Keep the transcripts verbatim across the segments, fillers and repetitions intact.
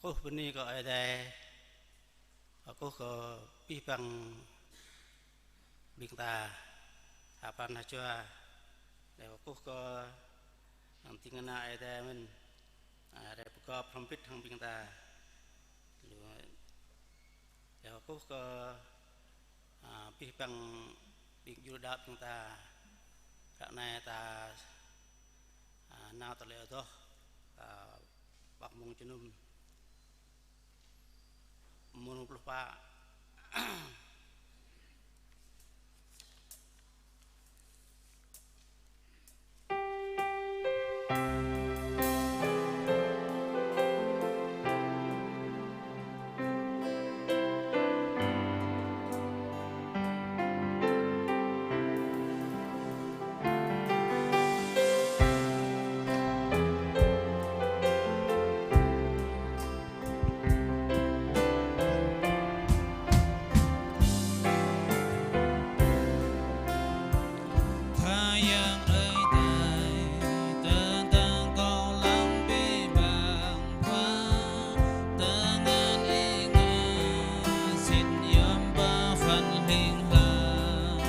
Kơkuh bơni kơ Ơi Adai, kơkuh kơ abih bang ƀing ta, hơpăn hơjua, lĕ kơkuh kơ hăng ding kơna Ơi Adai mơ̆n, a, rai pơgop hrŏm hơbĭt hăng ƀing ta. Lu, lĕ kơkuh kơ, a, abih bang ƀing djru đaŏ ƀing ta, ră anai ta, a, nao tơlơi adoh, a, ƀă mông jơnum. Mơ̆ng pluh pă. Khua Yang Ơi Adai, tơdang kâo lăng abih bang pha, tơngan Ih ngă, sĭt yom pơphan hling hlang.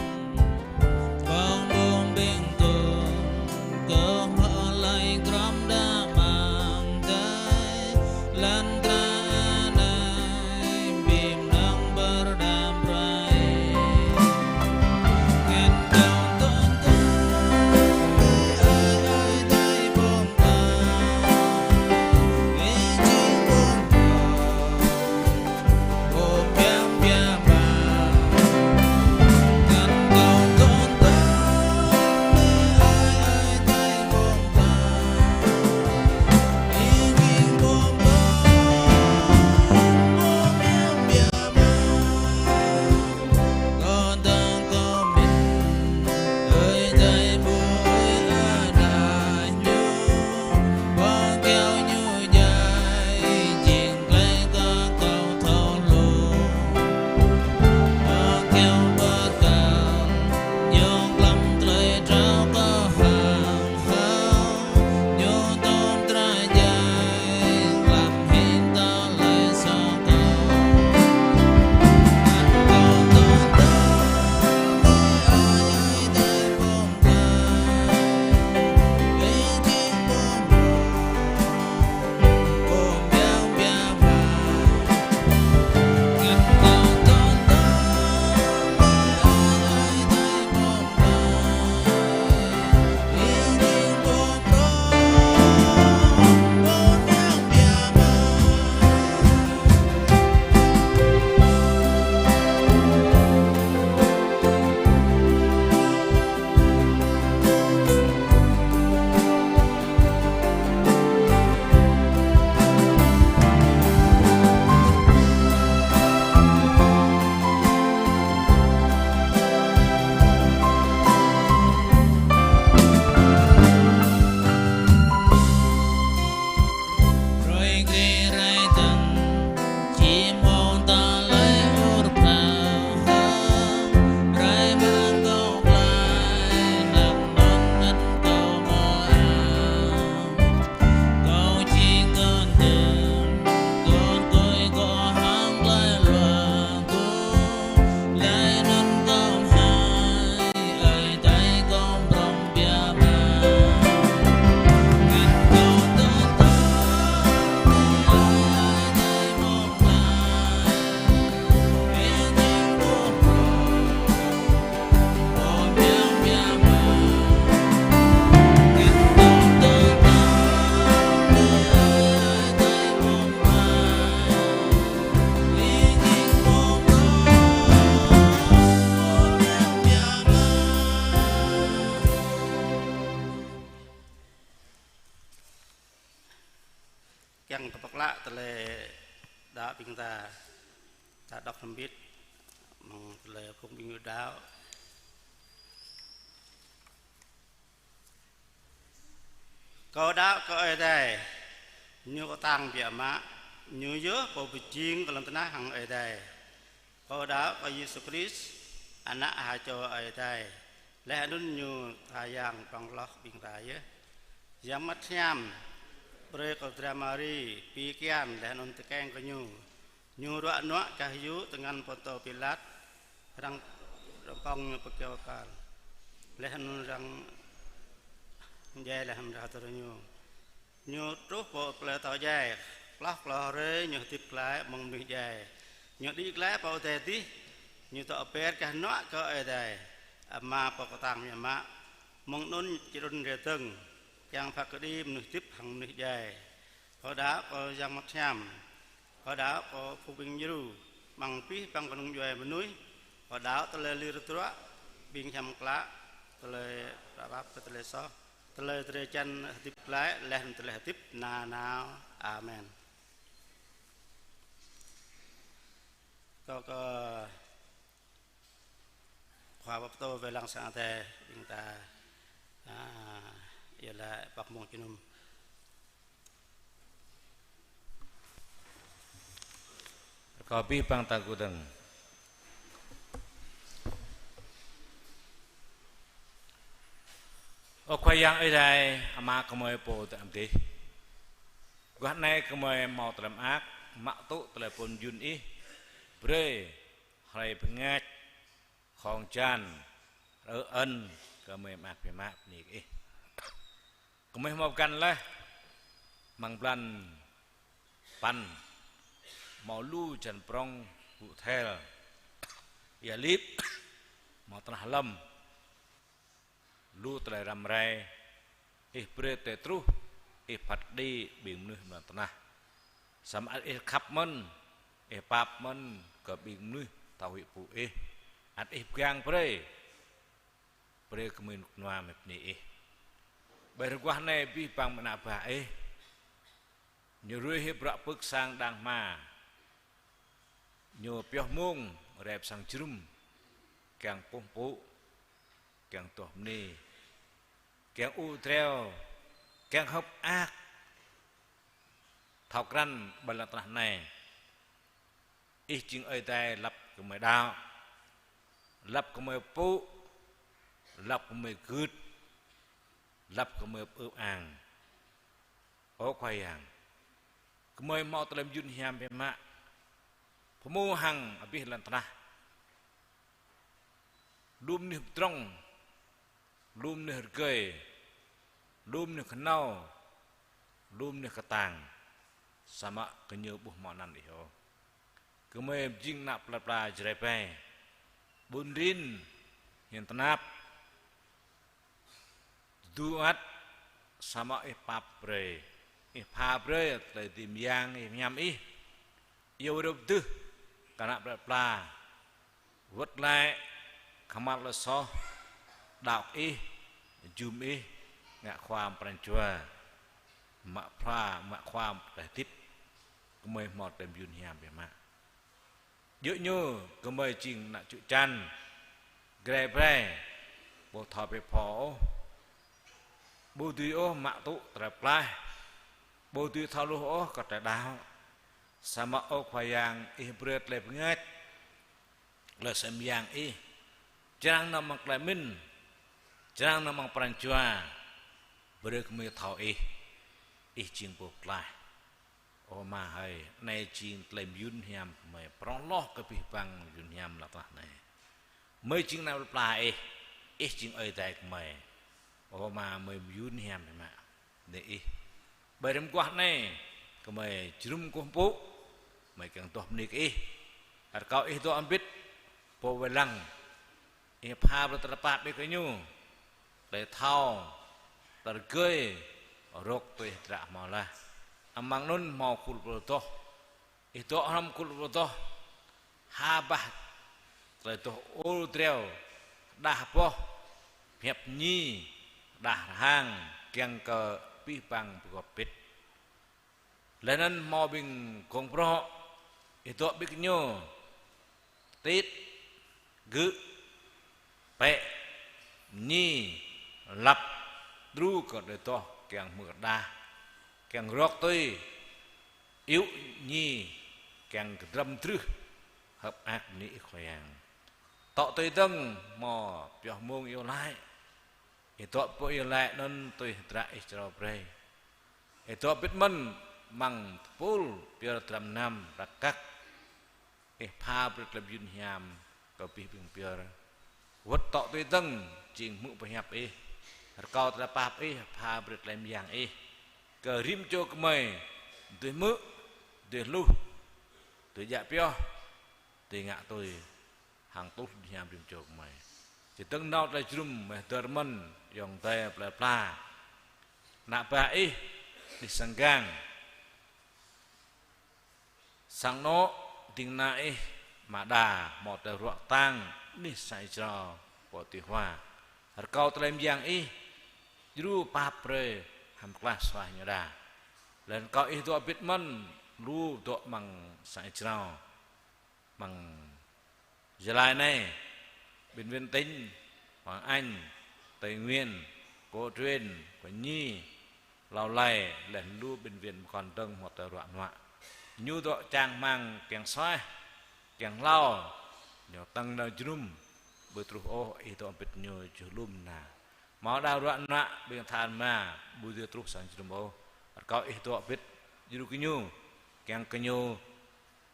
Pơ̆ng ƀơ̆ng ƀing tŭ, kơ hmư̆ laĭ grŏm đa amăng adai, lŏn tơnah anai, abih bang pơrơđah pơrai. Ngăn kâo tơ̆ng tơ̆ng, Ơi Adai ƀơ̆ng pơ̆ng, Ih jing ƀơ̆ng pơ̆ng. Ơ kâo bơkal, ñu glăm tơlơi trao kơ hăng hăng, ñu tôm tơlơi djai, glăm hĭ tơlơi soh kâo. Hăng kâo tôm tơlơi ai ai tơlơi pơm Brơi kơ rai tăn, či mơ̆ng tơlơi ur prah, rai mơ̆ng kâo glai, lăng anŭn anŭn kâo mơak. Kâo či kơnơ̆ng, kơkuh kơ Ih kơ hăng glai luă kơ, laih anŭn kâo hai, Ơi Adai kâo prŏng biă mă. Kiăng kơ pơklă tơlơi đaŏ ƀing ta, ta đŏk hrŏm hơbĭt mơ̆ng tơlơi phung ƀing ñu đaŏ. Kâo đaŏ kơ Ơi Adai, Ñu kơtang biă mă, Ñu yơh Pô pơjing kơ lŏn tơnah hăng Ơi Adai. Kâo đaŏ kơ Yêsu Krist, Ană ha čô Ơi Adai, laih anŭn Ñu Khua Yang pơ̆ng hloh ƀing ta yơh. Yang Bơngăt Hiam Brơi kơ dra Mari pi kian laih anŭn tơkeng kơ ñu. Ñu ruă nuă gah yŭ tơngan Pôntô Pilat, arăng rơpŏng ñu pơ kyâo kal. Laih anŭn arăng djai laih amra hơdơr ñu. Ñu truh pơ plơi thâo djai, hloh klâo hrơi ñu hơdip glaĭ mơ̆ng mơnuih djai. Ñu đĭ glaĭ pơ adai adih, ñu dŏ ber gah hơnuă kơ Ơi Adai, Ama pô kơtang mơak mă. Mơ̆ng anŭn ñu či trŭn rai dơ̆ng, kiăng phat kơđi mơnuih hơdip hăng mơnuih djai. Kâo đaŏ kơ Yang Bơngăt Hiam, kâo đaŏ kơ phung ƀing djru, amăng abih bang kơnung djuai mơnuih, kâo đaŏ tơlơi lir tơdruă, ƀing hiam klă, tơlơi prăp pap, tơlơi soh, tơlơi drơi jăn hơdip glaĭ, laih anŭn tơlơi hơdip nanao. Amen. Kâo kơ Khua pơtô wai lăng sang Adai ƀing ta, a, iâu laĭ pơk mông jơnum. Rơkâo abih bang ta gơ̆ dơ̆ng. Ơ Khua Yang Ơi Adai, Ama gơmơi pô dŏ amăng adih. Guah anai gơmơi hmâo tơlơi mơak, mă tŭ tơlơi pơmơyun Ih, brơi hrơi bơngač, khŏng jăn, rơ ơn, gơmơi mơak biă mă bơni kơ Ih. Gơmơi hmâo pơgăn laih, amăng blan păn, hmâo lu jăn prŏng, ƀu thel, ia lip, hmâo tơnah lŏm, lu tơlơi răm rai, Ih brơi tơlơi truh, Ih phat kơđi ƀing mơnuih amăng lŏn tơnah. Samơ̆ ăt Ih khăp mơ̆n, Ih pap mơ̆n kơ ƀing mơnuih thâo huĭ pŭ Ih. Ăt Ih pơgang brơi, brơi kơ mơnuih kơnua mơ̆ bơni Ih. Ƀơi rơgoh anai abih bang mơnă bah Ih, ñu ruai hĭ bruă pơ̆k sang đang hma. Ñu pioh mông rai pơ sang jơnum, kiăng kơkuh pơpŭ, kiăng adoh bơni, kiăng ur dreo, kiăng hơ̆k mơak, thâo krăn ƀơi lŏn tơnah anai. Ih jing Ơi Adai lăp gơmơi đaŏ, lăp gơmơi pơpŭ, lăp gơmơi gưt, lăp gơmơi pơư ang. Ơ Khua Yang, gơmơi hmâo tơlơi mơyun hiam biă mă, pơhmu hăng abih lŏn tơnah. Lu mơnuih pơdrŏng, lu mơnuih rơgơi, lu mơnuih kơnâo, lu mơnuih kơtang, samơ̆ gơñu ƀu hmâo anăn Ih ôh. Gơmơi jing ană plơi pla Jrai ƀai, ƀun rin, hiam tơnap, tơdu ăt, samơ̆ Ih pap brơi, Ih pha brơi tơlơi dưi mơyang Ih, mơñam Ih. Iâu rơp dưh kơ ană plơi pla wơ̆t glaĭ, khămăt tơlơi soh, đaŏ kơ Ih, jum Ih, ngă Khua pran jua, mă Khua, mă Khua tơlơi hơdip, gơmơi hmâo tơlơi mơyun hiam biă mă. Djơ̆ ñu gơmơi jing ană čư̆ čan, Jrai ƀai, ƀu thâo pĕ pho ôh, ƀu dưi ôh mă tŭ tơlơi pơklaih, ƀu dưi thâo hluh ôh kơ tơlơi đaŏ. Samơ̆ Ơ Khua Yang, Ih brơi tơlơi bơngač, tơlơi sem yang Ih, črang nao amăng tơlơi mĭn, črang nao amăng pran jua, brơi gơmơi thâo Ih, Ih jing Pô pơklaih. Ơ Ama hơi, anai jing tơlơi mơyun hiam gơmơi, prŏng hloh kơ abih bang mơyun hiam lŏn tơnah anai. Gơmơi jing ană plơi pla Ih, Ih jing Ơi Adai gơmơi. Ơ Ama, gơmơi mơyun hiam biă mă. Anai Ih. Ƀơi rĭm guah anai, gơmơi jơnum kơkuh pơpŭ, gơmơi kiăng adoh bơni kơ Ih. Rơkâo Ih dŏ hơbĭt, pô wai lăng, Ih pha brơi tơlơi pap Ih kơ ñu, tơlơi thâo, tơlơi rơgơi, rŏk tui hơdră hmâo laih. Amăng anŭn hmâo khul pơlơdoh. Ih dŏ hrŏm khul pơlơdoh, ha bah tơlơi adoh ur dreo, đah boh, pơhiăp ñi, đah rơhang, kiăng kơ abih bang pơgop pĭt. Laih anŭn hmâo ƀing gong brŏ, Ih dŏ ƀing gơñu, tit, gư̆, pĕ, mơñi, lăp, đru kơ tơlơi adoh kiăng hmư̆ kơ đah, kiăng rŏk tui, iâu ñi, kiăng kơdrăm drưh, hơ̆k mơak bơni Ih Khua Yang. Tŏ tui dơ̆ng hmâo pioh mông iâu laĭ, Ih dŏ pơ iâu laĭ anŭn tui hơdră Ih čơrâo brơi. Ih dŏ bĭt mơ̆n amăng tơpul pơyơr dram gơnam rakak. Ih pha brơi tơlơi mơyun hiam kơ abih ƀing pơyơr. Wơ̆t dŏ tui dơ̆ng jing hmư̆ pơhiăp ih. Rơkâo tơlơi pap ih pha brơi tơlơi mơyang ih kơ rĭm čô gơmơi dưi hmư̆, dưi hluh, dưi djă pioh, dưi ngă tui hăng tuh hiam rĭm čô gơmơi. Či dơ̆ng nao tơlơi jơnum mơ̆ dơr mơ̆n ayŏng adơi plơi pla. Ană bă ih anih sang gang, sang anŏ, ding kơna ih mơda hmâo tơlơi ruă tang anih sang Israel pơ Tây Hoa. Rơkâo tơlơi mơyang ih djru pap brơi hăm klaih suaih ñu đa. Laih anŭn rơkâo ih dŏ bĭt mơ̆n lu dŏ amăng sang Israel, amăng Gia Lai anai, bệnh viện tỉnh, Hoàng Anh, Tây Nguyên, Cô Truyền, Cô Nhi, Lao Lai, laih lu bệnh viện pơkŏn dơ̆ng hmâo tơlơi ruă nuă. Ñu dŏ čang rơmang kiăng suaih, kiăng hlâo, ñu tăng nao jơnum, ƀu truh ôh ih dŏ bĭt ñu čuh lŏm na. Hmâo đa ruă nuă ƀing tha rơma, ƀu dưi truh sang jơnum ôh. Rơkâo ih dŏ bĭt djru kơ ñu, kiăng kơ ñu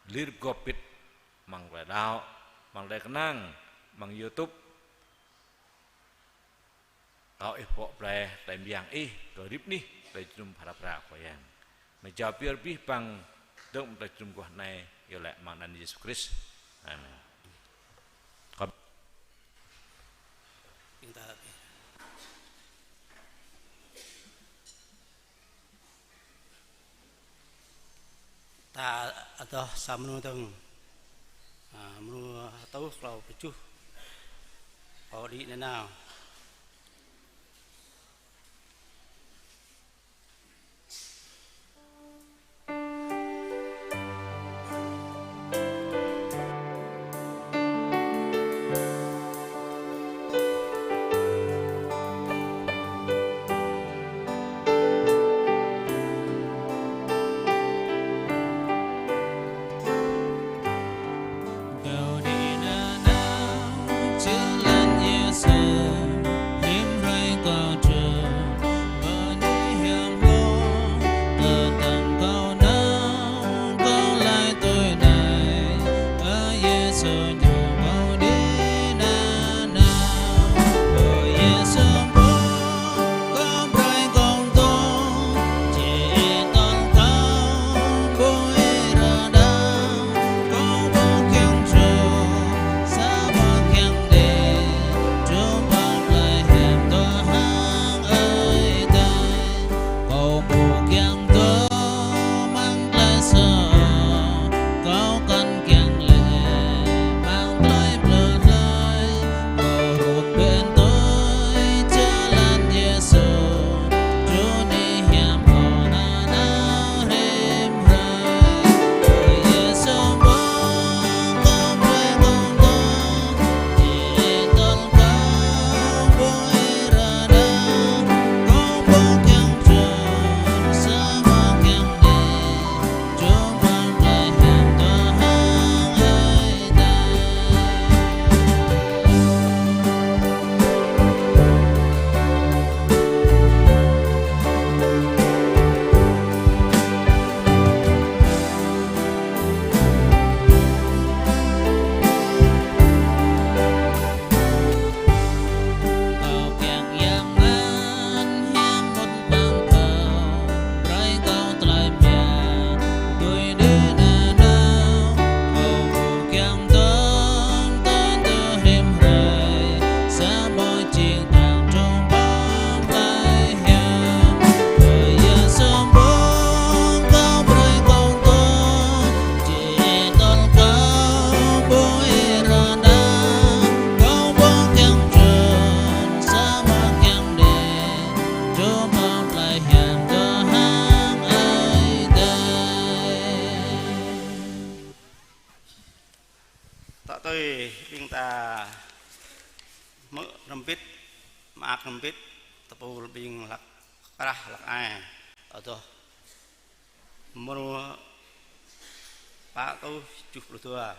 lir pơgop bĭt amăng tơlơi đaŏ, amăng tơlơi kơnang, amăng YouTube. Rơkâo ih pŏk brơi tơlơi mơyang ih kơ rĭm anih tơlơi jơnum phara phara Khua Yang. Mơ̆ jao pơyơr abih bang dơ̆ng tơlơi jơnum guah anai, iâu laĭ amăng anăn Yêsu Krist. Amen. Ta adoh sa mrô dơ̆ng. A, mrô hơtuh klâo pluh tơjuh. Kâo đĭ nanao. Tŏ tui ƀing ta hmư̆ hrŏm hơbĭt, mơak hrŏm hơbĭt, tơpul ƀing hlăk krah hlăk ai. Adoh mrô pă rơtuh tơjuh pluh dua.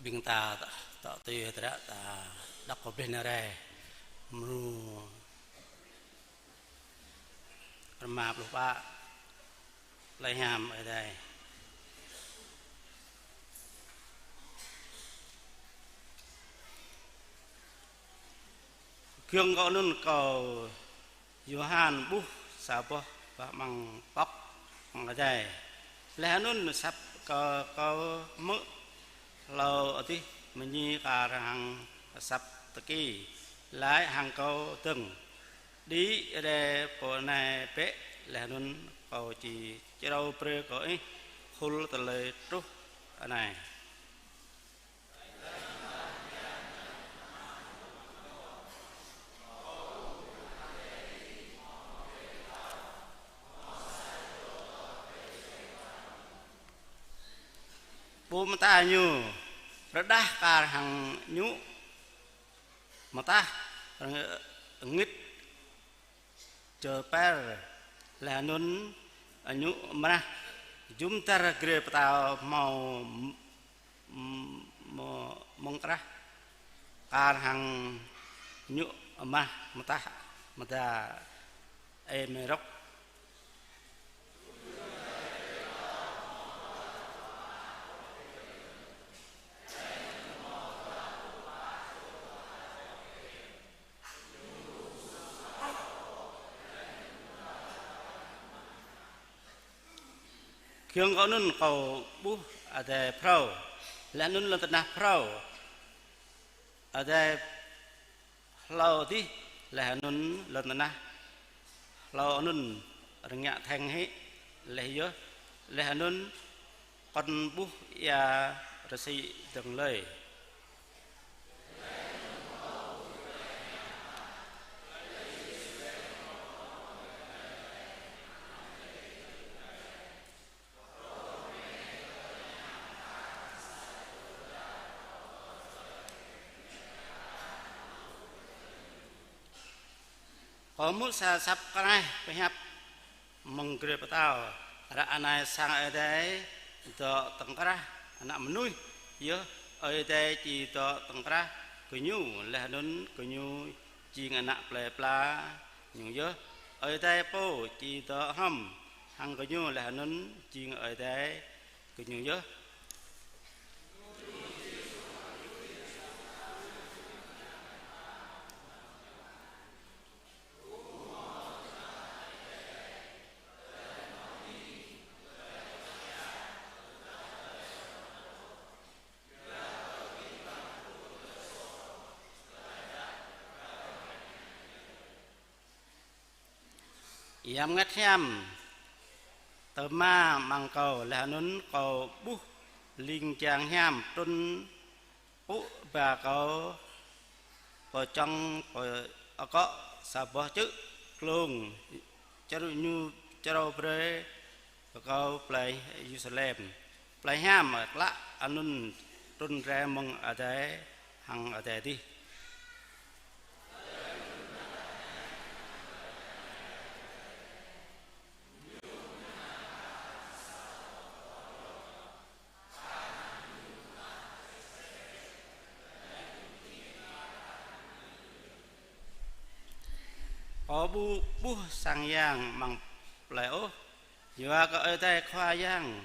Ƀing ta tŏ, tŏ tui hơdră ta đŏk kơ blih anai rai. Mrô rơma pluh pă. Plei hiam Ơi Adai. Giŏng kơ anŭn kâo Yôhan ƀuh sa boh bah amăng pŏk amăng adai. Laih anŭn asăp kơ kâo hmư̆ hlâo adih mơñi kar hăng asăp tơki, laĭ hăng kâo dơ̆ng: Đĭ rai pơ anai bĕ, laih anŭn kâo či črâo brơi kơ ih khul tơlơi truh anai. Ƀu mơta ñu, rơđah kar hăng ñu mơtah, rơngit čơpel, laih anŭn ñu amrah jum dar grê pơtao hmâo m-, m-, mơ̆ng krah, kar hăng ñu amrah mơtah mơda êmêrok. Giŏng kơ anŭn kâo ƀuh adai phrâo, laih anŭn lŏn tơnah phrâo. Adai hlâo adih, laih anŭn lŏn tơnah hlâo anŭn rơngiă theng hĭ laih yơh, laih anŭn kŏn ƀuh ia rơsĭ dơ̆ng lơi. Kâo hmư̆ sa asăp kraih pơhiăp mơ̆ng grê pơtao: Ră anai sang Ơi Adai dŏ tŏng krah ană mơnuih, yơh Ơi Adai či dŏ tŏng krah gơñu, laih anŭn gơñu jing ană plơi pla Ñu yơh. Ơi Adai pô či dŏ hrŏm hăng gơñu, laih anŭn jing Ơi Adai gơñu yơh. Ia Bơngăt Hiam tơma amăng kâo, laih anŭn kâo ƀuh ling jang hiam trŭn pŭ ba kâo pơčŏng pơ akŏ sa boh čư̆ glông, čơrŭ ñu črâo brơi kơ kâo plei Yêrusalem, plei hiam klă anŭn trŭn rai mơ̆ng adai hăng adai adih. Kâo ƀu ƀuh sang yang amăng plei ôh, yua kơ Ơi Adai Khua Yang,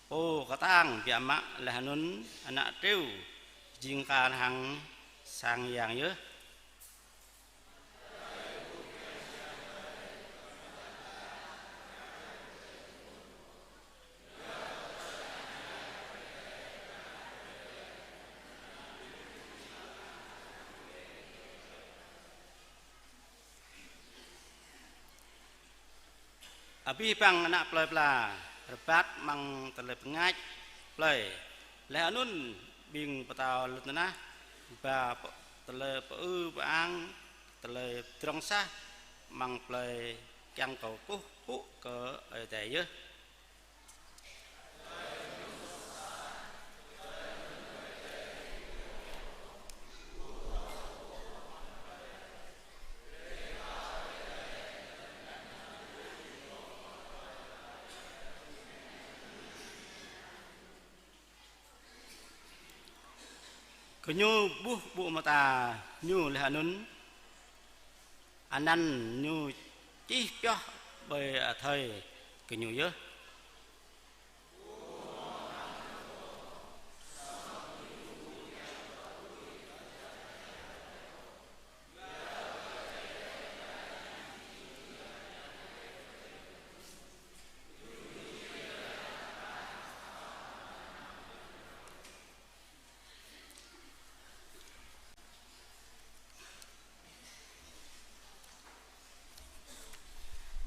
Pô kơtang biă mă laih anŭn ană triu, jing kar hăng sang yang yơh. Abih bang ană plơi pla rơbat amăng tơlơi bơngač plơi. Laih anŭn ƀing pơtao lŏn tơnah ba pơ-, tơlơi pơư pơang, tơlơi pơdrŏng sah amăng plơi kiăng kơ kơkuh pơpŭ kơ Ơi Adai yơh. Gơñu ƀuh ƀô̆ mơta ñu laih anŭn, anăn ñu čih pioh ƀơi athơi gơñu yơh.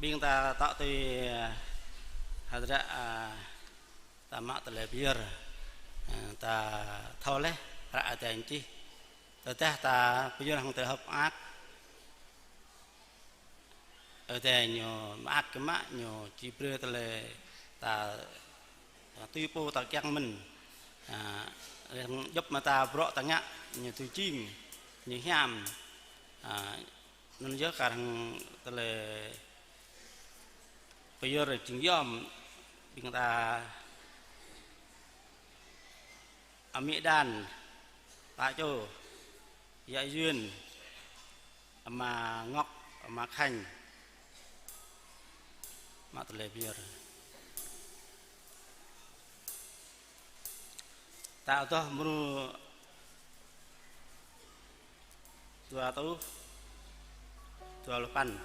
Ƀing ta tŏ tui, a, hơdră, a, ta mă tơlơi pơyơr, a, ta thâo laih hră Adai čih. Tơdah ta pơyơr hăng tơlơi hơ̆k mơak, Ơi Adai ñu mơak kơ mă, ñu či brơi tơlơi ta, ta tui pô ta kiăng mơ̆n. A, djŏp mơta bruă ta ngă, ñu tui jing, ñu hiam. A, anŭn yơh kar hăng tơlơi pơyơr jing yom, ƀing ta amĭ Đan, pă čô, yă Yuen, ama Ngŏk, ama Khanh, mă tơlơi pơyơr. Ta adoh mrô dua rơtuh dua pluh păn.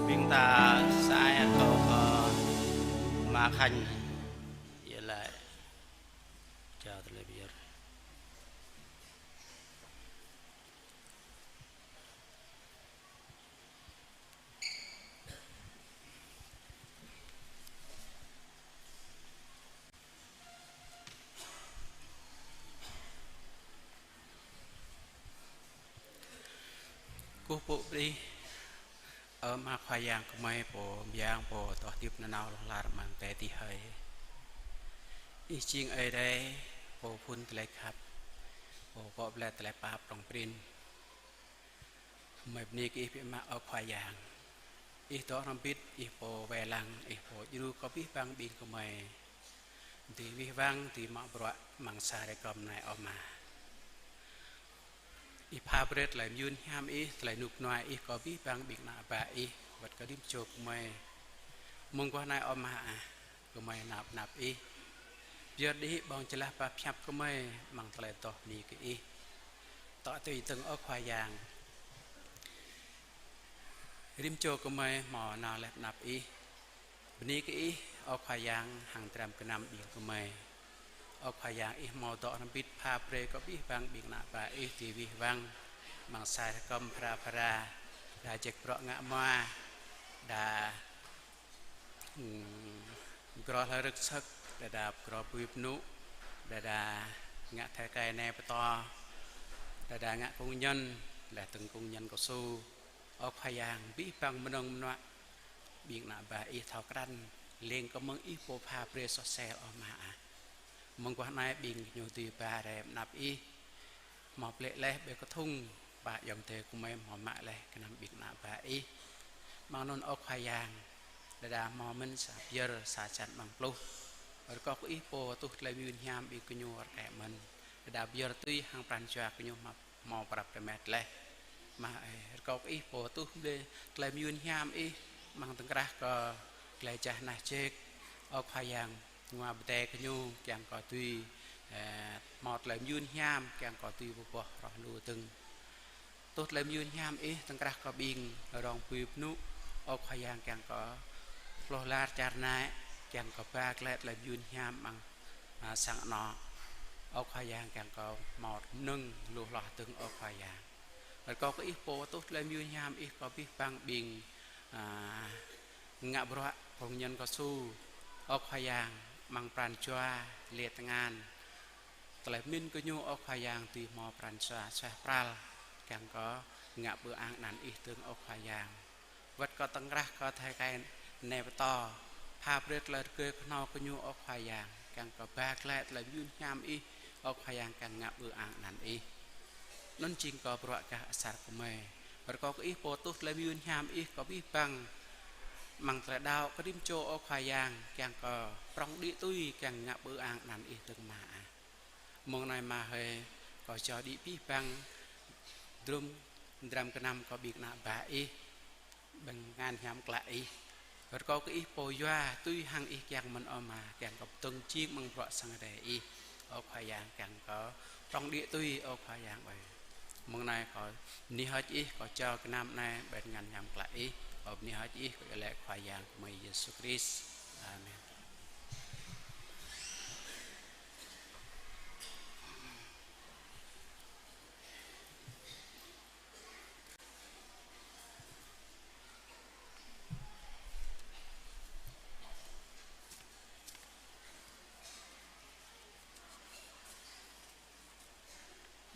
Ƀing ta sa ai akŏ kơ ama Khanh, yơh laĭ jao tơlơi pơyơr. Kơkuh pơpŭ brơi, ơ Ama Khua Yang gơmơi, Pô mơyang, Pô adoh hơdip nanao hlŏng lar amăng adai adih hơi. Ih jing Ơi Adai, Pô phŭn tơlơi khăp, Pô akŏ glaĭ tơlơi pap prŏng prin. Gơmơi bơni kơ Ih biă mă, ơ Khua Yang. Ih dŏ hrŏm hơbĭt, Ih Pô wai lăng, Ih Pô djru kơ abih bang ƀing gơmơi dưi wih wăng, dưi mă bruă amăng sa hrơi kơm anai, ơ Ama. Ih pha brơi tơlơi mơyun hiam Ih, tơlơi rơnŭk rơnua Ih kơ abih bang ƀing ană bă Ih, wơ̆t kơ rĭm čô gơmơi. Mơguah anai, ơ Ama ah, gơmơi nao pơ anăp Ih. Pơyơr đĭ ƀơ̆ng jơlah pap hiăp gơmơi amăng tơlơi adoh bơni kơ Ih. Tŏ tui dơ̆ng, ơ Khua Yang. Rĭm čô gơmơi hmâo nao laih anăp Ih. Bơni kơ Ih, Ơ Khua Yang, hăng dram gơnam ƀing gơmơi. Ơ Khua Yang, Ih hmâo dŏ hrŏm hơbĭt pha brơi kơ abih bang ƀing ană bă Ih dưi wih wăng amăng sai rơkơm phara phara, đa jĕk bruă ngă hmua, đa, ừm, grŏ hlơi rơ̆k sơ̆k, đa đa grŏ bui bơnŭ, đa đa ngă tơkai nai pơtô, đa đa ngă kông nhân, laih dơ̆ng kông nhân kơsu. Ơ Khua Yang, abih bang mơnơ̆ng mơnuă ƀing ană bă Ih thâo krăn, lêng kơ mơ̆ng Ih pô pha brơi soh sel, ơ Ama ah. Mơguah anai ƀing gơñu dưi ba rai anăp Ih, hmâo plĕ laih ƀơi kơthŭng, pă ayŏng adơi gơmơi hmâo mă laih gơnam ƀing ană bă Ih. Amăng anŭn, Ơ Khua Yang, đa đa hmâo mơ̆n sa pơyơr, sa črăn amăng pluh. Rơkâo kơ Ih pô tuh tơlơi mơyun hiam ƀing gơñu rơkơi mơ̆n. Đa đa pơyơr tui hăng pran jua gơñu hmâo hmâo prăp rơmet laih. Ama ơi, rơkâo kơ Ih pô tuh brơi tơlơi mơyun hiam Ih amăng tơkrah kơ tơlơi jah nah jek. Ơ Khua Yang, ngua pơdơi gơñu kiăng kơ dưi, ơ, hmâo tơlơi mơyun hiam, kiăng kơ dưi pơboh hroh lu dơ̆ng. Tuh tơlơi mơyun hiam Ih tơkrah kơ ƀing rong bui bơnŭ. Ơ Khua Yang, kiăng kơ hloh lar čar anai, kiăng kơ ba glaĭ tơlơi mơyun hiam amăng, a, sang anŏ. Ơ Khua Yang, kiăng kơ hmâo mơnơ̆ng lu hloh dơ̆ng, Ơ Khua Yang. Rơkâo kơ Ih pô tuh tơlơi mơyun hiam Ih kơ abih bang ƀing, a, ngă bruă kông nhân kơsu. Ơ Khua Yang, amăng pran jua, lĕ tơngan, tơlơi pơmĭn gơñu, Ơ Khua Yang, dưi hmâo pran jua suaih pral, kiăng kơ ngă bơ ang anăn Ih dơ̆ng, Ơ Khua Yang. Wơ̆t kơ tơkrah kơ tơkai nai pơtô, pha brơi tơlơi rơgơi kơhnâo gơñu, Ơ Khua Yang, kiăng kơ ba glaĭ tơlơi mơyun hiam Ih, Ơ Khua Yang, kiăng ngă bơ ang anăn Ih. Anŭn jing kơ bruă gah asar gơmơi. Rơkâo kơ Ih pô tuh tơlơi mơyun hiam Ih kơ abih bang amăng tơlơi đaŏ kơ rĭm čô, Ơ Khua Yang, kiăng kơ prŏng đĭ tui, kiăng ngă bơ ang anăn Ih dơ̆ng, Ama ah. Mơ̆ng anai, Ama hơi, kâo jao đĭ abih bang dram, dram gơnam kơ ƀing ană bă Ih, ƀing tơngan hiam klă Ih. Rơkâo kơ Ih pô yua tui hăng Ih kiăng mơ̆n, ơ Ama, kiăng kơ pơdơ̆ng jing amăng bruă sang Ơi Adai Ih, Ơ Khua Yang, kiăng kơ prŏng đĭ tui, Ơ Khua Yang ơi. Mơ̆ng anai kâo bơni hơơč Ih, kâo jao gơnam anai ƀơi tơngan hiam klă Ih, kâo bơni hơơč Ih, kâo iâu laĭ Khua Yang gơmơi Yêsu Krist. Amen.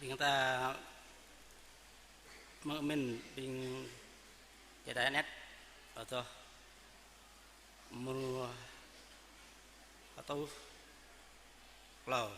Ƀing ta hmư̆ mơ̆n ƀing čơđai anet, adoh mrô hơtuh klâo.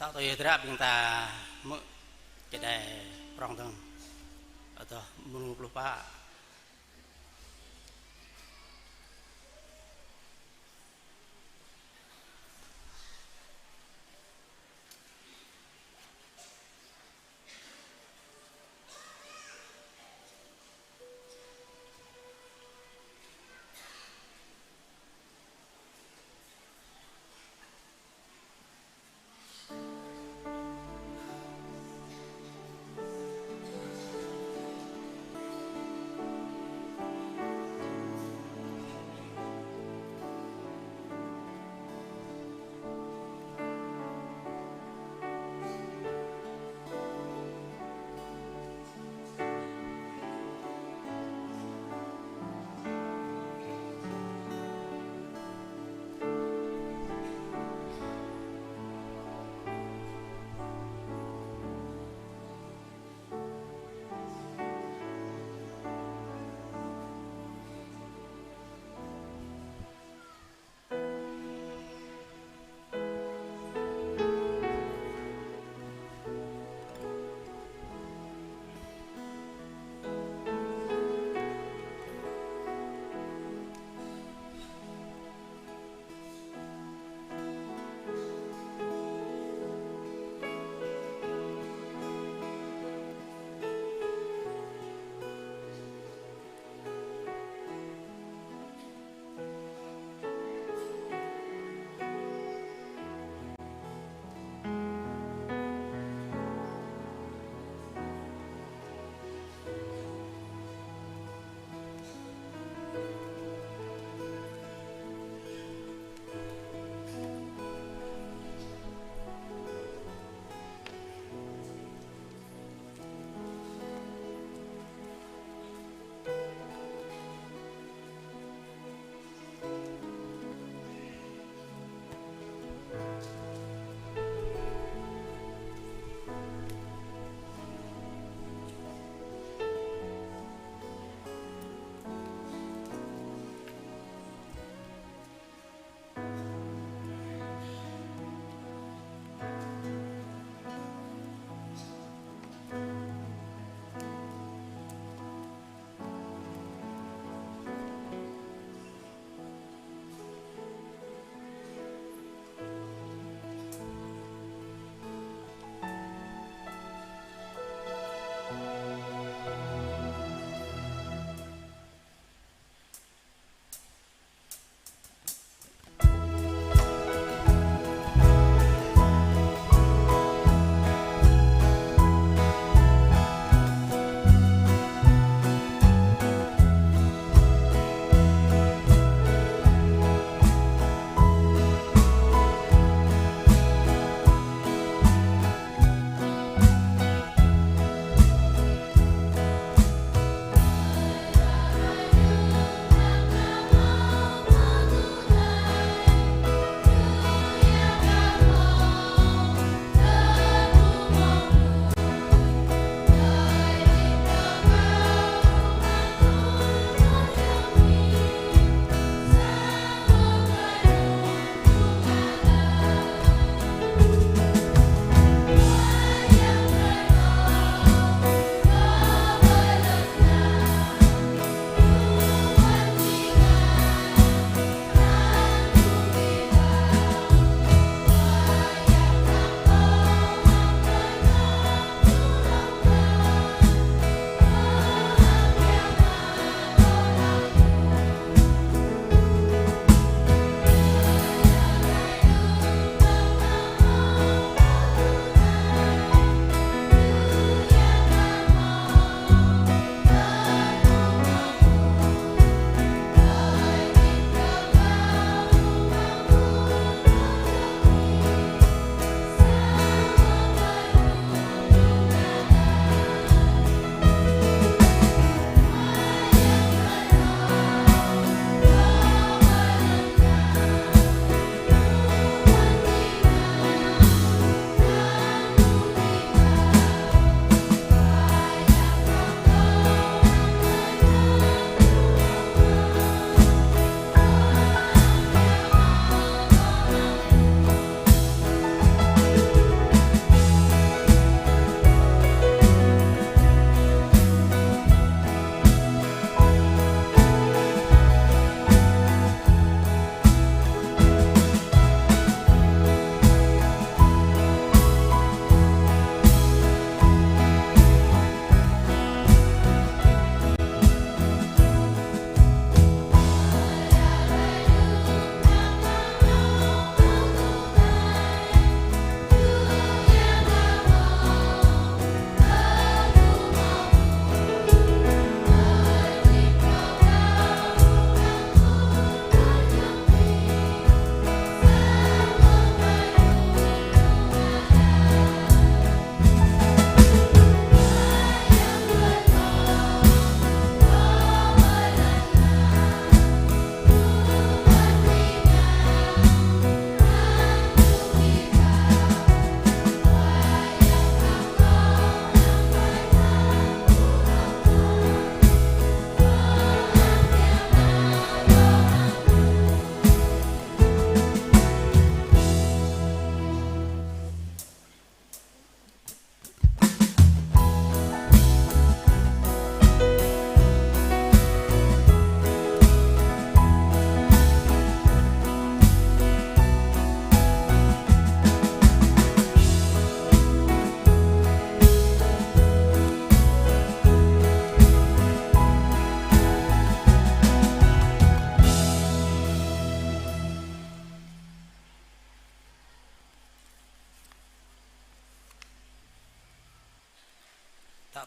Tŏ tui hơdră ƀing ta hmư̆ čơđai prŏng dơ̆ng. Adoh mrô pluh pă.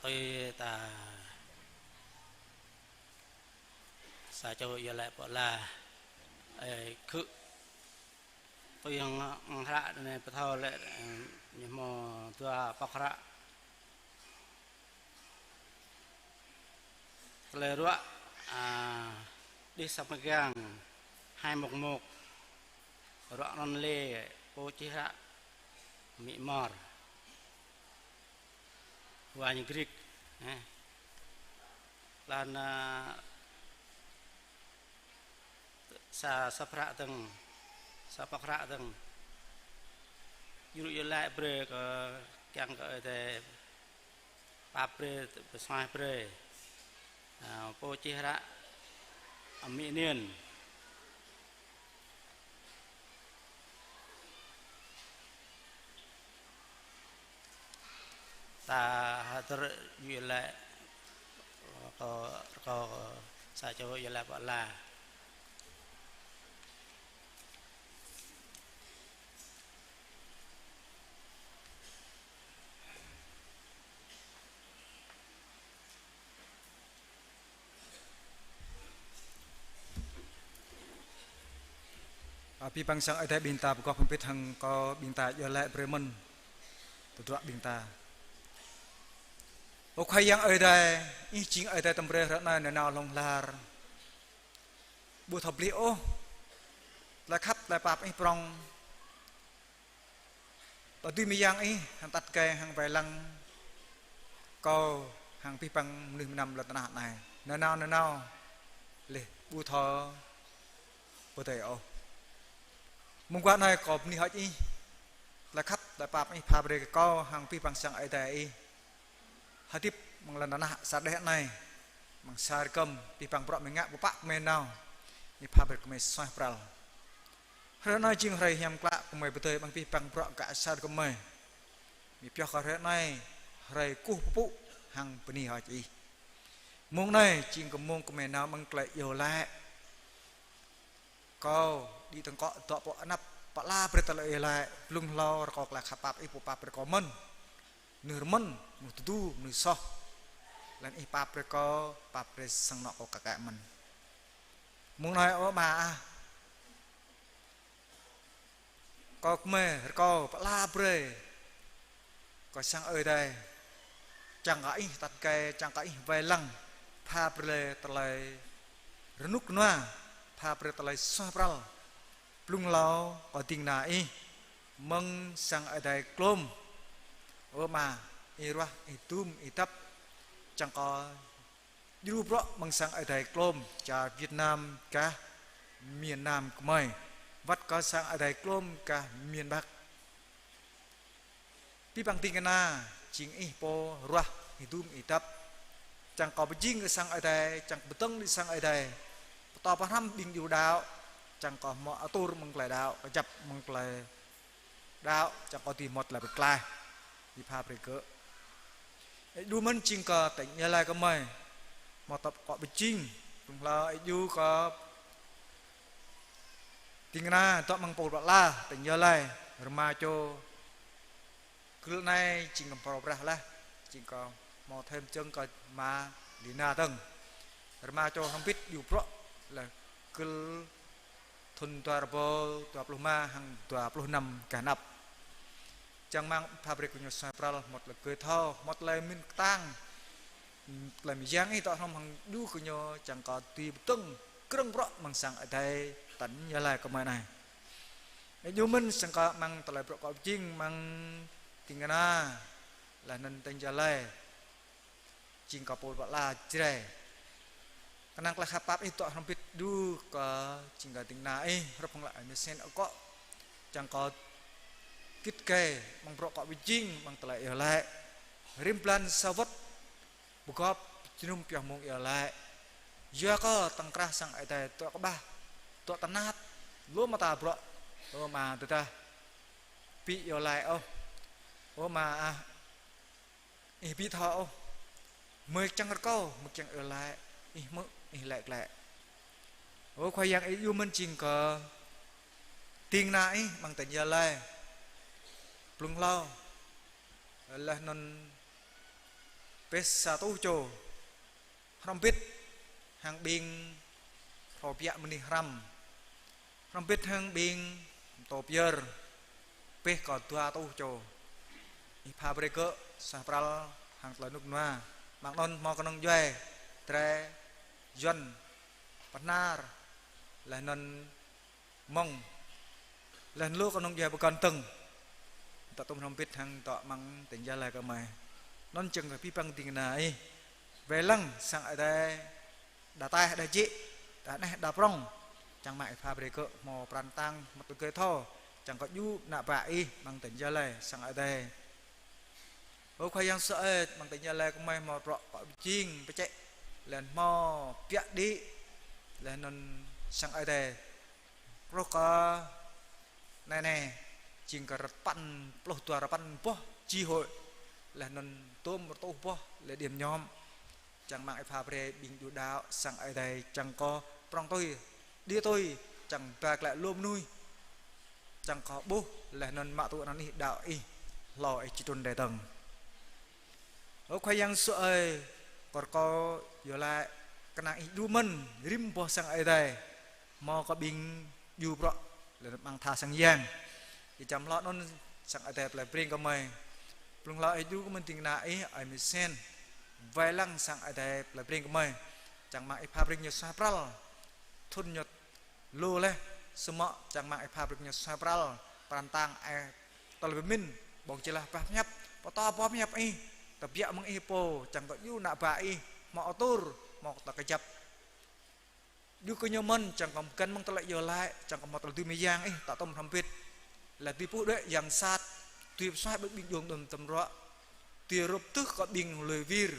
Tui ta sa čô iâu laĭ pơala, ơ, khư tui hăng, hăng hră anai pơthâo lĕ, ơ, ñu hmâo dua pŏk hră. Tơlơi ruă, a, đih Samơgiang hai mốt mốt, ruă anŭn lĕ pô čih hră amĭ Mor, wa ñu Grik, ơ. Lăn, a, sa, sa pŏk hră dơ̆ng, sa pŏk hră dơ̆ng. Djru iâu laĭ brơi kơ kiăng kơ Ơi Adai pap brơi, pơsuaih brơi. A, pô čih hră amĭ Niên. Ta hơdơr iâu laĭ, rơkâo, rơkâo sa čô iâu laĭ pơala. Abih bang sang Ơi Adai ƀing ta pơgop hơbĭt hăng kâo ƀing ta iâu laĭ brơi mơ̆n tơdruă ƀing ta. Ơ Khua Yang Ơi Adai, Ih jing Ơi Adai tơm brơi hrơi anai nanao hlŏng lar. Ƀu thâo blih ôh tơlơi khăp tơlơi pap Ih prŏng. Tơdơi mơyang Ih hăng tăt kai hăng wai lăng kâo hăng abih bang mơnuih mơnam lŏn tơnah anai. Nanao nanao lĕ ƀu thâo pơdơi ôh. Mơguah anai kâo bơni hơơč Ih, tơlơi khăp tơlơi pap Ih pha brơi kơ kâo hăng abih bang sang Ơi Adai Ih hơdip amăng lŏn tơnah sa đeh anai, amăng sa rơkơm abih bang bruă gơmơi ngă pơpă gơmơi nao, Ih pha brơi kơ gơmơi suaih pral. Hrơi anai jing hrơi hiam klă kơ gơmơi pơdơi amăng abih bang bruă gah asar gơmơi. Gơmơi pioh kơ hrơi anai hrơi kơkuh pơpŭ hăng bơni hơơč Ih. Mông anai jing kơ mông gơmơi nao amăng tơlơi iâu laĭ. Kâo đĭ tơ̆ng akŏ dŏ pơ anăp pơala brơi tơlơi iâu laĭ, blung hlâo rơkâo tơlơi khăp pap Ih pô pap brơi kâo mơ̆n. Mơnuih rơmơ̆n, mơnuih tơdu, mơnuih soh. Laih anŭn Ih pap brơi kâo, pap brơi sang anŏ kâo kơkă mơ̆n. Mông anai ơ Ama ah, kâo kơmơi rơkâo pơala brơi kơ sang Ơi Adai, čang kơ Ih tăt kai, čang kơ Ih wai lăng, pha brơi tơlơi rơnŭk rơnua, pha brơi tơlơi suaih pral. Blung hlâo kâo ding kơna Ih mơ̆ng sang Ơi Adai klôm. Ơ Ama, Ih ruah, Ih dum, Ih dăp, čang kơ djru bruă mơ̆ng sang Ơi Adai klôm, čar Việt Nam gah miền Nam gơmơi, wơ̆t kơ sang Ơi Adai klôm gah miền Bắc. Abih bang ding kơna jing Ih pô ruah, Ih dum, Ih dăp. Čang kơ pơjing kơ sang Ơi Adai, čang pơdơ̆ng đĭ sang Ơi Adai. Pơtô pơhrăm ƀing djru đaŏ, čang kơ hmâo atur mơ̆ng tơlơi đaŏ, kơjăp mơ̆ng tơlơi đaŏ, čang kơ dưi hmâo tơlơi pơklaih, Ih pha brơi gơ̆. Ih djru mơ̆n jing kơ tỉnh Gia Lai gơmơi, hmâo tŏp akŏ pơjing, blung hlâo ih djru kơ ding kơna dŏ amăng pôl pơala tỉnh Gia Lai, rơma čô. Gưl anai jing kơ phrâo brah laih, jing kơ hmâo thêm jơ̆ng kơ Ama Lina dơ̆ng. Rơma čô hrŏm hơbĭt djru bruă laih gưl thun dua rơbâo dua pluh rơma hăng dua pluh năm gah anăp. Čang rơmang pha brơi kơ ñu suaih pral, hmâo tơlơi gơi thâo, hmâo tơlơi mĭn kơtang, tơlơi mơyang ih dŏ hrŏm hăng djru kơ ñu čang kơ dưi pơdơ̆ng krơ̆ng bruă amăng sang Ơi Adai tỉnh Gia Lai gơmơi anai. Ih djru mơ̆n čang kơ amăng tơlơi bruă akŏ pơjing amăng ding kơna laih anŭn tỉnh Gia Lai, jing kơ pôl pơala Jrai. Kơnang tơlơi khăp pap ih dŏ hrŏm hơbĭt djru kơ jing kơ ding kơna ih, hrup hăng lĕ ơi Mơsen akŏ, čang kơ git gai amăng bruă akŏ pơjing, amăng tơlơi iâu laĭ. Rĭm blan sa wơ̆t pơgop jơnum pioh mông iâu laĭ. Yua kơ tŏng krah sang Ơi Adai dŏ kơƀah, dŏ tơnap, lu mơta bruă, ơ Ama tơdah ƀu iâu laĭ ôh, ơ Ama ah, ih ƀu thâo ôh. Mơi čang rơkâo, mơi čang iâu laĭ, ih hmư̆, ih laĭ glaĭ. Ơ Khua Yang, ih djru mơ̆n jing kơ ding kơna ih amăng tỉnh Gia Lai, blung hlâo laih anŭn Pĕ sa rơtuh čô. Hrŏm hơbĭt hăng ƀing phrâo biă mơnuih hrăm. Hrŏm hơbĭt hăng ƀing pơtô pơyơr. Pĕ kơ dua rơtuh čô. Ih pha brơi gơ̆ suaih pral hăng tơlơi rơnŭk rơnua. Mơ̆ng anŭn hmâo kơnơ̆ng djuai, Jrai, Yuan, Bahnar, laih anŭn Mông. Laih anŭn lu kơnơ̆ng djuai pơkŏn tơ̆ng. Tơtum hrŏm hơbĭt hăng dŏ amăng tỉnh Gia Lai gơmơi. Anŭn jing kơ abih bang ding kơna ih. Wai lăng sang Ơi Adai đa taih đa jĕ, đa neh đa prŏng. Čang mă ih pha brơi gơ̆ hmâo pran kơtang, hmâo tơlơi thâo. Čang kơ djru ană bă ih amăng tỉnh Gia Lai sang Ơi Adai. Ơ Khua Yang Yêsu ơi, amăng tỉnh Gia Lai gơmơi hmâo bruă pơjing pơčĕ, laih anŭn hmâo biă đĭ, laih anŭn sang Ơi Adai. Truh kơ anai anai, jing kơ rơpăn pluh dua rơpăn boh chi hội, laih anŭn tơm rơtuh boh lễ điểm nhóm. Čang mă ih pha brơi ƀing djru đaŏ sang Ơi Adai, čang kơ prŏng tui, đĭ tui, čang ba glaĭ lu mơnuih. Čang kơ ƀuh, laih anŭn mă tŭ anăn ih đaŏ ih, hlâo ih či trŭn đơi dơ̆ng. Ơ Khua Yang Yêsu ơi, kơ rơkâo iâu laĭ kơnang ih djru mơ̆n, rĭm boh sang Ơi Adai. Hmâo kơ ƀing djru bruă, laih anŭn amăng tha sang yang. Ih čang hlâo anŭn sang Ơi Adai plơi Breng gơmơi. Blung hlâo ih djru kơ mơ̆n ding kơna ih, ơi Misen. Wai lăng sang Ơi Adai plơi Breng gơmơi. Čang mă ih pha brơi ñu suaih pral. Thŭn ñu lu laih, samơ̆ čang mă ih pha brơi ñu suaih pral, pran kơtang ai tơlơi pơmĭn, ƀơ̆ng jơlah bah pơhiăp, pơtô boh pơhiăp ih, tơbiă mơ̆ng ih pô, čang kơ djru ană bă ih, hmâo atur, hmâo tơlơi kơjăp. Djru kơ ñu mơ̆n, čang kơ găn mơ̆ng tơlơi iâu laĭ, čang kơ hmâo tơlơi dưi mơyang ih, tơtum hrŏm hơbĭt. Laih dưi puh đuaĭ yang sat, dưi pơsuaih ƀing djru đưm tơm ruă, dưi rup tưh kơ ƀing lui wir.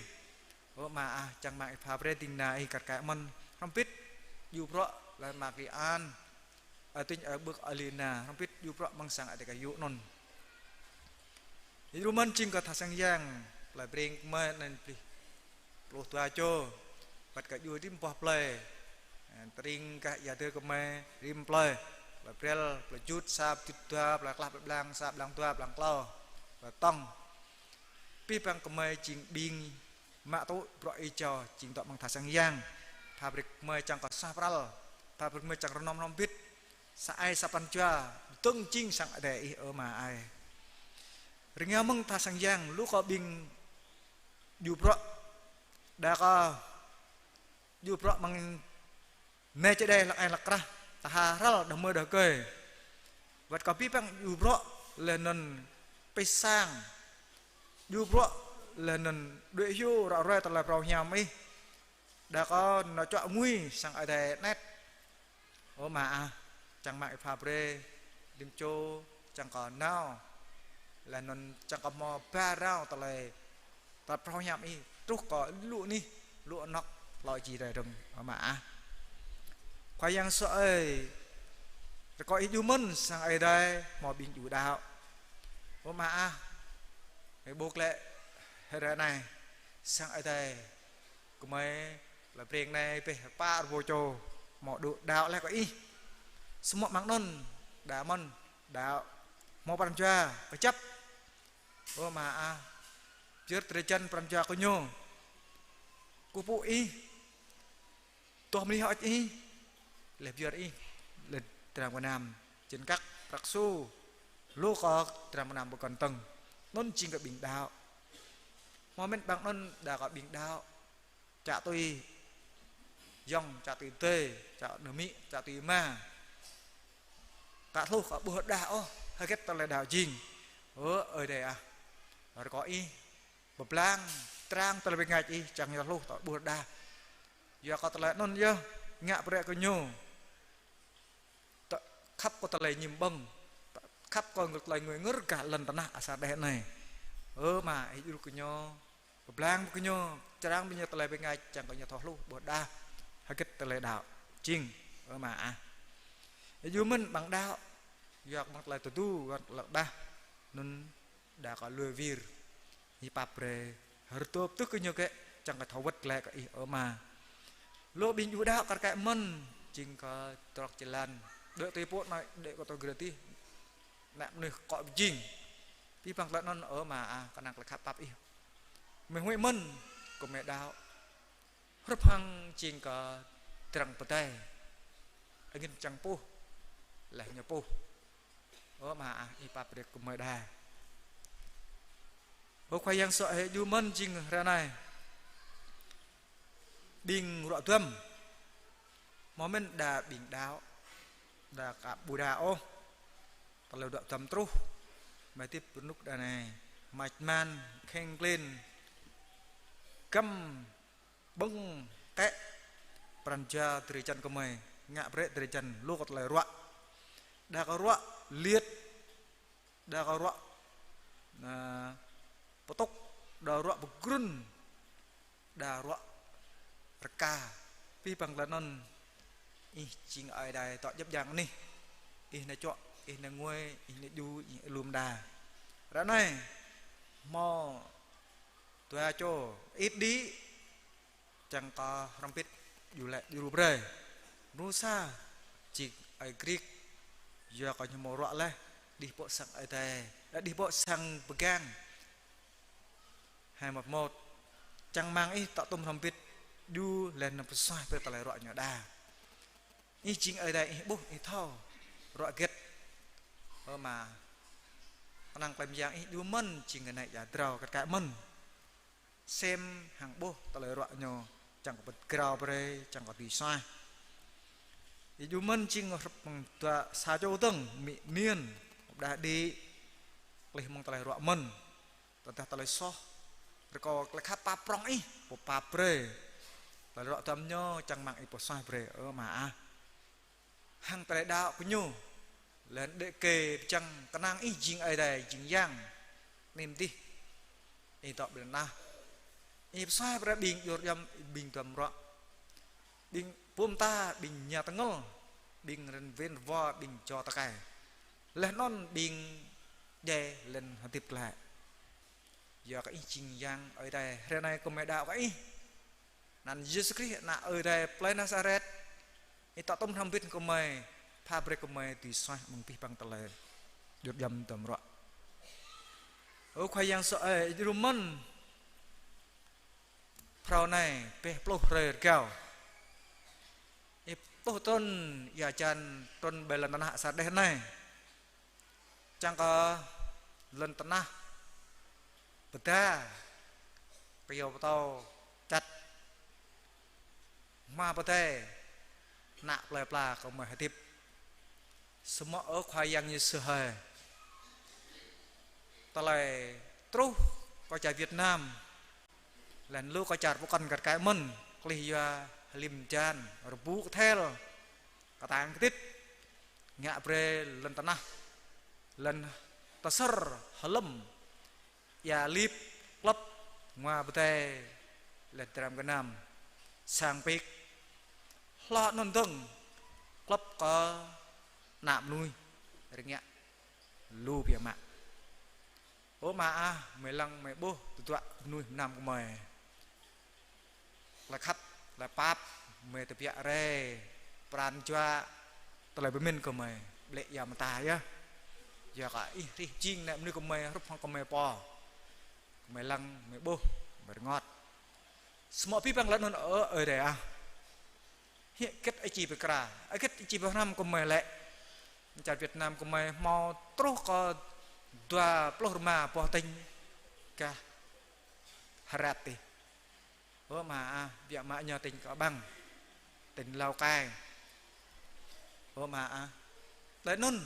Ơ Ama ah, čang mă ih pha brơi ding kơna ih kar kaĭ mơ̆n. Hrŏm hơbĭt djru bruă laih Ama Ki An, ơi Tuñ, ơi Bưk, ơi Lina, hrŏm hơbĭt djru bruă amăng sang Ơi Adai kơ yŭ anŭn. Ih djru mơ̆n jing kơ tha sang yang, plơi Breng gơmơi anŭn plih pluh dua čô. Wăt kơ djru rĭm boh plơi. Tơring gah ia dơ gơmơi rĭm plơi. Plơi Brel, plơi Jut, sa, Jut dua, plơi Klah, plơi Blang, sa, Blang dua, Blang klâo, plơi Tŏng. Abih bang gơmơi jing ƀing mă tŭ bruă ih jao jing dŏ amăng tha sang yang. Pha brơi gơmơi čang kơ suaih pral. Pha brơi gơmơi čang rơnom hrŏm hơbĭt. Sa ai sa pran jua, dơ̆ng jing sang Ơi Adai ih ơ Ama ai. Rơngiao mơ̆ng tha sang yang, lu kơ ƀing djru bruă. Đa kơ djru bruă amăng anai čơđai hlăk ai hlăk krah, tơha hrăl đah mơ̆ đah kơi. Wăt kơ abih bang djru bruă laih anŭn pơih sang. Djru bruă laih anŭn đuaĭ hyu ră ruai tơlơi phrâo hiam ih. Đa kơ nao čuă ngui sang Ơi Adai anet. Ơ Ama ah, čang mă ih pha brơi, rĭm čô, čang kơ nao. Laih anŭn čang kơ hmâo ba rao tơlơi, tơlơi phrâo hiam ih, truh kơ lu anih, lu anŏk, hlâo či rai rơ̆ng, ơ Ama ah. Khua Yang Yêsu ơi, rơkâo ih djru mơ̆n sang Ơi Adai, hmâo ƀing djru đaŏ. Ơ Ama ah, ih ƀuh lĕ, hrơi anai, sang Ơi Adai, gơmơi, plơi Breng anai pĕ pă rơbâo čô, hmâo djru đaŏ laih kơ ih. Samơ̆ mơ̆ng anŭn, đa mơ̆n, đaŏ, hmâo pran jua, kơjăp. Ơ Ama ah, pơyơr drơi jăn pran jua kơ ñu. Kơkuh pơpŭ ih, tuh mơnuih hơơč ih, laih pơyơr ih, laih dram gơnam, jên kăk, prăk su, lu kơ dram gơnam pơkŏn tơ̆ng. Anŭn jing kơ ƀing đaŏ. Hmâo mĕt amăng anŭn đa kơ ƀing đaŏ. Čă tui yŏng, čă tui adơi, čă nơmĭ, čă tui ama. Aka hluh kơ ƀuh đah ôh, hơget tơlơi đaŏ jing. Ơ Ơi Adai ah, rơkâo ih pơblang, trang tơlơi bơngač ih, čang ñu hluh tơ ƀuh đah. Yua kơ tơlơi anŭn yơh, ngă brơi kơ ñu. Tơ khăp kơ tơlơi ñim ƀơ̆ng, tơ khăp kơ tơlơi ngui ngơr gah lŏn tơnah asar đeh anai. Ơ Ama, ih djru kơ ñu, pơblang kơ ñu, črang ƀing ñu tơlơi bơngač, čang kơ ñu thâo hluh, ƀuh đah, hơget tơlơi đaŏ jing, ơ Ama ah. Ih djru mơ̆n amăng đaŏ, yua kơ amăng tơlơi tơdu, yua kơ tơlơi đah, anŭn đa kơ lui wir. Ih pap brơi, hơdôm tưh kơ ñu kĕ, čang kơ thâo wơ̆t glaĭ kơ ih ơ Ama. Lu ƀing djru đaŏ kar kaĭ mơ̆n, jing kơ trŏk jơlan. Đuaĭ tui pô anai, đuaĭ kơ tui gradih. Ană mơnuih kŏ pơjing. Abih bang tơlơi anŭn ơ Ama ah, kơnang tơlơi khăp pap ih. Mơi huĭ mơ̆n, kơmơi đaŏ. Hrup hăng jing kơ drăng pơdai. Angin čang puh, laih ñu puh. Ơ Ama ah, ih pap brơi kơmơi đa. Ơ Khua Yang sŏ ih djru mơ̆n jing hrơi anai. Ƀing ruă duăm. Hmâo mơ̆n đa ƀing đaŏ. Đa ka ƀu đa ôh. Tơlơi ruă duăm truh. Mơi hơdip rơnŭk đa anai. Mač man, kheng klin. Găm ƀơ̆ng kĕ pran jua drơi jăn kơmơi, ngă brơi drơi jăn lu kơ tơlơi ruă. Đa kơ ruă liêt, đa kơ ruă, ơ, pơtŭk, đa ruă pơgrŭn, đa ruă rơka. Abih bang tơlơi anŭn, ih jing Ơi Adai dŏ djŏp djang anih. Ih nao čuă, ih nao ngui, ih nao djru, ih lŏm đa. Ră anai, hmâo dua čô, ih đĭ, čang kơ hrŏm hơbĭt djru lĕ djru brơi. Mrô sa, jing ơi Grik, yua kơ ñu hmâo ruă laih, đih pŏk sang Ơi Adai, ơ, đih pŏk sang pơgang. Hai một một. Čang rơmang ih tŏ tŭm hrŏm hơbĭt djru laih anŭn pơsuaih brơi tơlơi ruă ñu đa. Ih jing Ơi Adai ih ƀuh ih thâo. Ruă hơget. Ơ Ama. Kơnang klei mơyang ih djru mơ̆n jing gơnai ia drao kơt kaĭ mơ̆n. Sem hăng ƀuh tơlơi ruă ñu čang kơ pơgrao brơi, čang kơ tui suaih. Ih djru mơ̆n jing hrup hăng dua sa čô dơ̆ng, amĭ niên, pơdah đĭ, klih mơ̆ng tơlơi ruă mơ̆n. Tơdah tơlơi soh, rơkâo tơlơi khăp pap prŏng ih, pơpap brơi. Tơlơi ruă duăm ñu čang rơmang ih pơsuaih brơi, ơ Ama ah. Hăng tơlơi đaŏ kơ ñu. Laih anŭn đĕ kê pơčăng kơnang ih jing Ơi Adai, jing Yang. Anai mơ̆n dih. Ih dŏ ƀơi lŏn tơnah. Ih pơsuaih brơi ƀing djur djăm, ƀing duăm ruă. Ƀing pum ta, ƀing ña tơngơ̆l. Ƀing rơnvên rơwo, ƀing jo tơkai. Laih anŭn ƀing djai lŏn hơdip glaĭ. Yua kơ ih jing Yang Ơi Adai, hrơi anai kơmơi đaŏ kơ ih. Anăn Yêsu Krist, ană Ơi Adai plei Nasaret. Ih tŏ tŭm hrŏm hơbĭt kơmơi, pha brơi kơmơi tui suaih mơ̆ng abih bang tơlơi djur djăm duăm ruă. Ơ Khua Yang sŏ ih djru mơ̆n. Phrâo anai, pĕh pluh hrơi rơgao. Ih pluh trŭn, ia hơjan trŭn ƀơi lŏn tơnah asar đeh anai. Čang kơ lŏn tơnah pơda, kyâo pơtâo čăt, hmua pơdai, ană plơi pla kơmơi hơdip. Samơ̆ ơ Khua Yang Yêsu hơi. Tơlơi truh kơ čar Việt Nam, laih anŭn lu kơ čar pơkŏn kơt kaĭ mơ̆n, klih yua hlim hơjan, rơbŭ kơthel, kơtang kơtit, ngă brơi lŏn tơnah, lŏn tơsơr hơlơ̆m, ia lip, klŏp, hmua pơdai, laih dram gơnam, sang pik. Hloh anŭn dơ̆ng, klŏp kơ ană mơnuih, rơngiă, lu biă mă. Ơ Ama ah, mơi lăng mơi ƀuh tơdruă mơnuih mơnam kơmơi. Tơlơi khăp, tơlơi pap, mơi tơbiă rai, pran jua, tơlơi pơmĭn kơmơi, ƀlĕ ia mơta yơh. Yua kơ ih hrih jing ană mơnuih kơmơi, hrup hăng kơmơi pô. Kơmơi lăng, mơi ƀuh, mơi rơngot. Samơ̆ abih bang tơlơi anŭn ơ Ơi Adai ah. Hĭ hơget ih či pơkra, hơget ih či pơhrăm kơmơi lĕ. Čar Việt Nam kơmơi hmâo truh kơ dua pluh rơma boh tỉnh gah hơrat tih. Ơ Ama ah, biă mă ñu tỉnh Cao Bằng, tỉnh Lào Cai. Ơ Ama ah. Tơlơi anŭn.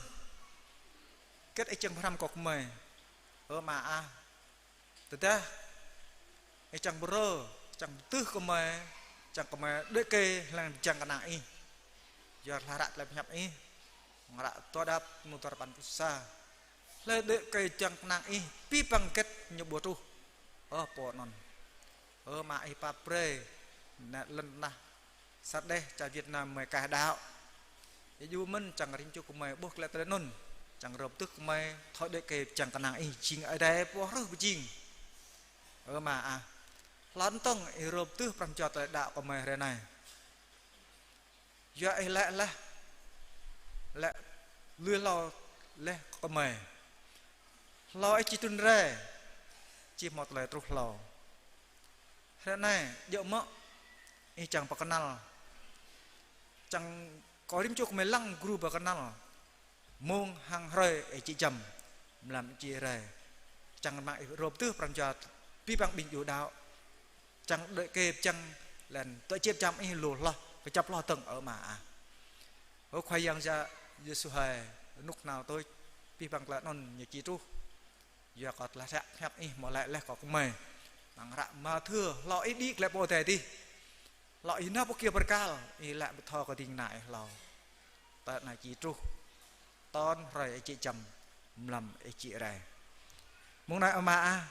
Hơget ih čang pơhrăm kơ kơmơi. Ơ Ama ah. Tơdah ih čang pơrơ, čang pơtưh kơmơi, čang kơmơi đĕ kê lăng pơčăng kơnang ih. Yua hla hră tơlơi pơhiăp ih, ngă hră Dua Đap, mơnuih dua rơpăn pluh sa. Hlơi đĕ kê pơčăng kơnang ih, abih bang hơget ñu ƀu truh. Ơ pô anŭn. Ơ Ama ih pap brơi, ană lŏn tơnah asar đeh čar Việt Nam mơi kah đaŏ. Ih djru mơ̆n čang rĭm čô kơmơi ƀuh glaĭ tơlơi anŭn. Čang rơp tưh kơmơi, thâo đĕ kê pơčăng kơnang ih jing Ơi Adai pô hrih pơjing. Ơ Ama ah. Hlâo anŭn dơ̆ng ih rơp tưh pran jua tơlơi đaŏ kơmơi hrơi anai. Yua ih laĭ laih. Laĭ lui hlâo laih kơmơi. Hlâo ih či trŭn rai. Či hmâo tơlơi truh hlâo. Hrơi anai, djơ̆ mơ̆, ih čang pơkơnăl. Čang kơ rĭm čô gơmơi lăng gru pơkơnăl. Mông hăng hrơi ih či čăm mlam ih či rai. Čang rơmang ih rŏp tơ̆ pran jua abih bang ƀing djuai đaŏ. Čang đuaĭ kơ pơčăng lĕ tơčĕp čăm ih lu hloh, kơjăp hloh dơ̆ng ơ Ama ah. Ơ Khua Yang Yêsu hơi, rơnŭk hơnao tuč, abih bang tơlơi anŭn ñu či truh. Yua kơ tơlơi ră pơhiăp ih hmâo laĭ laih kơ gơmơi. Amăng hră Mathiơ, hlâo ih đĭ glaĭ pơ adai adih. Hlâo ih nao pơ kiă bơrkal, ih laĭ pơthâo kơ ding kơna ih hlâo. Tơl anai či truh. Tơl hrơi ih či čăm, mlam ih či rai. Mông anai Ama ah,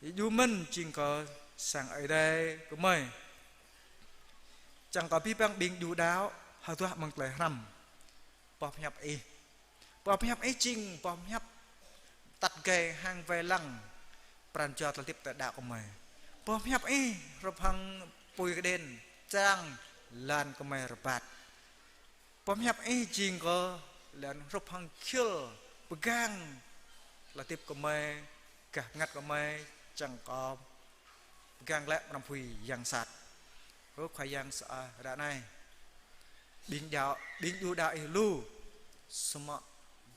ih djru mơ̆n jing kơ sang Ơi Adai gơmơi. Čang kơ abih bang ƀing djuai đaŏ, hơduah amăng tơlơi hrăm. Boh pơhiăp ih. Boh pơhiăp ih jing boh pơhiăp tăt gai hăng wai lăng pran jua tơlơi hơdip tơdang kơmơi. Boh pơhiăp ih hrup hăng apui kơđen, čang lan kơmơi rơbat. Boh pơhiăp ih jing kơ lan hrup hăng khil pơgang tơlơi hơdip kơmơi, gah bơngăt kơmơi, čang kơ pơgang glaĭ mơnam apui yang sat. Ơ Khua Yang Yêsu ơi, ră anai ƀing djuai, ƀing djuai đaŏ ih lu, samơ̆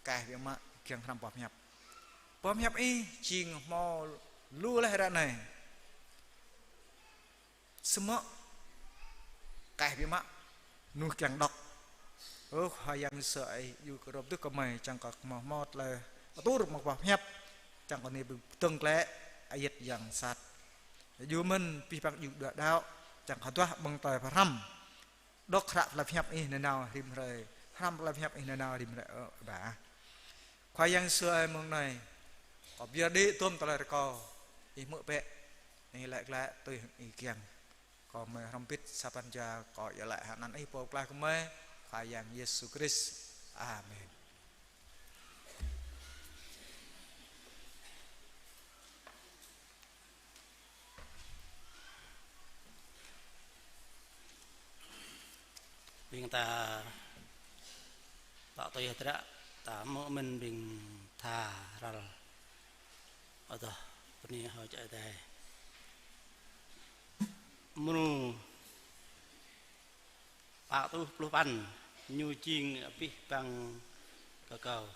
kah biă mă kiăng hrăm boh pơhiăp. Boh pơhiăp ih jing hmâo lu laih ră anai. Samơ̆ kah biă mă mơnuih kiăng đŏk. Ơ Khua Yang Yêsu ơi, djru kơ rŏp tơ̆ gơmơi čang kơ hmâo, hmâo tơlơi atur mơ̆ng boh pơhiăp, čang kơ anai ƀu dơ̆ng glaĭ ayăt yang sat. Djru mơ̆n abih bang djuai đaŏ, čang kơ hơduah amăng tơlơi pơhrăm. Đŏk hră tơlơi pơhiăp ih nanao rĭm hrơi, hrăm tơlơi pơhiăp ih nanao rĭm hrơi ơ Ama. Khua Yang Yêsu ơi, mông anai, kâo pơyơr đĭ tơm tơlơi rơkâo ih hmư̆ bĕ, ih laĭ glaĭ tui hăng ih kiăng. Kâo mơi hrŏm bĭt sa pran jua kâo iâu laĭ hăng anăn ih Pô Pơklaih gơmơi, Khua Yang Yêsu Krist. Amen. Ƀing ta pă tui hơdră, ta hmư̆ mơ̆n ƀing tha răl. Adoh, bơni hơơč Ơi Adai. Mrô pă rơtuh pluh păn, ñu jing abih bang kơ kâo.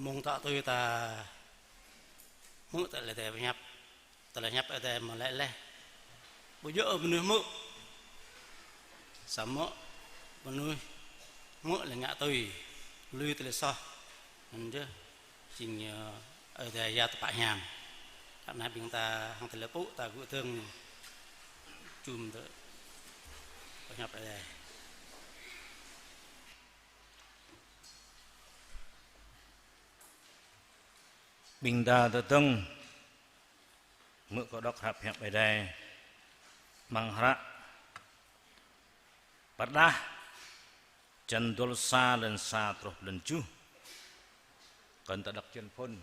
Mơ̆ng tŏ tui ta hmư̆ tơlơi Ơi Adai pơhiăp, tơlơi hiăp Ơi Adai mơ̆ laĭ laih: Ƀu djơ̆ mơnuih hmư̆, samơ̆ mơnuih hmư̆ lĕ ngă tui, lui tơlơi soh. Anŭn yơh jing, ơ, Ơi Adai yap tơpă hiam. Ră anai ƀing ta hăng tơlơi pơpŭ ta gŭ dơ̆ng jum tơ pơhiăp Ơi Adai. Ƀing ta tơdơ̆ng hmư̆ kâo đŏk hră pơhiăp Ơi Adai amăng hră Pơrơđah, črăn dua pluh sa, lăn sa truh lăn tơjuh. Kâo ta đŏk črăn phŭn.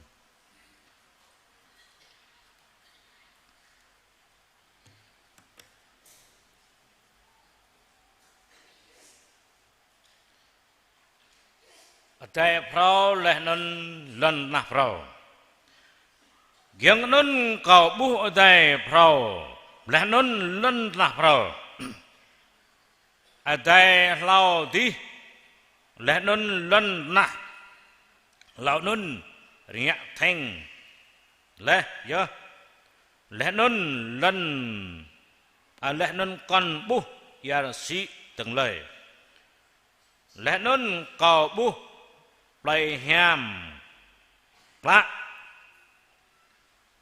Adai phrâo laih anŭn lŏn tơnah phrâo. Giŏng anŭn kâo ƀuh adai phrâo laih anŭn lŏn tơnah phrâo. Adai hlâo adih laih anŭn lŏn tơnah hlâo anŭn rơngiă thĕng laih yơh. Laih anŭn lŏn, a, laih anŭn kŏn ƀuh ia rơsĭ dơ̆ng lơi. Laih anŭn kâo ƀuh plei hiam klă,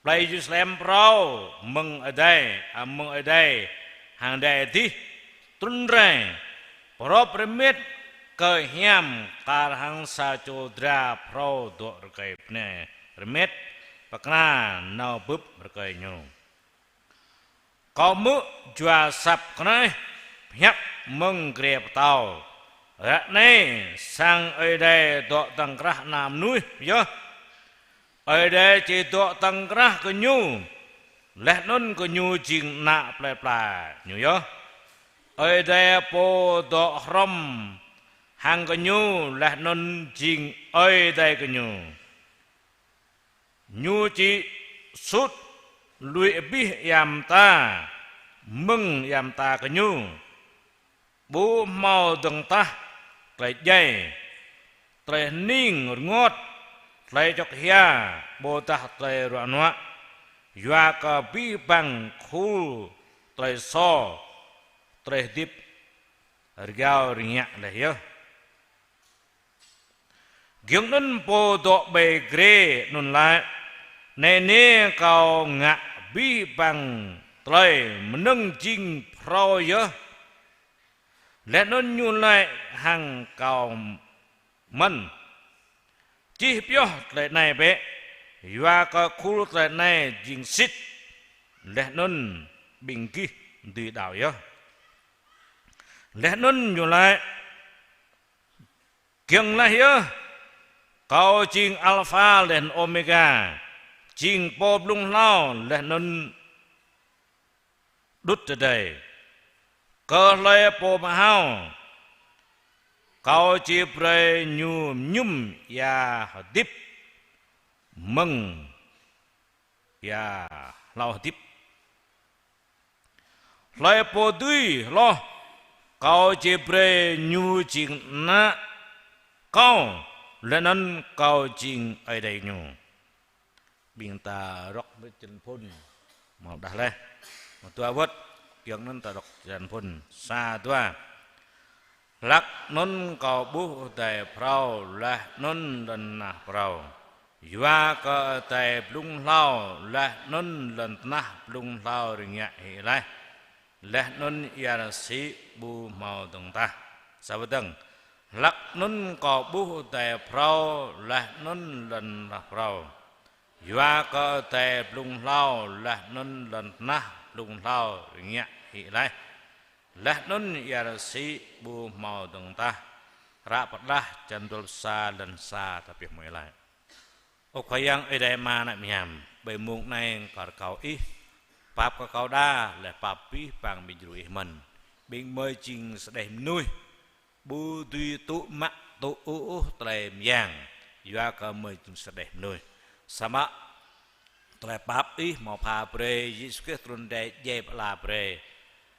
plei Yêrusalem phrâo mơ̆ng adai, a, mơ̆ng adai hăng adai adih, trŭn rai, pơrŏp rơmet kơ hiam kar hăng sa čô dra phrâo dŏ rơkơi bơnai rơmet, pơkra nao bưp rơkơi ñu. Kâo hmư̆ jua asăp kơnaih pơhiăp mơ̆ng grê pơtao: Ră anai sang Ơi Adai dŏ tŏng krah ană mơnuih yơh. Ơi Adai či dŏ tŏng krah gơñu, laih anŭn gơñu jing ană plơi pla ñu yơh. Ơi Adai pô dŏ hrŏm hăng gơñu, laih anŭn jing Ơi Adai gơñu. Ñu či sut lui abih ia mơta mơ̆ng ia mơta gơñu. Ƀu hmâo dơ̆ng tah tơlơi djai, tơlơi hơning rơngot, tơlơi čŏk hia, ƀôdah tơlơi ruă nuă, yua kơ abih bang khul tơlơi sô, tơlơi hơdip rơgao rơngiă laih yơh. Giŏng anŭn pô dŏ ƀơi grê anŭn laĭ: Anai nê kâo ngă abih bang tơlơi mơnơ̆ng jing phrâo yơh. Laih anŭn ñu laĭ hăng kâo mơ̆n: Čih pioh tơlơi anai bĕ, yua kơ khul tơlơi anai jing sĭt, laih anŭn ƀing gih dưi đaŏ yơh. Laih anŭn ñu laĭ: Kiăng laih yơh, kâo jing Alpha laih anŭn Ômêga, jing pô blung hlâo laih anŭn đŭt adai. Kơ hlơi pô mơhao, kâo či brơi ñu mơñum ia hơdip mơ̆ng ia hlâo hơdip. Hlơi pô dưi hloh, kâo či brơi ñu jing ană kâo, laih anŭn kâo jing Ơi Adai ñu. Ƀing ta rŏk mơ̆ng črăn phŭn mơ̆ đah laih. Mơ̆ dua wơ̆t, giŏng anŭn ta rŏk črăn phŭn. Sa, dua. Hlak anŭn kâo ƀuh adai phrâo, laih anŭn lŏn tơnah phrâo. Yua kơ adai blung hlâo, laih anŭn lŏn tơnah blung hlâo rơngiă hĭ laih. Laih anŭn ia rơsĭ ƀu hmâo dơ̆ng tah. Sa wơ̆t dơ̆ng. Hlak anŭn kâo ƀuh adai phrâo, laih anŭn lŏn tơnah phrâo. Yua kơ adai blung hlâo, laih anŭn lŏn tơnah blung hlâo rơngiă hĭ laih. Laih anŭn ia rơsĭ ƀu hmâo dơ̆ng tah. Hră Pơrơđah črăn dua pluh sa, lăn sa ta pioh mơ̆ laĭ. Ơ Khua Yang Ơi Adai Ama ană mơyang, ƀơi mông anai kâo rơkâo Ih pap kơ kâo đa, laih pap abih bang ƀing djru Ih mơ̆n. Ƀing gơmơi jing sa čô mơnuih ƀu dưi tŭ mă tŭ ôh tơlơi mơyang, yua kơ gơmơi jing sa čô mơnuih. Samơ̆ tơlơi pap Ih hmâo pha brơi, Yêsu Krist trŭn rai djai pơala brơi.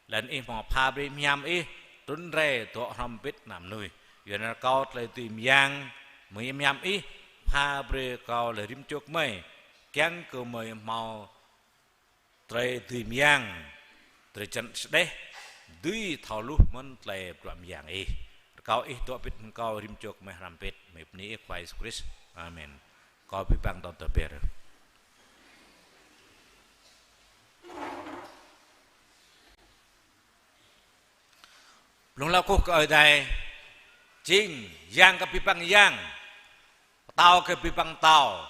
Laih anŭn Ih hmâo pha brơi hiam Ih trŭn rai dŏ hrŏm hơbĭt ană mơnuih. Yua anŭn rơkâo tơlơi dưi mơyang mơ̆ng hiam Ih pha brơi kâo lĕ rĭm čô gơmơi, kiăng kơ gơmơi hmâo tơlơi dưi mơyang, tơlơi čang sơdeh, dưi thâo hluh mơ̆n tơlơi bruă mơyang Ih. Rơkâo Ih dŏ pĭt hăng kâo rĭm čô gơmơi hrăm pĭt, mơ̆ng anăn Ih Khua Yêsu Krist. Amen. Kâo abih bang tơdah tơbiă. Blung hlâo kơkuh kơ Ơi Adai, jing Yang kơ abih bang yang, Pơtao kơ abih bang pơtao,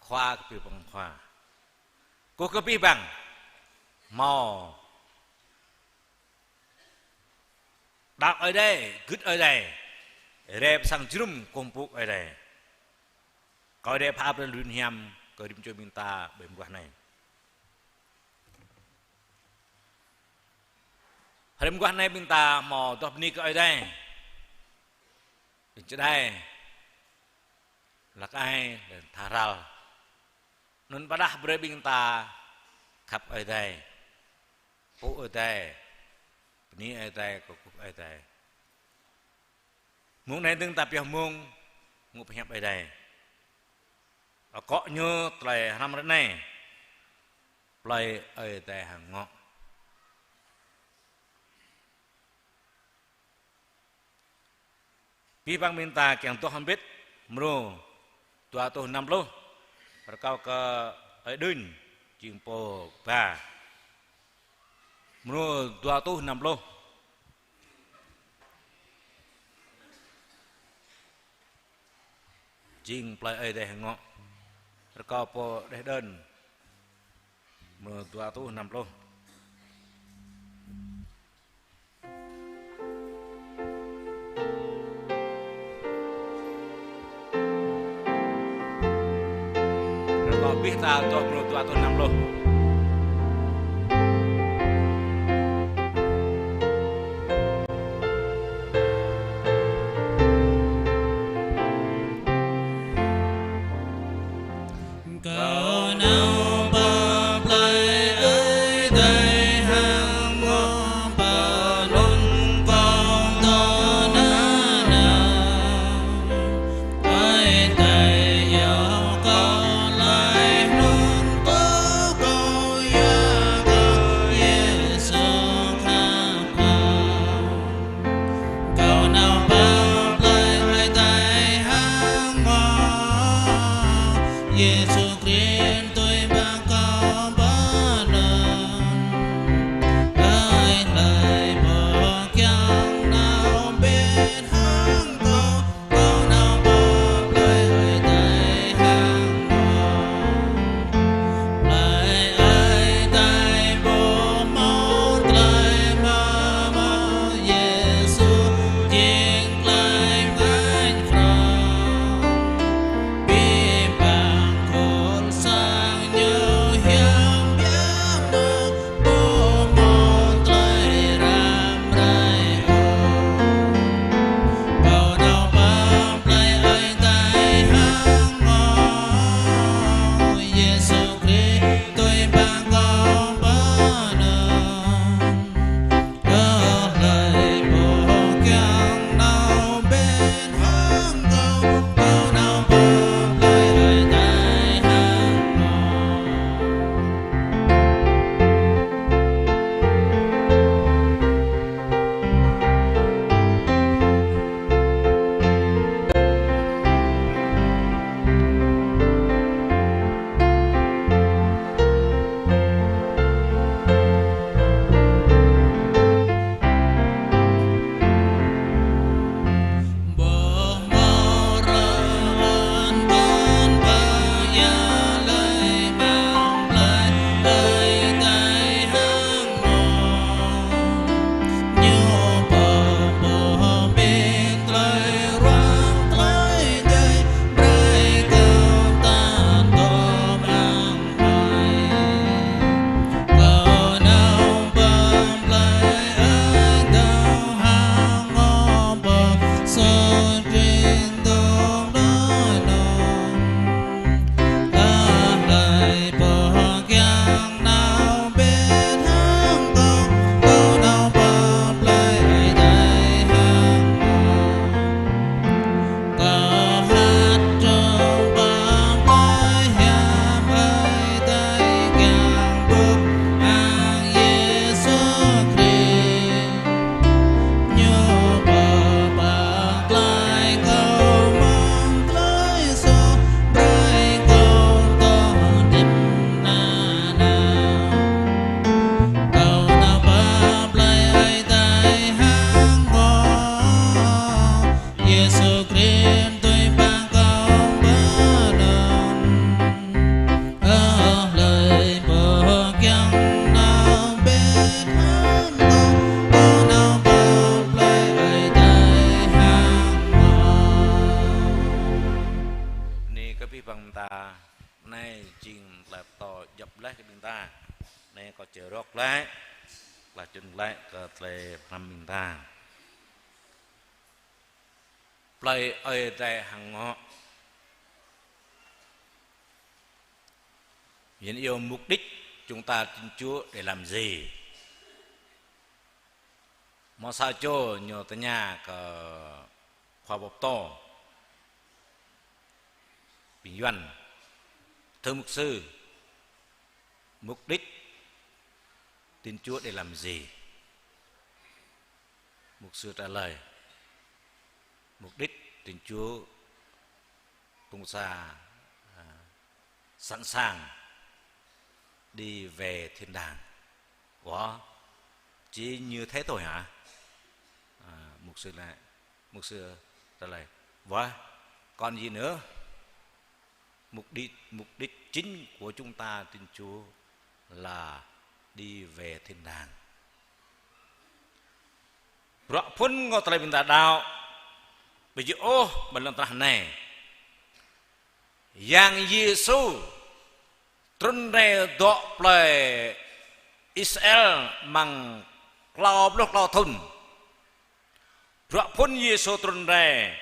Khua kơ abih bang khua. Kơkuh kơ abih bang hmâo đaŏ Ơi Adai, gưt Ơi Adai, rai pơ sang jơnum kông pŭ Ơi Adai. Kơ Ơi Adai pha brơi lu hiam kơ rĭm čô ƀing ta ƀơi mơguah anai. Hrơi mơguah anai ƀing ta hmâo adoh bơni kơ Ơi Adai. Ƀing čơđai, hlăk ai, lĕ tha ral. Anŭn pơdah brơi ƀing ta khăp Ơi Adai, pŭ Ơi Adai, bơni Ơi Adai, kơkuh Ơi Adai. Mông anai dơ̆ng ta pioh mông ngŏ pơhiăp Ơi Adai. Akŏ ñu tơlơi hrăm ră anai, plơi Ơi Adai hăng ngŏ. Abih bang ƀing ta kiăng adoh hơbĭt mrô dua rơtuh năm pluh, rơkâo kơ Ơi Đưnh, jing pô ba. Mrô dua rơtuh năm pluh. Jing plơi Ơi Adai hăng ngŏ. Rơkâo pô đeh đơn. Mrô dua rơtuh năm pluh. Rơkâo abih ta adoh mrô dua rơtuh năm pluh. Kâo nao pơ plơi Ơi Adai hăng ngŏ, pơ anŭn kâo dŏ nanao. Ơi Adai iâu kâo laih anŭn tŭ kâo Ƀing ta, anai jing tơlơi pơtô djŏp laih kơ ƀing ta. Anai kâo či rŏk glaĭ, klah čun glaĭ kơ tơlơi hrăm ƀing ta. Plơi Ơi Adai hăng ngŏ. Yuan iâu mục đích chúng ta tin Chúa để làm gì? Hmâo sa čô ñu tơña kơ khua pô pơtô ƀing Yuan: "Thưa mục sư, mục đích tin Chúa để làm gì?" Mục sư trả lời: "Mục đích tin Chúa, chúng ta, à, sẵn sàng đi về thiên đàng." "Ủa, chỉ như thế thôi hả?" À, mục sư lại, mục sư trả lời: "Vâng, còn gì nữa?" Mục đích, mục đích chính của chúng ta tin Chúa là đi về thiên đàng. Bruă phŭn kơ tơlơi ƀing ta đaŏ, ƀu djơ̆ ôh ƀơi lŏn tơnah anai. Yang Yêsu trŭn rai dŏ plơi Israel amăng klâo pluh klâo thŭn. Bruă phŭn Yêsu trŭn rai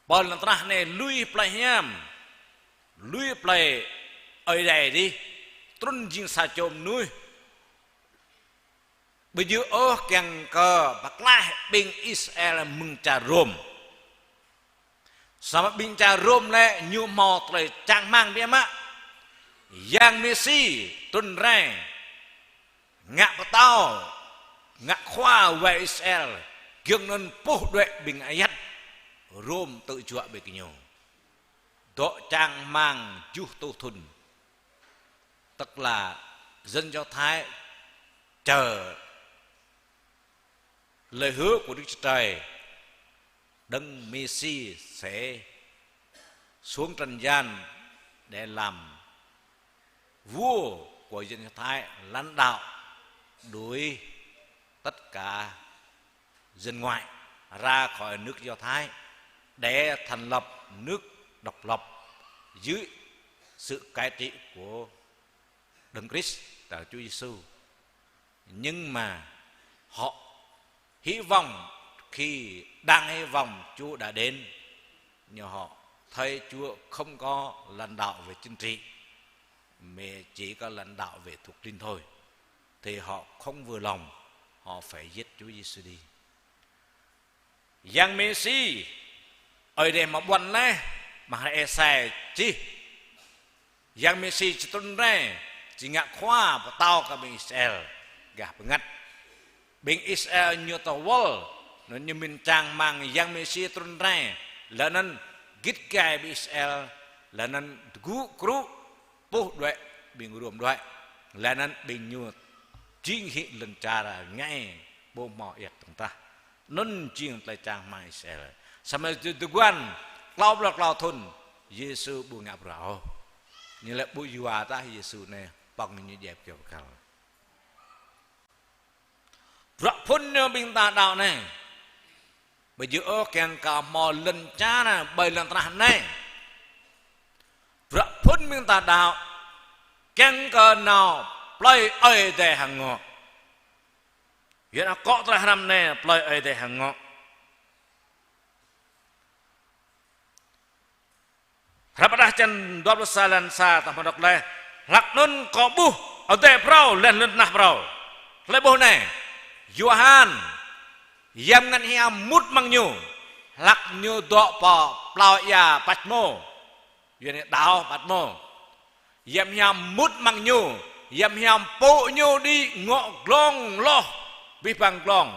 ƀơi lŏn tơnah anai lui plơi hiam, lui plơi Ơi Adai dih, trŭn jing sa čô mơnuih. Ƀu djơ̆ ôh kiăng kơ pơklaih ƀing Israel mơ̆ng čar Rôm. Samơ̆ ƀing čar Rôm lĕ ñu hmâo tơlơi čang rơmang biă mă. Yang Mêsi trŭn rai ngă pơtao, ngă khua wai Israel, giŏng anŭn puh đuaĭ ƀing ayăt Rôm tơjuă ƀơi gơñu. Dŏ čang rơmang tơjuh rơtuh thŭn, tức là dân Do Thái chờ lời hứa của Đức Chúa Trời, Đấng Mêsi sẽ xuống trần gian để làm vua của dân Do Thái, lãnh đạo đuổi tất cả dân ngoại ra khỏi nước Do Thái để thành lập nước độc lập dưới sự cai trị của Đấng Christ, là Chúa Giêsu. Nhưng mà họ hy vọng, khi đang hy vọng Chúa đã đến, nhưng họ thấy Chúa không có lãnh đạo về chính trị, mà chỉ có lãnh đạo về thuộc linh thôi. Thì họ không vừa lòng, họ phải giết Chúa Giêsu đi. Yang Mêsi, Ơi Adai hmâo ƀuăn laih, amăng hră Êsai čih: Yang Mêsi či trŭn rai, či ngă khua pơtao kơ ƀing Israel. Gah bơngăt. Ƀing Israel ñu tơwơl, anŭn ñu mĭn čang rơmang Yang Mêsi trŭn rai, laih anŭn git gai ƀing Israel, laih anŭn tơgŭ krŭ, puh đuaĭ ƀing Rôm đuaĭ, laih anŭn ƀing ñu jing hĭ lŏn čar rơngai ƀu hmâo iăk tơngtah. Anŭn jing tơlơi čang rơmang Israel. Samơ̆ tơ-, tơguan klâo pluh klâo thŭn, Yêsu ƀu ngă bruă ôh. Ñu lĕ ƀu yua tah Yêsu anai, pŏng ñu djai kơyâo bơkal. Bruă phŭn ñu ƀing ta đaŏ anai, ƀu djơ̆ ôh kiăng kơ hmâo lŏn čar ƀơi lŏn tơnah anai. Bruă phŭn ƀing ta đaŏ, kiăng kơ nao plơi Ơi Adai hăng ngŏ. Yuan akŏ tơlơi hrăm anai, plơi Ơi Adai hăng ngŏ. Hră pơdah črăn dua pluh sa, lan sa ta hmâo đŏk laih: Hlak anŭn kâo ƀuh adai phrâo laih lŏn tơnah phrâo. Hlơi ƀuh anai? Yôhan. Yang Bơngăt Hiam mŭt amăng ñu, hlak ñu dŏ pơ plao ia Patmô. Yuan anai đảo Patmô. Yang Bơngăt Hiam mŭt amăng ñu, Yang Bơngăt Hiam pŭ ñu đĭ ngŏ glông hloh, abih bang glông.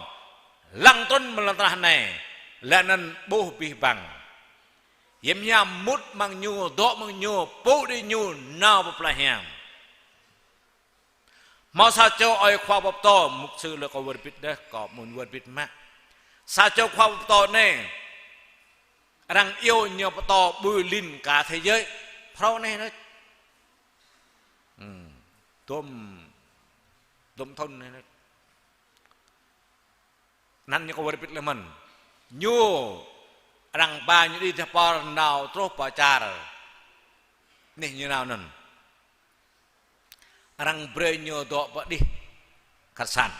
Lăng trŭn mơ̆ng lŏn tơnah anai, laih anŭn ƀuh abih bang. Yang Bơngăt Hiam mŭt amăng ñu, dŏ amăng ñu, pŭ đĭ ñu nao pơ plơi hiam. Hmâo sa čô ơi khua pơtô, mục sư lĕ kâo wơr bĭt đeh, kâo mŭn wơr bĭt mă. Sa čô khua pơtô anai, arăng iâu ñu pơtô ƀơi lin cả thế giới. Phrâo anai nơ̆. Hmm. Dôm, dôm thŭn anai nơ̆. Anăn ñu kâo wơr bĭt lĕ mơ̆n. Ñu Arăng ba ñu đĭ tơpơr nao truh pơ čar. Anih ñu nao anŭn. Arăng brơi ñu dŏ pơ anih khăt san.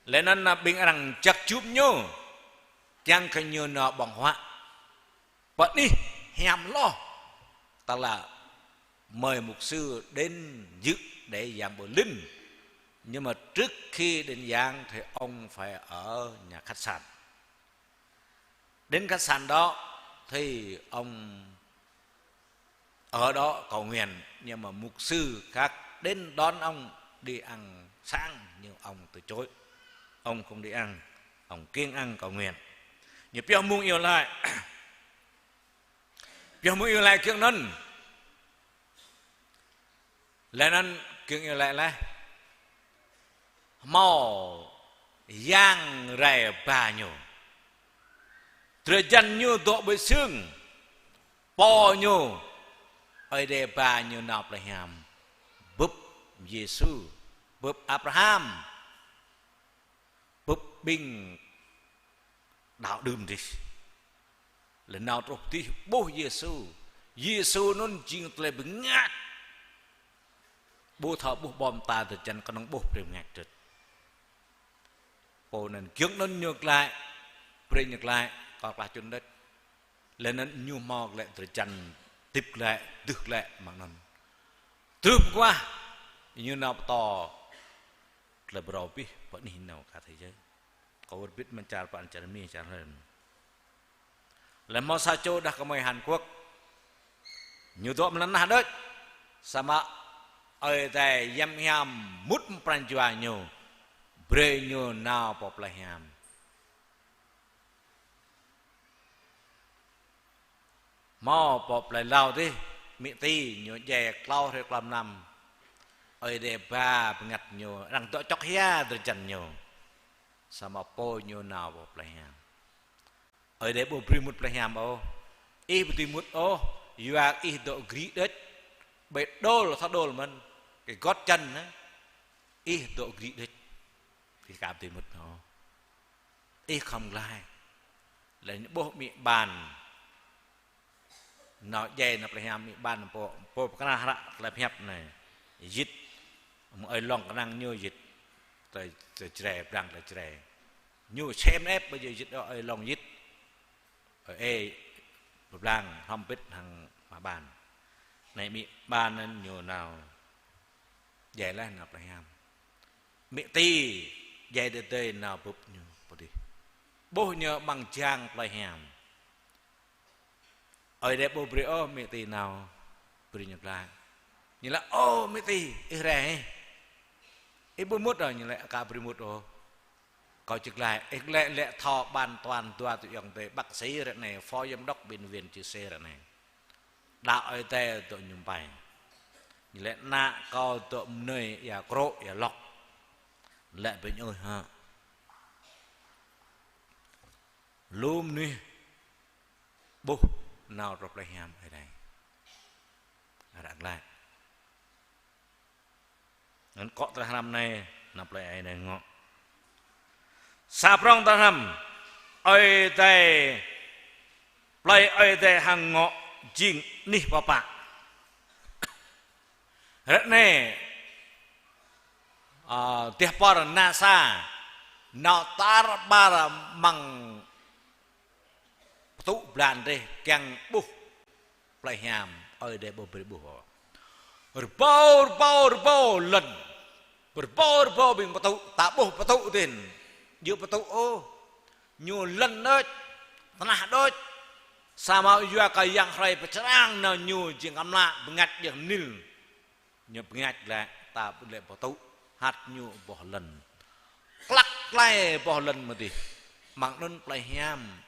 Laih anŭn ƀing arăng jak čup ñu, kiăng kơ ñu nao ƀơ̆ng huă. Pơ anih hiam hloh. Tức là mời mục sư đến dự để giảng Bơ Linh. Nhưng mà trước khi đến giảng thì ông phải ở nhà khách sạn. Đến khách sạn đó thì ông ở đó cầu nguyện, nhưng mà mục sư khác đến đón ông đi ăn sáng, nhưng ông từ chối. Ông không đi ăn, ông kiêng ăn cầu nguyện. Ñu pioh mông iâu laĭ. Pioh mông iâu laĭ kiăng anŭn. Laih anŭn kiăng iâu laĭ laih. Hmâo yang rai ba ñu. Drơi jăn ñu dŏ ƀơi xương. Pô ñu, Ơi Adai ba ñu nao plei hiam. Bưp Yêsu, bưp Abraham. Bưp ƀing đaŏ đưm dih. Laih nao truh dih ƀuh Yêsu. Yêsu anŭn jing tơlơi bơngač. Ƀu thâo ƀuh ƀô̆ mơta drơi jăn kơnơ̆ng ƀuh brơi bơngač đôč. Pô anŭn giŏng anŭn ñu glaĭ, brơi ñu glaĭ, kơ klah čun đôč. Laih anŭn ñu hmâo glaĭ drơi jăn, hơdip glaĭ, dưh glaĭ mơ̆ng anŭn. Truh mơguah, ñu nao pơtô tơlơi pơrâo abih pơ anih nao kơ thế giới. Kâo wơr bĭt mơ̆ng čar pơ čar Mi, čar hlơi. Laih hmâo sa čô đah kơmơi Hàn Quốc. Ñu dŏ mơ̆ng anŭn nah đôč. Samơ̆ Ơi Adai yăm hiam mŭt pran jua ñu. Brơi ñu nao pơ plei hiam. Hmâo pơ plei Lao dih, amĭ ti ñu djai klâo hrơi klâo mlam. Ơi Adai ba bơngăt ñu, arăng dŏ čŏk hia drơi jăn ñu. Samơ̆ pô ñu nao pơ plei hiam. Ơi Adai ƀu brơi mŭt plei hiam ôh. Ih ƀu dưi mŭt ôh, yua ih dŏ gri đôč. Ƀơi đôl, thâo đôl mơ̆n. Kơ gót chân, ih dŏ gri đôč. Ih aka ƀu dưi mŭt ôh. Ih khŏm glaĭ. Laih ñu ƀuh amĭ ƀan. Nao djai nao plei hiam amĭ ƀan pô, pô pơkra hră tơlơi pơhiăp anai. Yit. Mơ̆ng ơi Long kơnang ñu yit. Tơlơi, tơlơi Jrai, pơblang tơlơi Jrai. Ñu sem ĕp ƀơi yit ơi Long yit. Ơi, ơi, pơblang hrŏm bĭt hăng mă ƀan. Anai amĭ ƀan anŭn ñu nao. Djai laih nao plei hiam. Amĭ ti, djai đơi đơi nao bưp ñu pơ dih. Ƀuh ñu amăng jang plei hiam. Ơi Adai ƀu brơi ôh amĭ ti nao, brơi ñu glaĭ. Ñu laĭ: Ơ amĭ ti, ih rai hĭ? Ih ƀu mŭt ôh? Ñu laĭ: Aka ƀu brơi mŭt ôh. Kâo či glaĭ, ih glaĭ lĕ thâo ban toàn dua tui ayŏng adơi, bác sĩ ră anai, phó giám đốc bệnh viện Chư Sê ră anai. Đaŏ Ơi Adai dŏ mơñum ƀai. Ñu laĭ: Ană kâo dŏ mơnơi ia krŏ, ia lŏk. Laĭ ƀing ơi hă. Lu mơnuih ƀuh nao truh plei hiam Ơi Adai. Ră glaĭ. Anŭn akŏ tơlơi hrăm anai, nao plei Ơi Adai ngŏ. Sa prŏng tơlơi hrăm, Ơi Adai, plei Ơi Adai hăng ngŏ jing anih pơpă. Ră anai, ơ, tơpăr NASA, nao tar ƀar amăng pơtŭ blan rĕh kiăng ƀuh plei hiam, Ơi Adai ƀu brơi ƀuh ôh. Rơbâo, rơbâo, rơbâo lŏn. Rơbâo, rơbâo ƀing pơtŭ, ta ƀuh pơtŭ tin. Djơ̆ pơtŭ ôh. Ñu lŏn đôč, tơnah đôč. Samơ̆ yua kơ yang hrơi pơčrang nao ñu jing amlă bơngač jing nil. Ñu bơngač lĕ, ta ƀu lĕ pơtŭ, hăt ñu boh lŏn. Klăk klai boh lŏn mơ̆ dih. Mơ̆ng anŭn plei hiam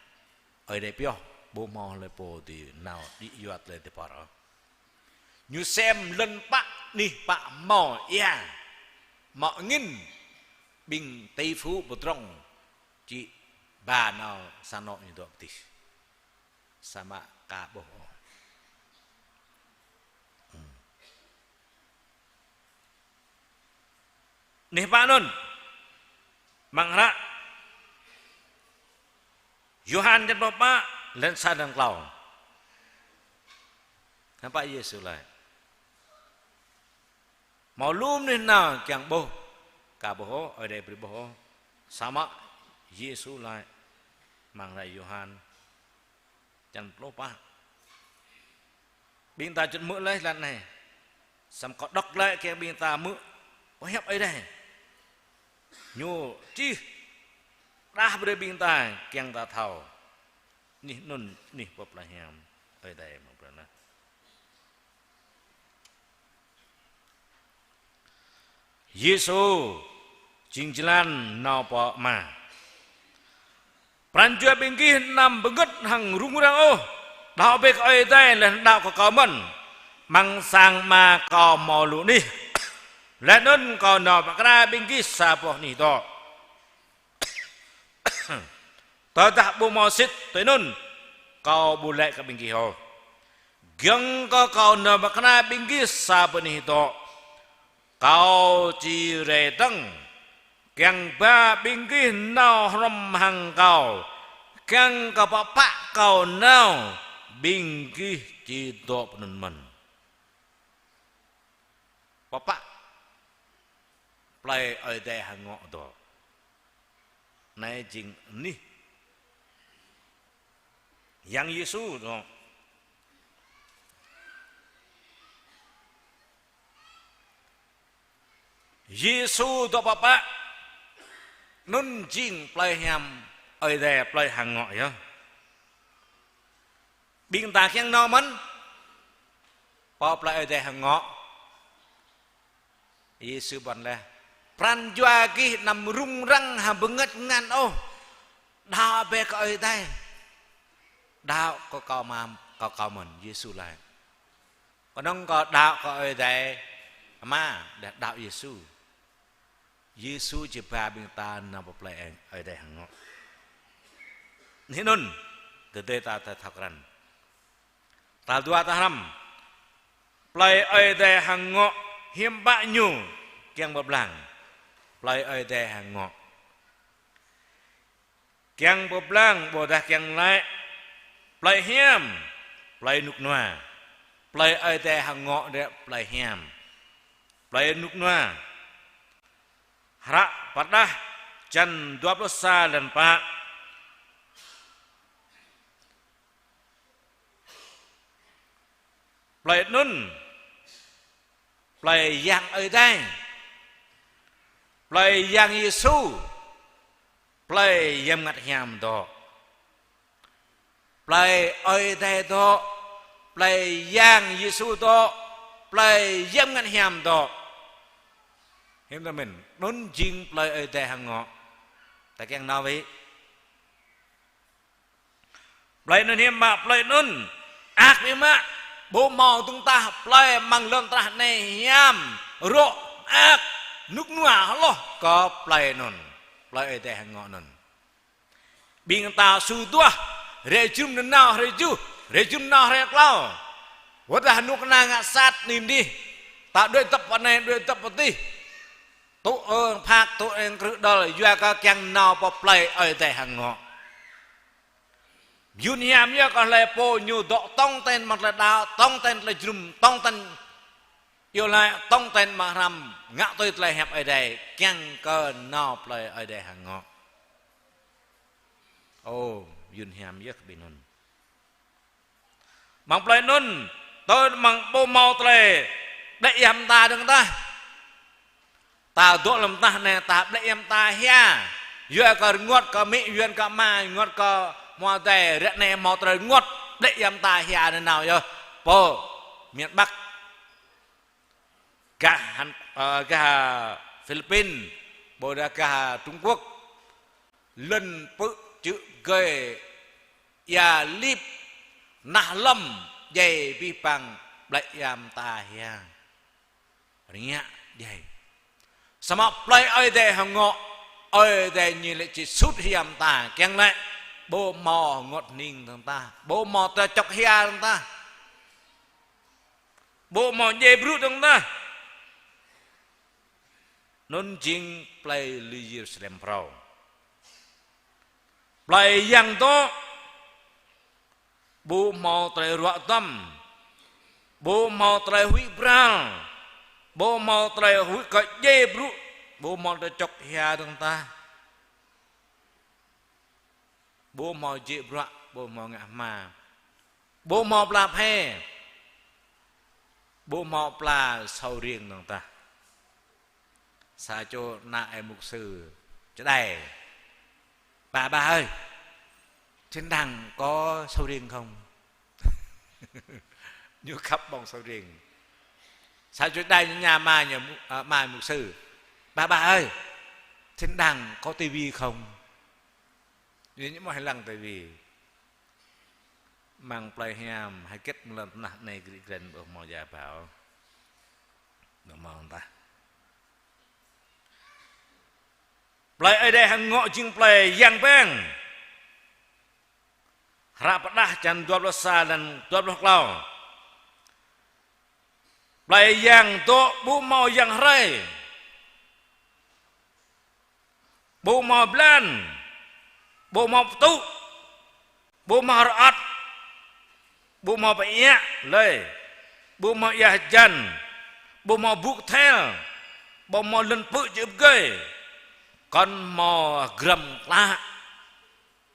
Ơi Adai pioh, ƀu hmâo hlơi pô dưi nao đĭ yua tơlơi tơpăr ôh. Ñu sem lŏn pă, anih pă hmâo ia, hmâo angĭn, ƀing tỷ phú pơdrŏng, či ba nao sang anŏ ñu dŏ pơ dih. Samơ̆ aka ƀuh ôh. Hmm. Anih pă anŭn. Amăng hră. Yôhan črăn pluh pă, lăn sa lăn klâo. Hiư̆m pă Yêsu laĭ: Hmâo lu mơnuih nao kiăng ƀuh, ka ƀuh ôh, Ơi Adai brơi ƀuh ôh. Samơ̆ Yêsu laĭ amăng hră Yôhan črăn pluh pă. Ƀing ta čŭt hmư̆ laih lăn anai. Samơ̆ kâo đŏk glaĭ kiăng ƀing ta hmư̆ pơhiăp Ơi Adai. Ñu čih đah brơi ƀing ta kiăng ta thâo. Anih anŭn, anih pô plei hiam Ơi Adai mơ̆ng pran anai. Yêsu jing jơlan nao pơ Ama. Pran jua ƀing gih anăm bơngơ̆t hăng rŭng răng ôh. Đaŏ bĕ kơ Ơi Adai laih anŭn đaŏ kơ kâo mơ̆n. Amăng sang Ama kâo hmâo lu anih. Laih anŭn kâo nao pơkra ƀing gih sa boh anih dŏ. Tơdah ƀu hmâo sĭt tui anŭn, kâo ƀu laĭ kơ ƀing gih ôh. Giŏng kơ kâo nao pơkra ƀing gih sa boh anih dŏ, kâo či rai dơ̆ng, kiăng ba ƀing gih nao hrŏm hăng kâo, kiăng kơ pơpă kâo nao, ƀing gih či dŏ pơanŭn mơ̆n. Pơpă plei Ơi Adai hơngŏ dŏ. Anai jing anih Yang Yêsu dŏ. Yêsu dŏ pơpă, anŭn jing plei hiam Ơi Adai, plei hơngŏ yơh. Ƀing ta kiăng nao mơ̆n pơ plei Ơi Adai hơngŏ. Yêsu ƀuăn laih: Pran jua gih anăm rŭng răng hăng bơngơ̆t ngăn ôh. Đaŏ bĕ kơ Ơi Adai. Đaŏ kơ kâo mơ̆n, kơ kâo mơ̆n, Yêsu laĭ. Kơnơ̆ng kơ đaŏ kơ Ơi Adai Ama, đaŏ Yêsu. Yêsu či ba ƀing ta nao pơ plei Ơi Adai hơngŏ. Anih anŭn, tơdơi ta, ta thâo krăn. Tal dua ta hrăm. Plei Ơi Adai hơngŏ hiư̆m pă ñu kiăng pơblang. Plei Ơi Adai hơngŏ kiăng pơblang, ƀôdah kiăng laĭ plei hiam, plei rơnŭk rơnua. Plei Ơi Adai hơngŏ đĕ plei hiam, plei rơnŭk rơnua. Hră Pơrơđah črăn dua pluh sa lăn pă. Plei anŭn, plei Yang Ơi Adai, plei Yang Yêsu, plei Yang Bơngăt Hiam dŏ. Plei Ơi Adai dŏ, plei Yang Yêsu dŏ, plei Yang Bơngăt Hiam dŏ. Hiư̆m tơlơi mơ̆n, anŭn jing plei Ơi Adai hơngŏ. Ta kiăng nao wơ̆t. Plei anŭn hiư̆m mă, plei anŭn ăk biă mă, ƀu hmâo dơ̆ng tah plei amăng lŏn tơnah anai hiam, rŏ, ăk, rơnŭk rơnua hloh kơ plei anŭn, plei Ơi Adai hơngŏ anŭn. Ƀing ta su duah, rai jum nanao rai juh, rai jum nanao rai klâo. Wơ̆t dah rơnŭk rơnua ngă sat anih mơnuih, ta đuaĭ dŏp pơ anai, đuaĭ dŏp pơ adih. Tŭ ơ phak, tŭ ơ krư̆ đăl, yua kơ kiăng nao pơ plei Ơi Adai hơngŏ. Yun hiam yơh kơ hlơi pô ñu dŏ tong ten amăng tơlơi đaŏ, tong ten tơlơi jơnum, tong ten iâu laĭ, tong ten amăng hrăm, ngă tui tơlơi hiăp Ơi Adai, kiăng kơ nao plei Ơi Adai hơngŏ. Ô, yun hiam yơh kơ ƀing anŭn. Amăng plei anŭn, tơl amăng ƀu hmâo tơlơi đĕ ia mơta dơ̆ng tah. Ta dŏ lăm tah anai ta đĕ ia mơta hia. Yua kơ rơngot kơ amĭ, yua kơ ama, rơngot kơ hmua adai, ră anai hmâo tơlơi rơngot đĕ ia mơta hia nanao yơh. Pơ miền Bắc. Gah Hàn, ơ, gah Philippin, ƀôdah gah Trung Quốc. Lŏn pư̆ čư̆ gơi ia lip, nah lŏm djai abih bang plei ia mơta hia. Rơngiă djai. Samơ̆ plei Ơi Adai hơngŏ, Ơi Adai ñu lĕ či sut hia mơta, kiăng lĕ ƀu hmâo rơngot hning dơ̆ng tah, ƀu hmâo tơlơi čŏk hia dơ̆ng tah. Ƀu hmâo djai brŭ dơ̆ng tah. Anŭn jing plei lui Yêrusalem phrâo. Plei Yang dŏ, ƀu hmâo tơlơi ruă duăm, ƀu hmâo tơlơi huĭ bral, ƀu hmâo tơlơi huĭ kơ djai brŭ, ƀu hmâo tơlơi čŏk hia dơ̆ng tah. Ƀu hmâo jĕ bruă, ƀu hmâo ngă hma, ƀu hmâo pla phe, ƀu hmâo pla sầu riêng dơ̆ng tah. Sa čô ană ơi mục sư čơđai: "Ba, ba ơi, trên đàng có sầu riêng không?" Ñu khăp ƀơ̆ng sầu riêng. Sa čô čơđai ñu tơña ama ñu, a, ama mục sư: "Ba, ba ơi, trên đàng có tivi không?" Ñu, ñu ƀu hmâo lăng tivi. Amăng plei hiam hơget mơ̆ lŏn tơnah anai gri gren ƀu hmâo ia ba ôh. Ƀu hmâo tah. Plei Ơi Adai hăng ngŏ jing plei yang bang. Hră pơđah črăn dua pluh sa lăn dua pluh klâo. Plei Yang dŏ ƀu hmâo yang hrơi, ƀu hmâo blan, ƀu hmâo pơtŭ, ƀu hmâo rơŏt, ƀu hmâo pơiă lơi, ƀu hmâo ia hơjăn, ƀu hmâo bŭk thel, ƀu hmâo lŏn pư̆ jơ̆ pơgơi, kŏn hmâo grăm klă.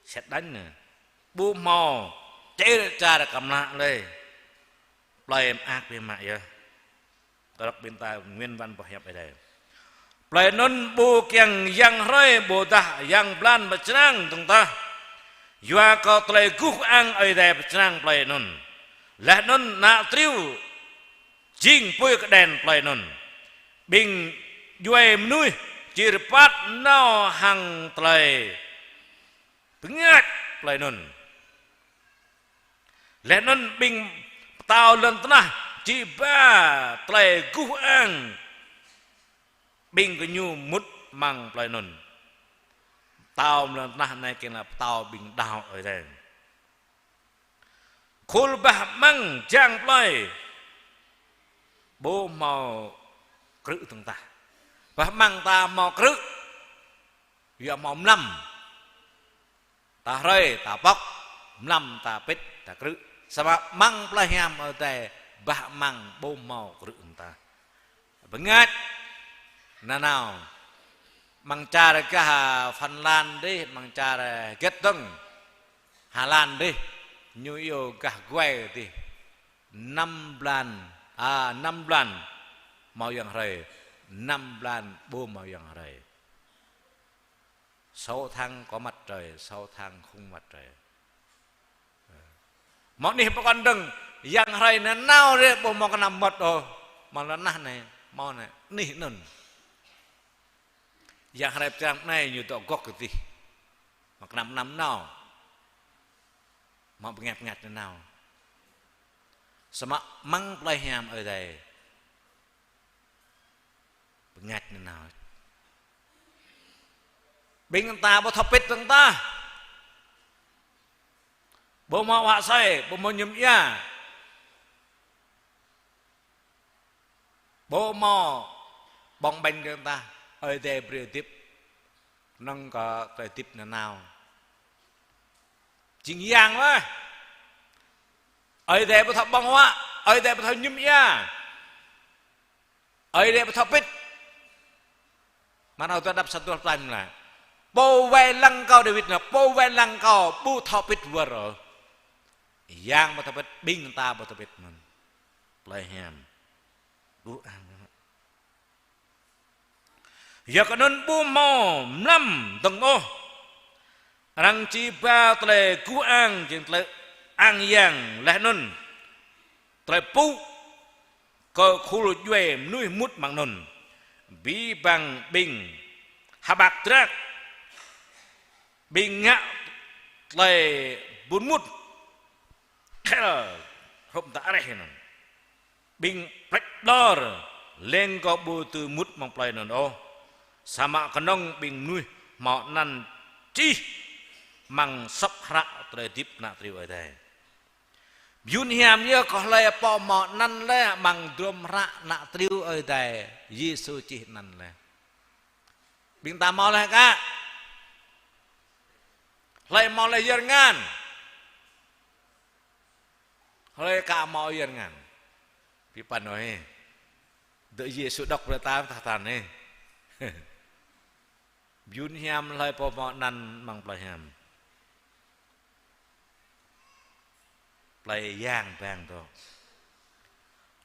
Sét đañ anai. Ƀu hmâo čer čar kơmlă lơi. Plei mơak biă mă yơh. Tơlơi ƀing ta nguyên văn boh hiăp Ơi Adai. Plei anŭn ƀu kiăng yang hrơi ƀôdah yang blan pơčrang dơ̆ng tah. Yua kơ tơlơi guh kơang Ơi Adai pơčrang plei anŭn. Laih anŭn ană triu jing apui kơđen plei anŭn. Ƀing djuai mơnuih či rơbat nao hăng tơlơi bơngač plei anŭn. Laih anŭn ƀing pơtao lŏn tơnah či ba tơlơi guh kơang ƀing gơñu mŭt amăng plei anŭn. Pơtao lŏn tơnah anai kiăng laĭ pơtao ƀing đaŏ Ơi Adai. Khul bah amăng jang plei ƀu hmâo krư̆ dơ̆ng tah. Bah amăng ta hmâo krư̆, yua hmâo mlam. Ta hrơi, ta pŏk, mlam, ta pĭt, ta krư̆. Samơ̆ amăng plei hiam Ơi Adai, bah amăng ƀu hmâo krư̆ dơ̆ng tah. Bơngač nanao. Amăng čar gah Phần Lan dih, amăng čar hơget dơ̆ng, Hà Lan dih, ñu iâu gah guai dih. Năm blan, a, năm blan hmâo yang hrơi, năm blan ƀu hmâo yang hrơi. Sáu tháng có mặt trời, sáu tháng không mặt trời. Hmâo anih pơkŏn dơ̆ng, yang hrơi nanao rai ƀu hmâo kơnăm mơmŏt ôh, hmâo lŏn tơnah anai, hmâo anai, anih anŭn. Yang hrơi pơčrang anai ñu dŏ gŏk kơ dih. Hmâo kơnăm kơnăm nao. Hmâo bơngač bơngač nanao. Samơ̆ amăng plei hiam Ơi Adai bơngač nanao. Ƀing ta ƀu thâo pĭt dơ̆ng tah. Ƀu hmâo huă asơi, ƀu hmâo mơñum ia. Ƀu hmâo ƀơ̆ng ƀañ dơ̆ng tah, Ơi Adai brơi hơdip. Kơnơ̆ng kơ tơlơi hơdip nanao. Jing yang mơ̆. Ơi Adai ƀu thâo ƀơ̆ng huă, Ơi Adai ƀu thâo mơñum ia. Ơi Adai ƀu thâo pĭt. Mơ̆ng anŭn ta đăp sa dua pơtanh mơ̆ laĭ: Pô wai lăng kâo, Dawid laĭ, pô wai lăng kâo ƀu thâo pĭt wơr ôh. Yang ƀu thâo pĭt, ƀing ta ƀu thâo pĭt mơ̆n. Plei hiam. Ƀu ang. Yua kơ anŭn ƀu hmâo mlam dơ̆ng ôh. Arăng či ba tơlơi guh ang, jing tơlơi ang yang, laih anŭn tơlơi pŭ kơ khul djuai mơnuih mŭt amăng anŭn. Abih bang ƀing hơbak drak, ƀing ngă tơlơi ƀun mŭt, khel hŏm ta areh anŭn. Ƀing pleč ƀlŏr leng kơ ƀu dưi mŭt amăng plei anŭn ôh. Samơ̆ kơnơ̆ng ƀing mơnuih hmâo anăn čih amăng sŏp hră tơlơi hơdip ană triu Ơi Adai. Mơyŭn hiam yơh kơ hlơi pô hmâo anăn laih amăng drôm hră ană triu Ơi Adai, Yêsu čih anăn laih. Ƀing ta hmâo laih kah? Hlơi hmâo laih yơr ngăn. Hlơi ka hmâo yơr ngăn. Pi păn ơi. Dŏ Yêsu đŏk brơi ta tah tan ih. Biun hiam hlơi pô hmâo anăn amăng plei hiam. Plei yang bang dŏ.